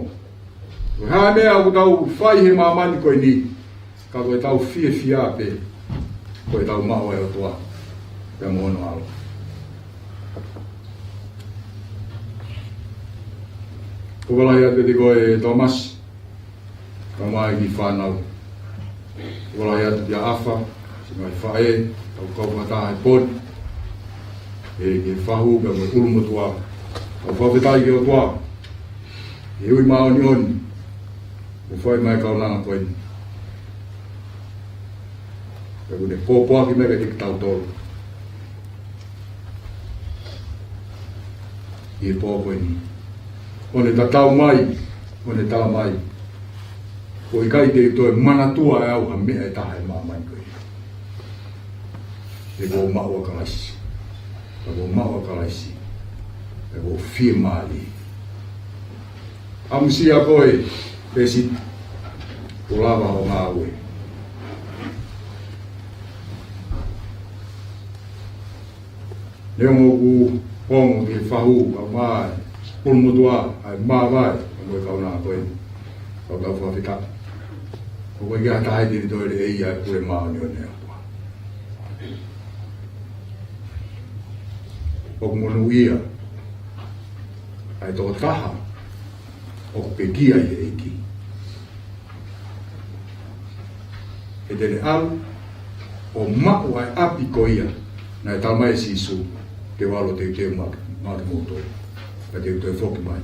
ko e hā e meʻa ʻoku tau fai he māmani ko eni, ka ko ʻetau fiefia pē ko ʻetau maʻu ʻa e ʻOtua pea mo hono ʻAlo. Fakalahi atu kiate koe Tōmasi, kae ʻumaʻā e kiʻi fānau. Fakalahi atu kia ʻAfa, siʻi ngaahi faʻē, tau kau fakataha he pō ni, ʻi he fahu pea mo e ʻulumotuʻa. Tau fakafetaʻi ki he ʻOtua he ui māʻoniʻoni kuo fai mai e kaunanga ko eni. Pea kuo ne pōpoaki mai kiate kitautolu ʻi he pō ko eni. ʻO ne tatau mai, ʻo ne tala mai, ʻoku ʻikai te u toe manatua ʻe au ha meʻa ʻe taha ʻi māmani ko eni. He kuo u maʻu ʻa Kalaisi. He kuo u maʻu ʻa Kalaisi. He kuo u fiemālie. ʻAmusia koe, Pēseti, kuo lava hoʻo ngāue. Neongo ʻoku ongo ki he fahu, kae ʻumaʻā e pulu motuʻa, ʻa e māvae, ʻa e mo e kaunanga ko eni. Kau tau fakafetaʻi. ʻOku ʻikai ha taha ʻe te ne toe leʻei ʻa e pule māʻoniʻoni ʻa e ʻOtua. ʻOku monūʻia ʻa e tokotaha ʻoku pekia ʻi he ʻEiki. He te ne ʻalu ʻo maʻu ʻa e ʻapi ko ia naʻe tala mai ʻe Sīsū, te u ʻalu ʻo teuteu maʻa, maʻa kimoutolu. Ka te u toe foki mai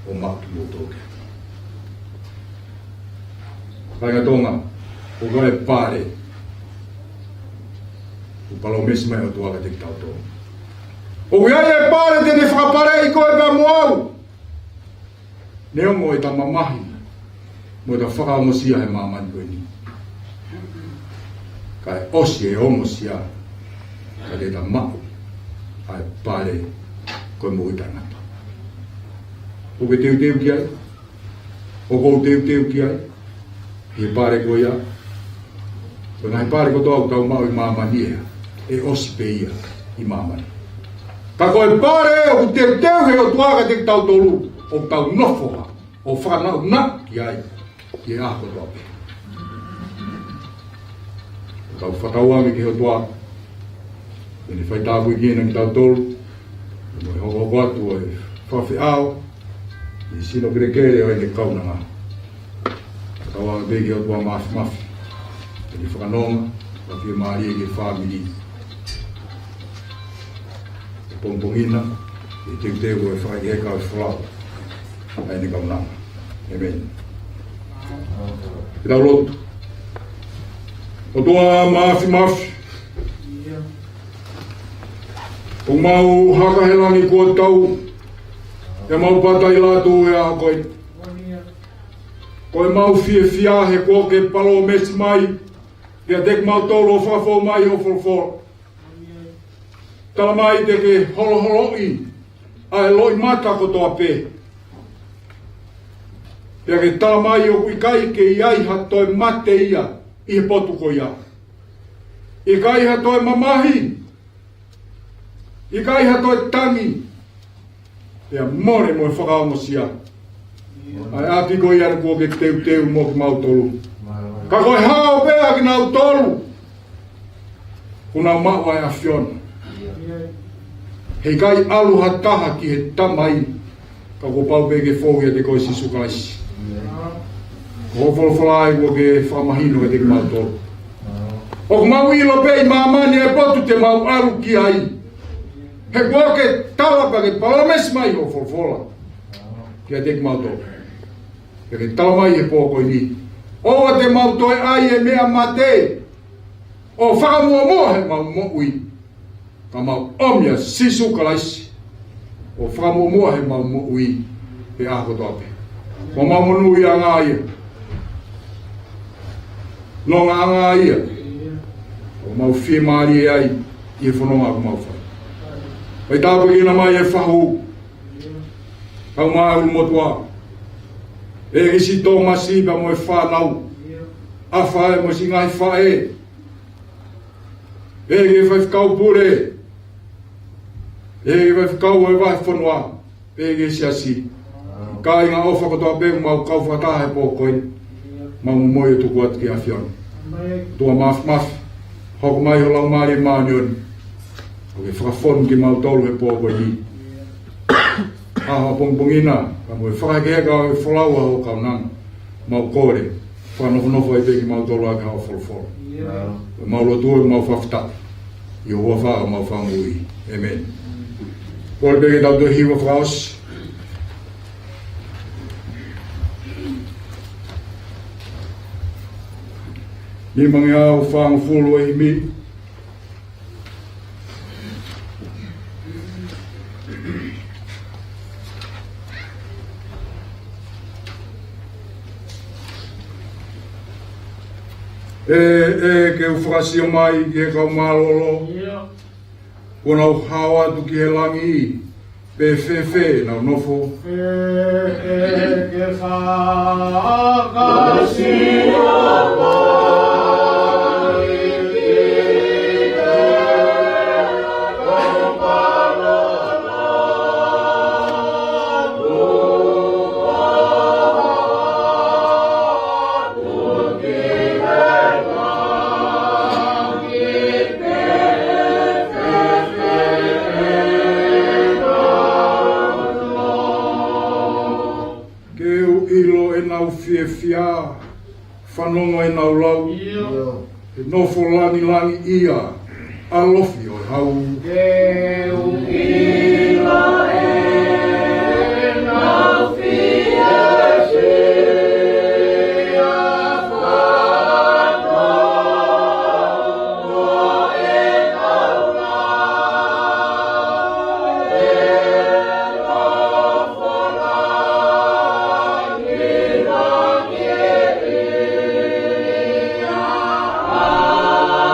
ʻo maʻu kimoutolu ki ai. Kāinga Tonga, ʻoku ʻi ai e pale ʻoku palōmesi mai ʻOtua kiate kitautolu. ʻOku ʻi ai e pale te ne fakapaleʻi koe pea mo au. Neongo ʻeta mamahi mo ʻeta fakaongosia he māmani ko eni, kae ʻosi e ongosia, ka te ta maʻu ʻa e pale ko e moʻui taʻengata. ʻOku ke teuteu ki ai? ʻOku ou teuteu ki ai? He pale ko ia, ko e ngaahi pale kotoa ʻoku tau maʻu ʻi māmani ē, ʻe ʻosi pē ia ʻi māmani. Ka ko e pale ʻoku teuteu he ʻOtua kiate kitautolu, ʻoku tau nofo ai ʻo fakanaunau ki ai ʻi he ʻaho kotoa pē. Tau fakatauange ki he ʻOtua ke ne faitāpuekina kitautolu, mo e hokohoko atu ʻo e fakafeʻao ʻi he sino kelekele ʻo ʻene kaunanga. Fakatauange pē ki he ʻOtua Māfimafi ke ne fakanonga, fakafiemālie ki he fāmili. ʻE pongipongi na, ʻe teuteu ʻo e fakaʻikeka ʻo e folau ʻa ʻene kaunanga. ʻĒmeni. Ke tau lotu. ʻOtua Māfimafi, ʻoku mau haka he langi kuo tau, ʻe mau pata ʻi lātū he ʻaho ko eni. Ko e mau fiefia he kuo ke palōmesi mai kiate kimautolu ʻo fakafou mai hoʻo folofola. Tala mai te ke holoholoʻi ʻa e loʻimata kotoa pē. Pea ke tala mai ʻoku ʻikai ke ʻi ai ha toe mate ia ʻi he potu ko ia. ʻIkai ha toe mamahi. ʻIkai ha toe tangi. Pea mole mo e fakaongosia ʻa e ʻapi ko ia naʻa kuo ke teuteu mo kimautolu. Ka ko e hao pē ʻa kinautolu kuo nau maʻu ʻa e ʻAfiona. Heʻikai ʻalu ha taha ki he Tamai, ka kuo pau pē ke fou ʻiate koe Sīsū Kalaisi. Ko hoʻo folofola ʻa ia kuo ke fakamahino kiate kimautolu. ʻOku mau ʻilo pē ʻi māmani e potu te mau ʻalu ki ai. He kuo ke tala pea ke palōmesi mai hoʻo folofola kiate kimautolu. Pea ke tala mai he pō ko eni, ʻoua te mau toe ʻai e meʻa mate ʻo fakamuʻomuʻa heʻemau moʻui, ka mau ʻomi ʻa Sīsū Kalaisi ʻo fakamuʻomuʻa heʻemau moʻui he ʻaho kotoa pē. Ko homau monūʻiaʻanga ia, nongaʻanga ia, ʻoku mau fiemālie ai ʻi he fononga ʻoku mau fai. Faitāpuekina mai e fahu, kae ʻumaʻā e ʻulumotuʻa, ʻEiki Tōmasi pea mo e fānau, ʻa e faʻē mo e siʻi ngaahi faʻē, ʻEiki Faifekau Pule, ʻEiki Faifekau ʻo e Vahefonua, ʻEiki Siasi. Kāinga ʻofa kotoa pē ʻoku mau kau fakataha he pō ko eni, mau momoi ʻo tuku atu ki he ʻAfiona. ʻOtua Māfimafi, hoko mai ho Laumālie Māʻoniʻoni ʻo ke fakafonu kimautolu he pō ko eni. ʻAho ʻapongipongi na, ka mo e fakahekeheka ʻo e folau ʻa hoʻo kaunanga, mau kole, fakanofonofo ai pē kimautolu ʻaki hoʻo folofola. Mau lotu ʻo mau fakafetaʻi ʻi he huafa ʻo homau Fakamoʻui. ʻĒmeni. Kole pē ke tau toe hiva fakaʻosi. Nimangeau fāngofulu e himi. ʻE, ʻe, ke u fakasio mai ki he kau mālōlō. ʻIo. Kuo nau hao atu ki he langi, pe fēfē ʻenau nofo? Fēfē ke fakasio mai ki he kau mālōlō. Ke u ʻilo ʻenau fiefia, fanongo ʻenau lau. ʻIo. He nofo langilangiʻia, ʻalofi ʻo e hau. Ke u ʻilo ʻenau fiefia, fanongo ʻenau lau. He nofo langilangiʻia, ʻalofi ʻo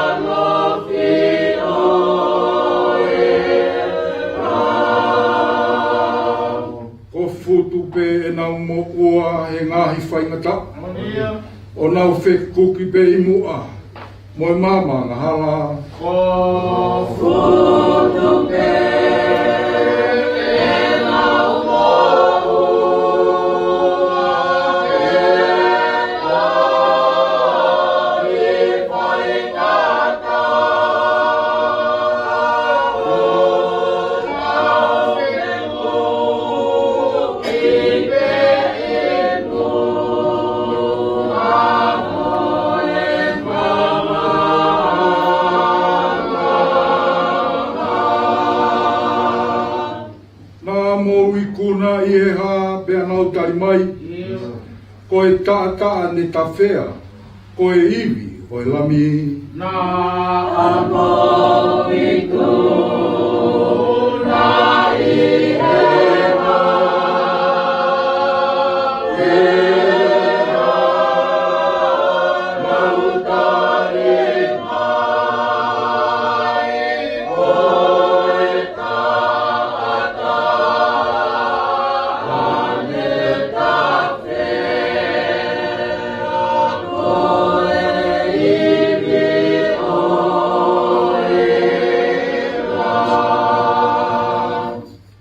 e hau. Ko futu pē ʻenau moʻua he ngaahi faingataʻa. ʻO nau fekuki pē ʻi muʻa mo e maama angahala. Ko futu pē ʻenau moʻua he ngaahi faingataʻa. ʻO nau fekuki pē ʻi muʻa mo e maama angahala. Naʻa mou ikuna ʻi he hā pea nau tali mai? Ko e taʻataʻa ne tafea, ko e ivi ʻo e Lami. Naʻa mou ikuna ʻi he hā pea nau tali mai? Ko e taʻataʻa ne tafea, ko e ivi ʻo e Lami.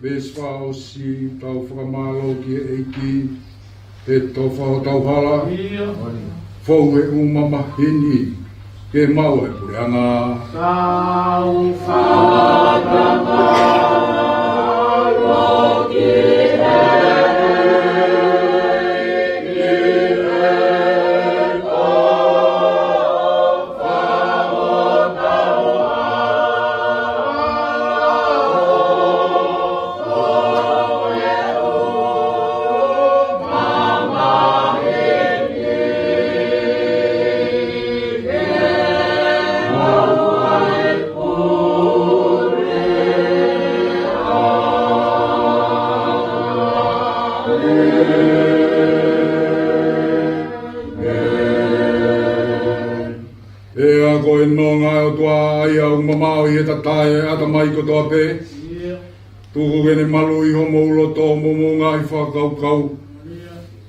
Veesi fakaʻosi, tau fakamālō ki he ʻEiki, he tofa hotau hala. ʻIo. Fou he ʻū mamahi ni, ke maʻu e puleʻanga. Tau fakamālō ki he ʻEiki, he tofa hotau hala. ʻE, ko e nonga ʻo e ʻOtua ʻa ia ʻoku mamaʻo ʻi he tatae ʻo e ʻatamai kotoa pē. Tuku ke ne maluʻi homou loto mo hoʻomou ngaahi fakakaukau.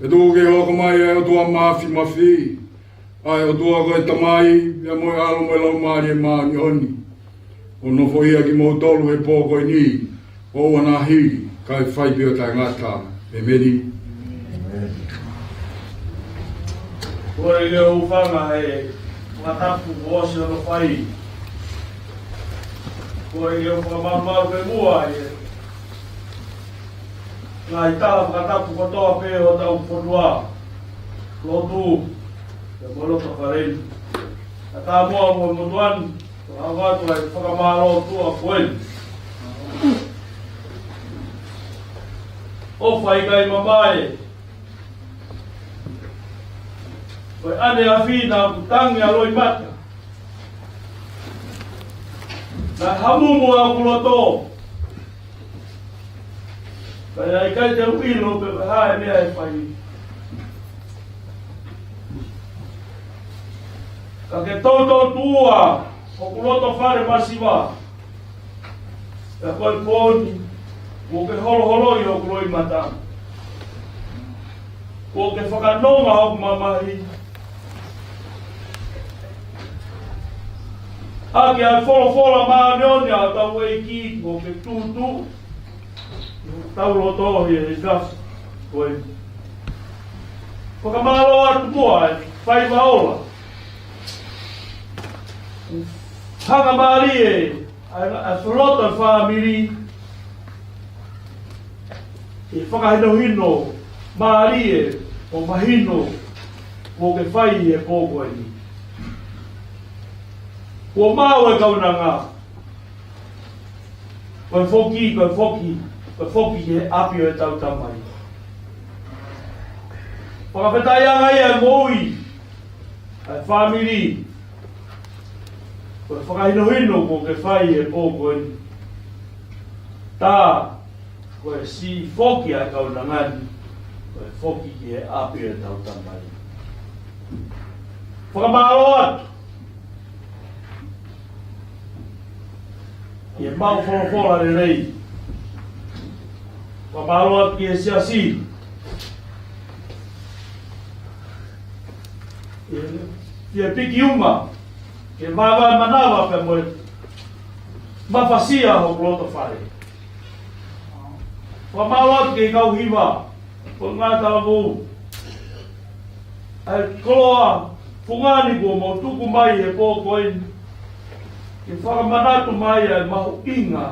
Pea tuku ke hoko mai ʻa e ʻOtua Māfimafi, ʻa e ʻOtua ko e Tamai, pea mo e ʻAlo mo e Laumālie Māʻoniʻoni, ʻo nofoʻia kimoutolu he pō ko eni, ʻo ʻoua naʻa hili, kae fai pē ʻo taʻengata. ʻEmeni. Kole ke u hūfanga he fakatapu kuo ʻosi hono fai. Kole ke u fakamalumalu pē muʻa he ngaahi tala fakatapu kotoa pē ʻo hotau fonua, lotu, pea mo e loto fale ni. Kae ʻatā muʻa mo e motuʻa ni, ʻo ʻoatu ʻa e fakamālō tuʻa ko eni. ʻOfa ʻikai mamae, ko e ʻaneafi naʻa ku tangi ʻa loʻimata, naʻe hamumu ʻa hoku loto, pea naʻe ʻikai te u ʻilo pe ko e hā e meʻa ʻe fai. Ka ke toutou tuʻua hoku loto fale masiva. Pea ko e pō ni, kuo ke holoholoʻi hoku loʻimata. Kuo ke fakanonga hoku mamahi. ʻAki ʻa e folofola māʻoniʻoni ʻa hotau ʻEiki, kuo ke tūtuuʻi hotau loto ʻi he efiafi ko eni. Fakamālō atu muʻa e faiva ola. Fakamālie ʻa e, ʻa e loto ʻo e fāmili. ʻI he fakahinohino mālie ʻo mahino kuo ke fai ʻi he pō ko eni. Kuo maʻu e kaunanga. Ko e foki, ko e foki, ko e foki ki he ʻapi ʻo ʻetau Tamai. Fakafetaʻi ange ia e moʻui ʻa e fāmili. Ko e fakahinohino kuo ke fai he pō ko eni. Tā, ko e siʻi foki ʻa e kaunanga ni, ko e foki ki he ʻapi ʻo ʻetau Tamai. Fakamālō atu ʻi he maʻu folofola lelei. Fakamālō atu ki he siasi. ʻI he, ʻi he piki uma, ke māvae manava pea mo e mafasia hoku loto fale. Fakamālō atu ki he kau hiva, ko e ngaahi talavou. ʻA e koloa fungani kuo mou tuku mai he pō ko eni. Ke fakamanatu mai ʻa e mahuʻinga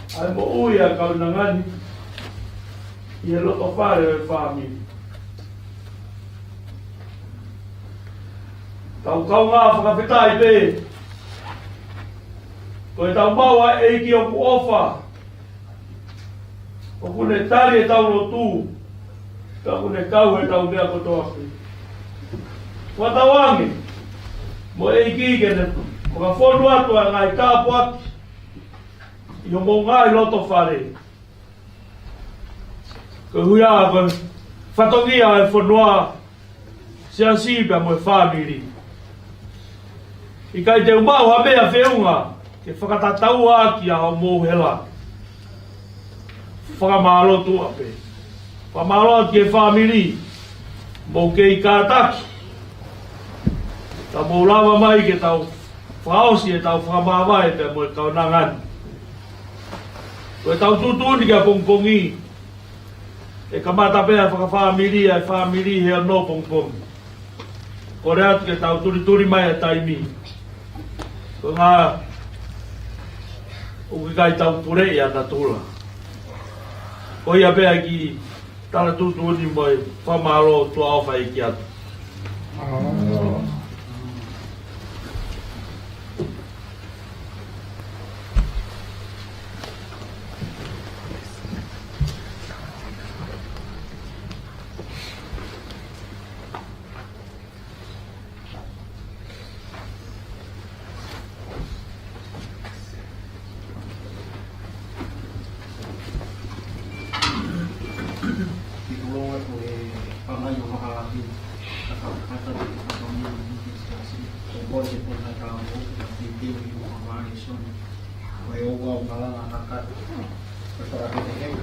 ʻa e moʻui ʻa e kaunanga ni ʻi he loto fale ʻo e fāmili. Tau kaungā fakafetaʻi pē. Ko ʻetau maʻu ʻa e ʻEiki ʻoku ʻofa. ʻOku ne tali ʻetau lotu. Ka ʻoku ne kau ʻi heʻetau meʻa kotoa pē. Fakatauange mo e ʻEiki ke ne fakafonu atu ʻa e ngaahi tāpuaki ʻi hoʻomou ngaahi loto fale. Koeʻuhi ko e fatongia ʻo e fonua, siasi pea mo e fāmili. ʻIkai te u maʻu ha meʻa feʻunga ke fakatatau ʻaki ʻa hoʻomou hela. Fakamālō tuʻa pē. Fakamālō atu ki he fāmili. Mou kei kātaki. Ka mou lava mai ke tau fakaʻosi ʻetau fakamāvae pea mo e kaunanga ni. Ko ʻetau tuʻutuʻuni ki ʻapongipongi. ʻE kamata pē ʻa e fakafāmili, ʻa e fāmili he ono pongipongi. Kole atu ke tau tulituli mai ʻa e taimi. Ko e ngā ʻoku ʻikai tau puleʻi ʻa natula. Ko ia pē ʻa e kiʻi tala tuʻutuʻuni mo e fakamālō tuʻa ʻofa ʻEiki atu. Ko e ʻoua ʻo malanga na ka, ko e fara pete heu,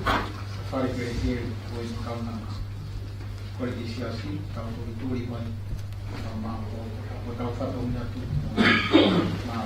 fale pele heu, ko e kaunanga. Ko e kiʻi siasi, tau tulituli mai, tau mā, ko, ko tau fatongia tu, mā.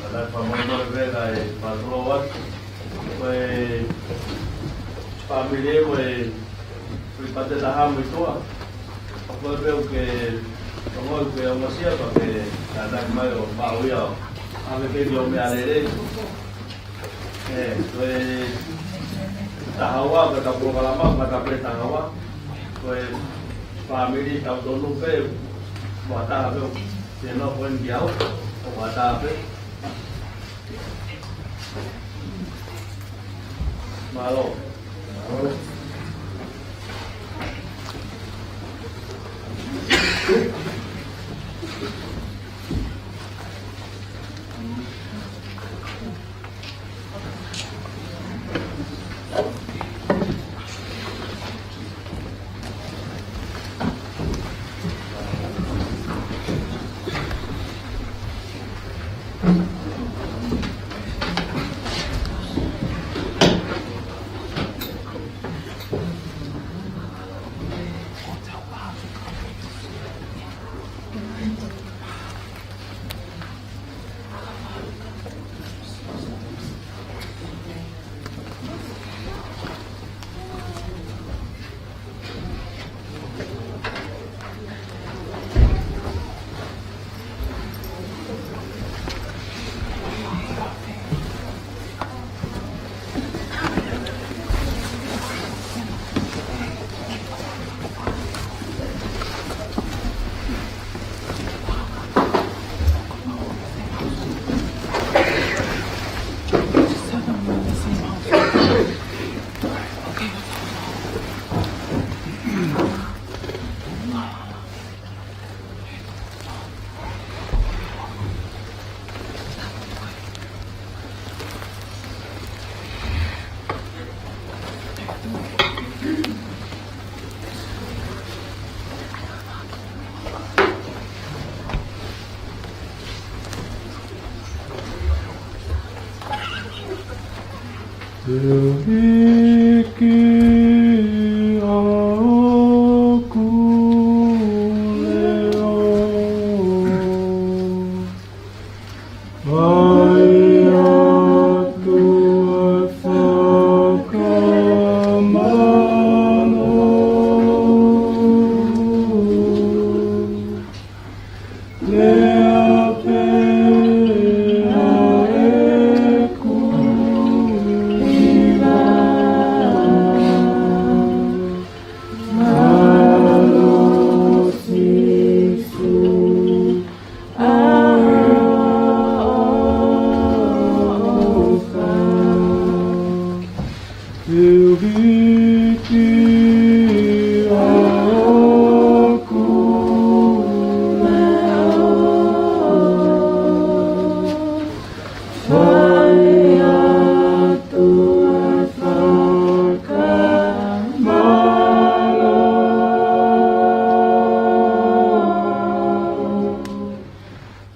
Ala fakamolemole pē kae mālō atu. Ko e fāmili ē, ko e kui pate taha mo e toa. Ko e pē ʻoku ke ongoʻi ʻoku ke ongosia pea ke tānaki mai ʻo maʻu ia ʻo ʻave pē ki ʻo meʻa lelei. ʻE, ko e taha ua, ko e ka polokalama, ko e ka pē taha ua. Ko e fāmili tau tonu pē, ua taha pē, ke no ko en ki au, ua taha pē. Mālō. Te u hiki ʻa hoku leʻo, ʻai atu ʻa e fakamālō. Lea pē ʻa ʻeku ʻiva. Mālō Sīsū, ʻa e ʻofa. Te u hiki ʻa hoku leʻo, ʻai atu ʻa e fakamālō.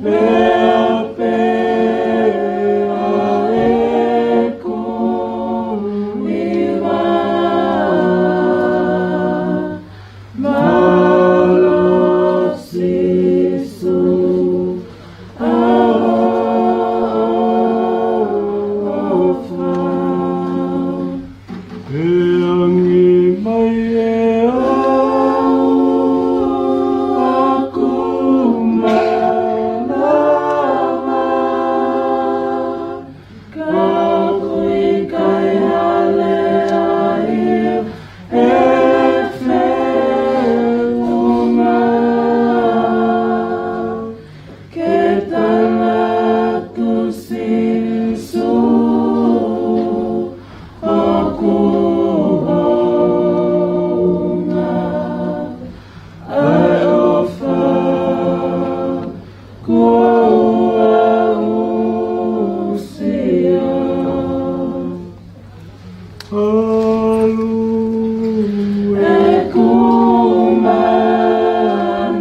Lea pē ʻa ʻeku ʻiva. Mālō Sīsū, ʻa e ʻofa. ʻE angi mai ʻe au ʻoku malava, ka ʻoku ʻikai hale ai ʻa e feʻunga. Ke tala atu Sīsū hoku hounga, ʻa e ʻofa kuo u aʻusia. ʻAlu ʻeku manatu,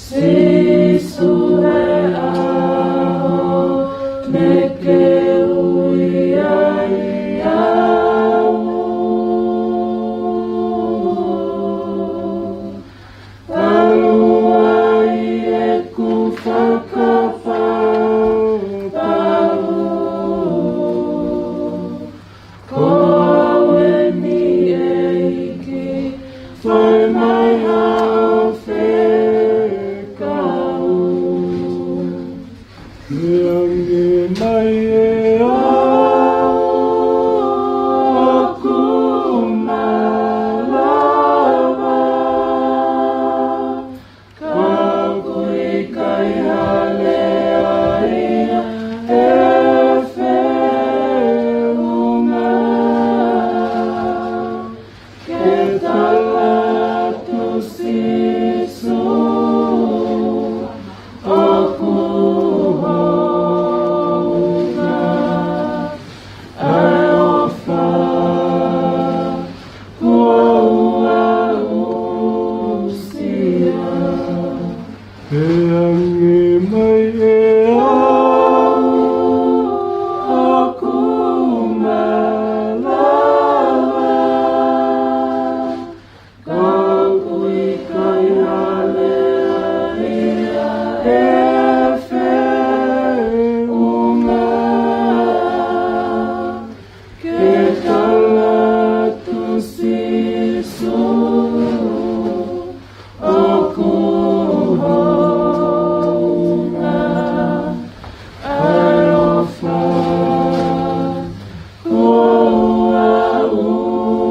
Sīsū, he ʻaho naʻá ke ui ai au. Talu ai ʻeku fakapapau, ko au eni ʻEiki, fai mai haʻo fekau. ʻE angi mai ʻe au ʻoku malava, ka ʻoku ʻikai hale ai ʻa e feʻunga. Ke tala atu Sīsū hoku hounga, ʻa e ʻofa kuo u aʻusia. ʻE angi mai ʻe au ʻoku malava, ka ʻoku ʻikai hale ai ʻa e feʻunga. Ke tala atu Sīsū hoku hounga, ʻa e ʻofa kuo u aʻusia.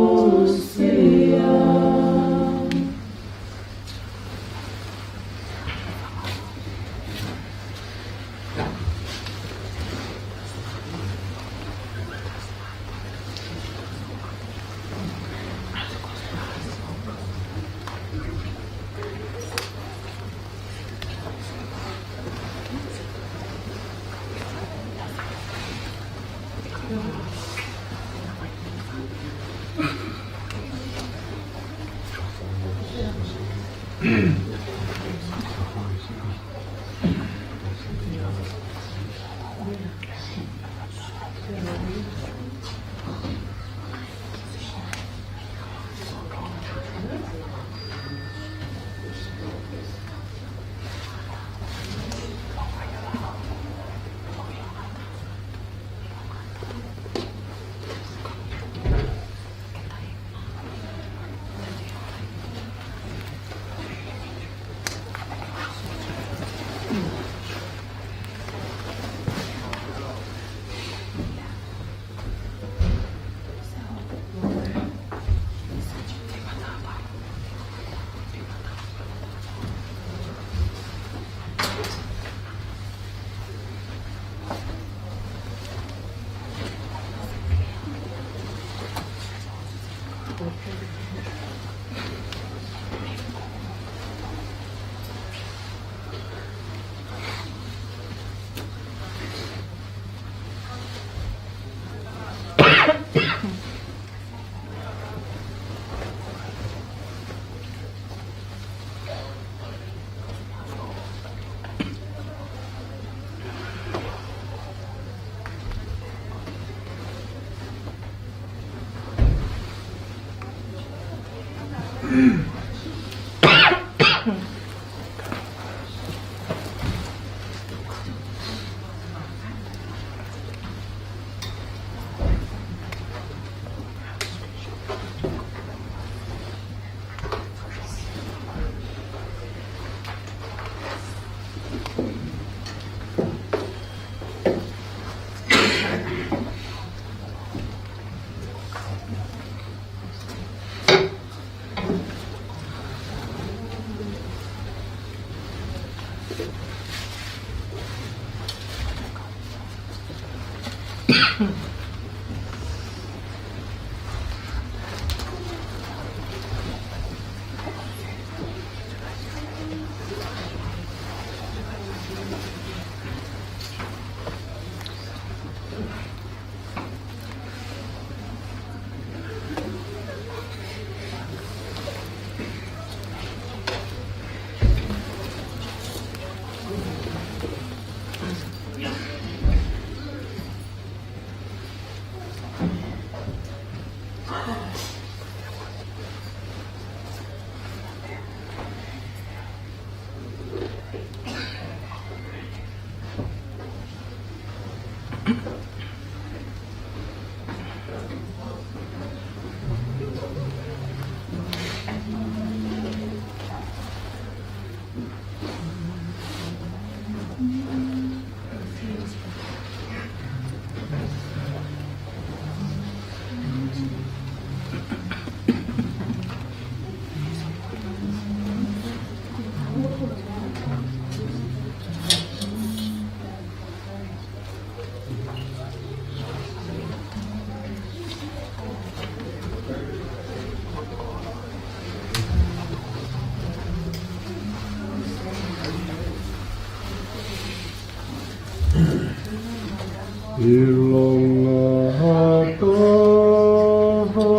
ʻIlonga ha taha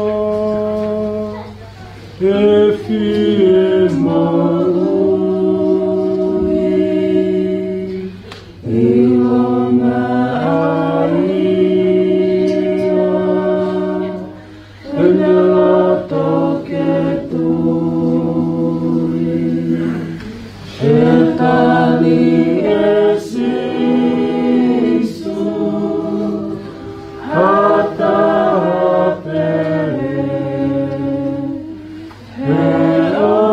ʻe fiemaʻu ʻi ʻona ʻai ʻene loto ke tui. ʻE tali ʻe Sīsū ha taha pē, he ʻoku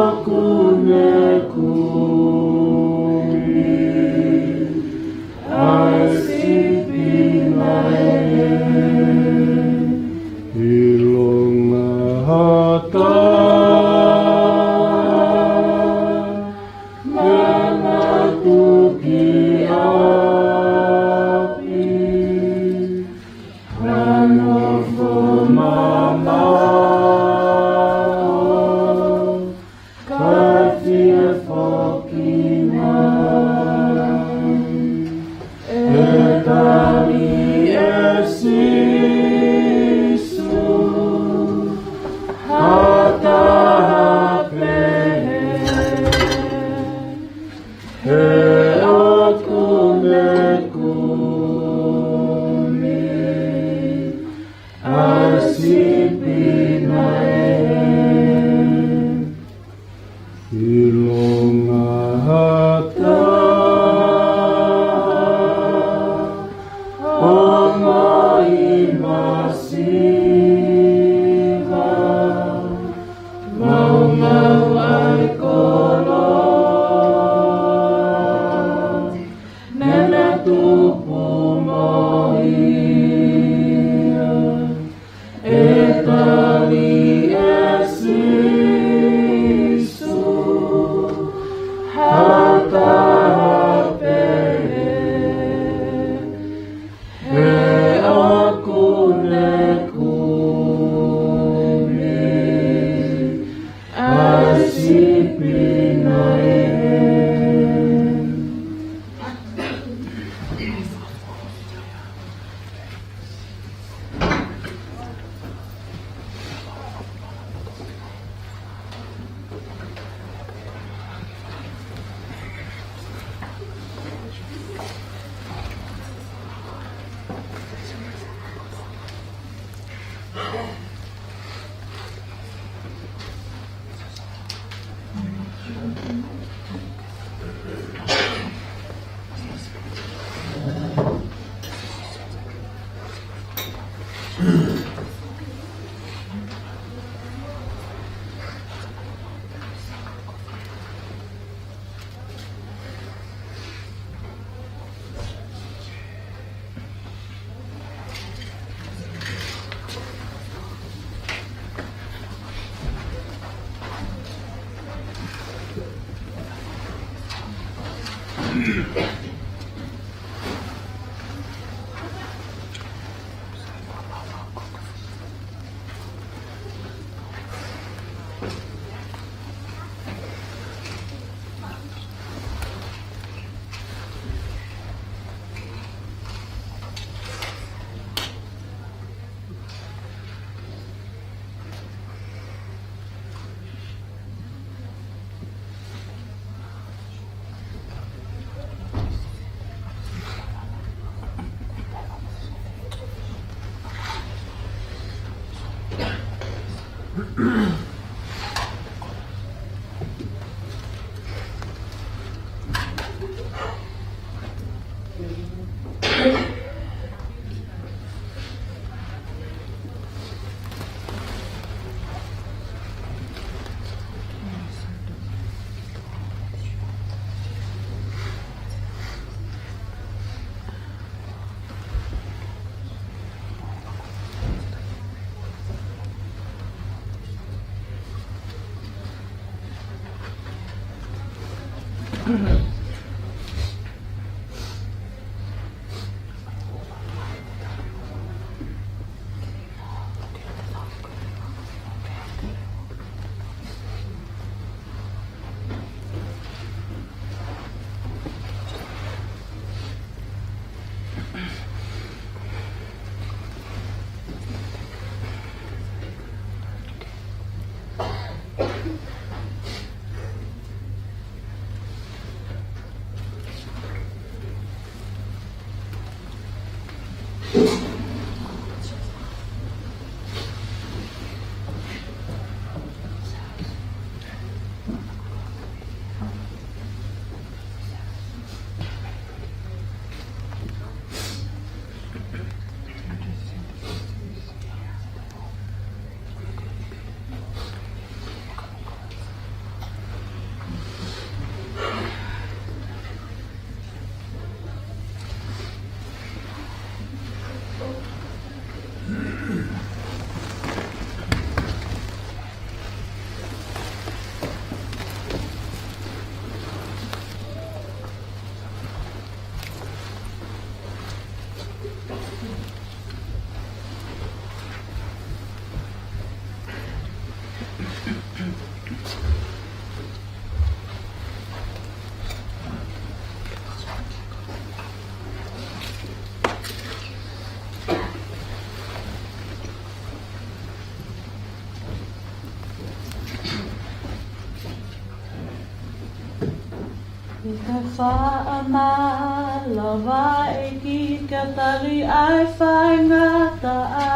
ʻIkai faʻa malava ʻEiki ke tali ʻa e faingataʻa,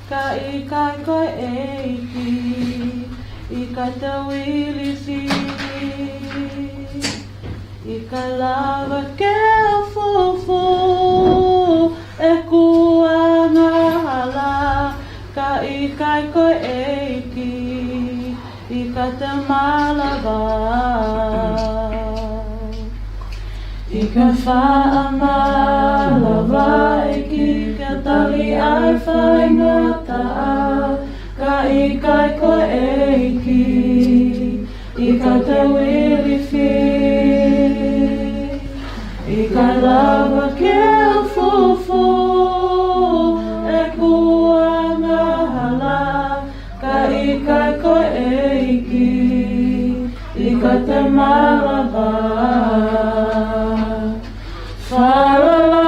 ka ʻikai ko e ʻEiki, ʻikai te u ilifi. ʻIkai lava ke u fufū ʻeku angahala, ka ʻikai ko e ʻEiki, ʻikai te u malava. ʻIkai faʻa malava ʻEiki ke tali ʻa e faingataʻa, ka ʻikai ko e ʻEiki, ʻikai te u ilifi. ʻIkai lava ke u fufū ʻeku angahala, ka ʻikai ko e ʻEiki, ʻikai te u malava. Falala,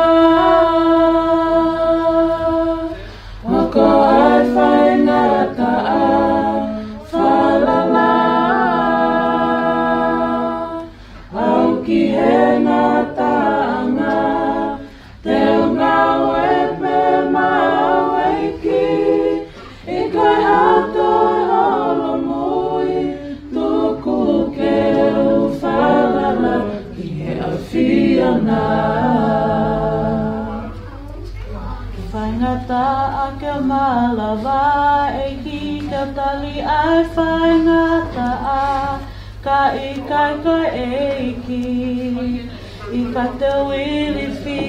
hoko ʻa e faingataʻa, falala, aʻu ki he ngataʻanga, te u ngāue pē maʻa e ʻEiki, ʻikai ha toe holomui, tuku ke u falala ki he ʻAfiona. Faingataʻa ke malava ʻEiki ke tali ʻa e faingataʻa, ka ʻikai ko e ʻEiki, ʻikai te u ilifi.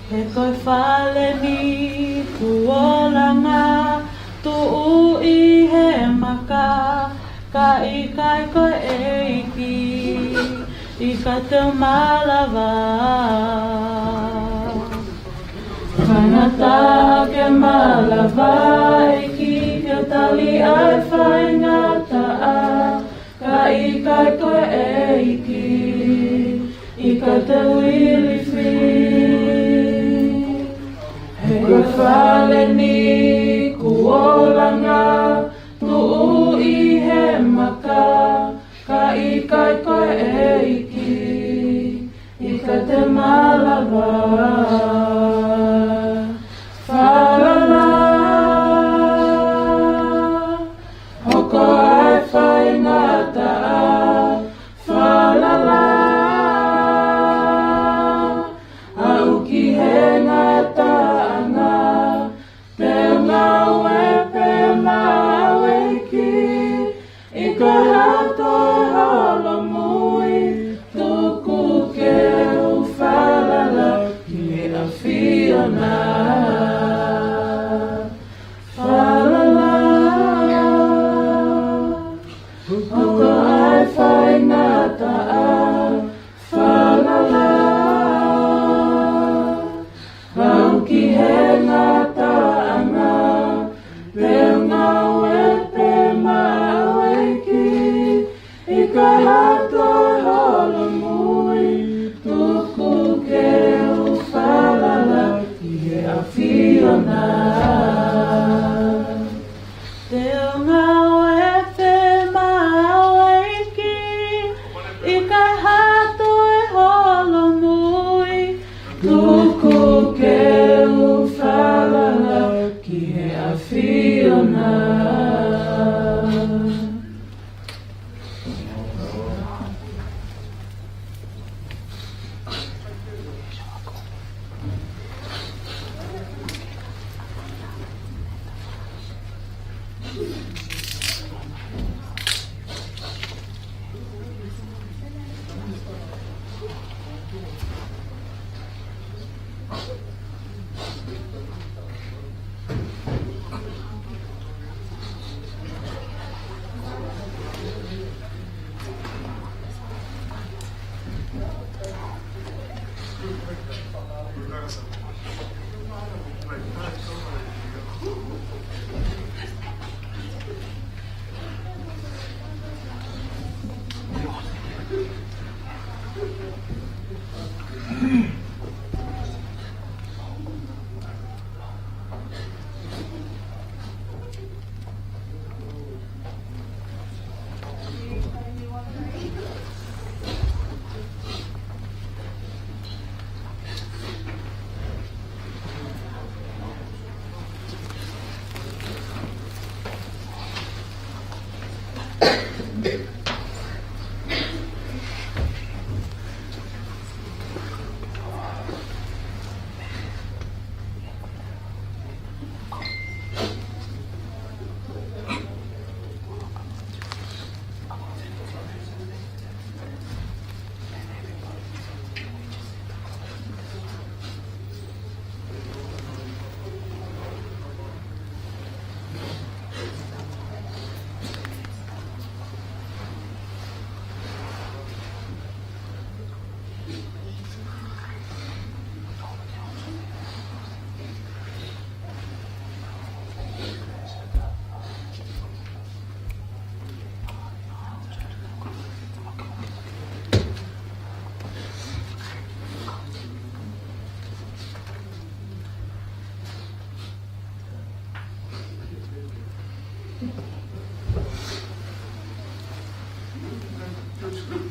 He ko e fale ni kuo langa, tuʻu ʻi he maka, ka ʻikai ko e ʻEiki, ʻikai te u malava. Faingataʻa ke malava ʻEiki ke tali ʻa e faingataʻa, ka ʻikai ko e ʻEiki, ʻikai te u ilifi. He ko e fale ni kuo langa, tuʻu ʻi he maka, ka ʻikai ko e ʻEiki, ʻikai te Tuku ke u falala ki he ʻAfiona.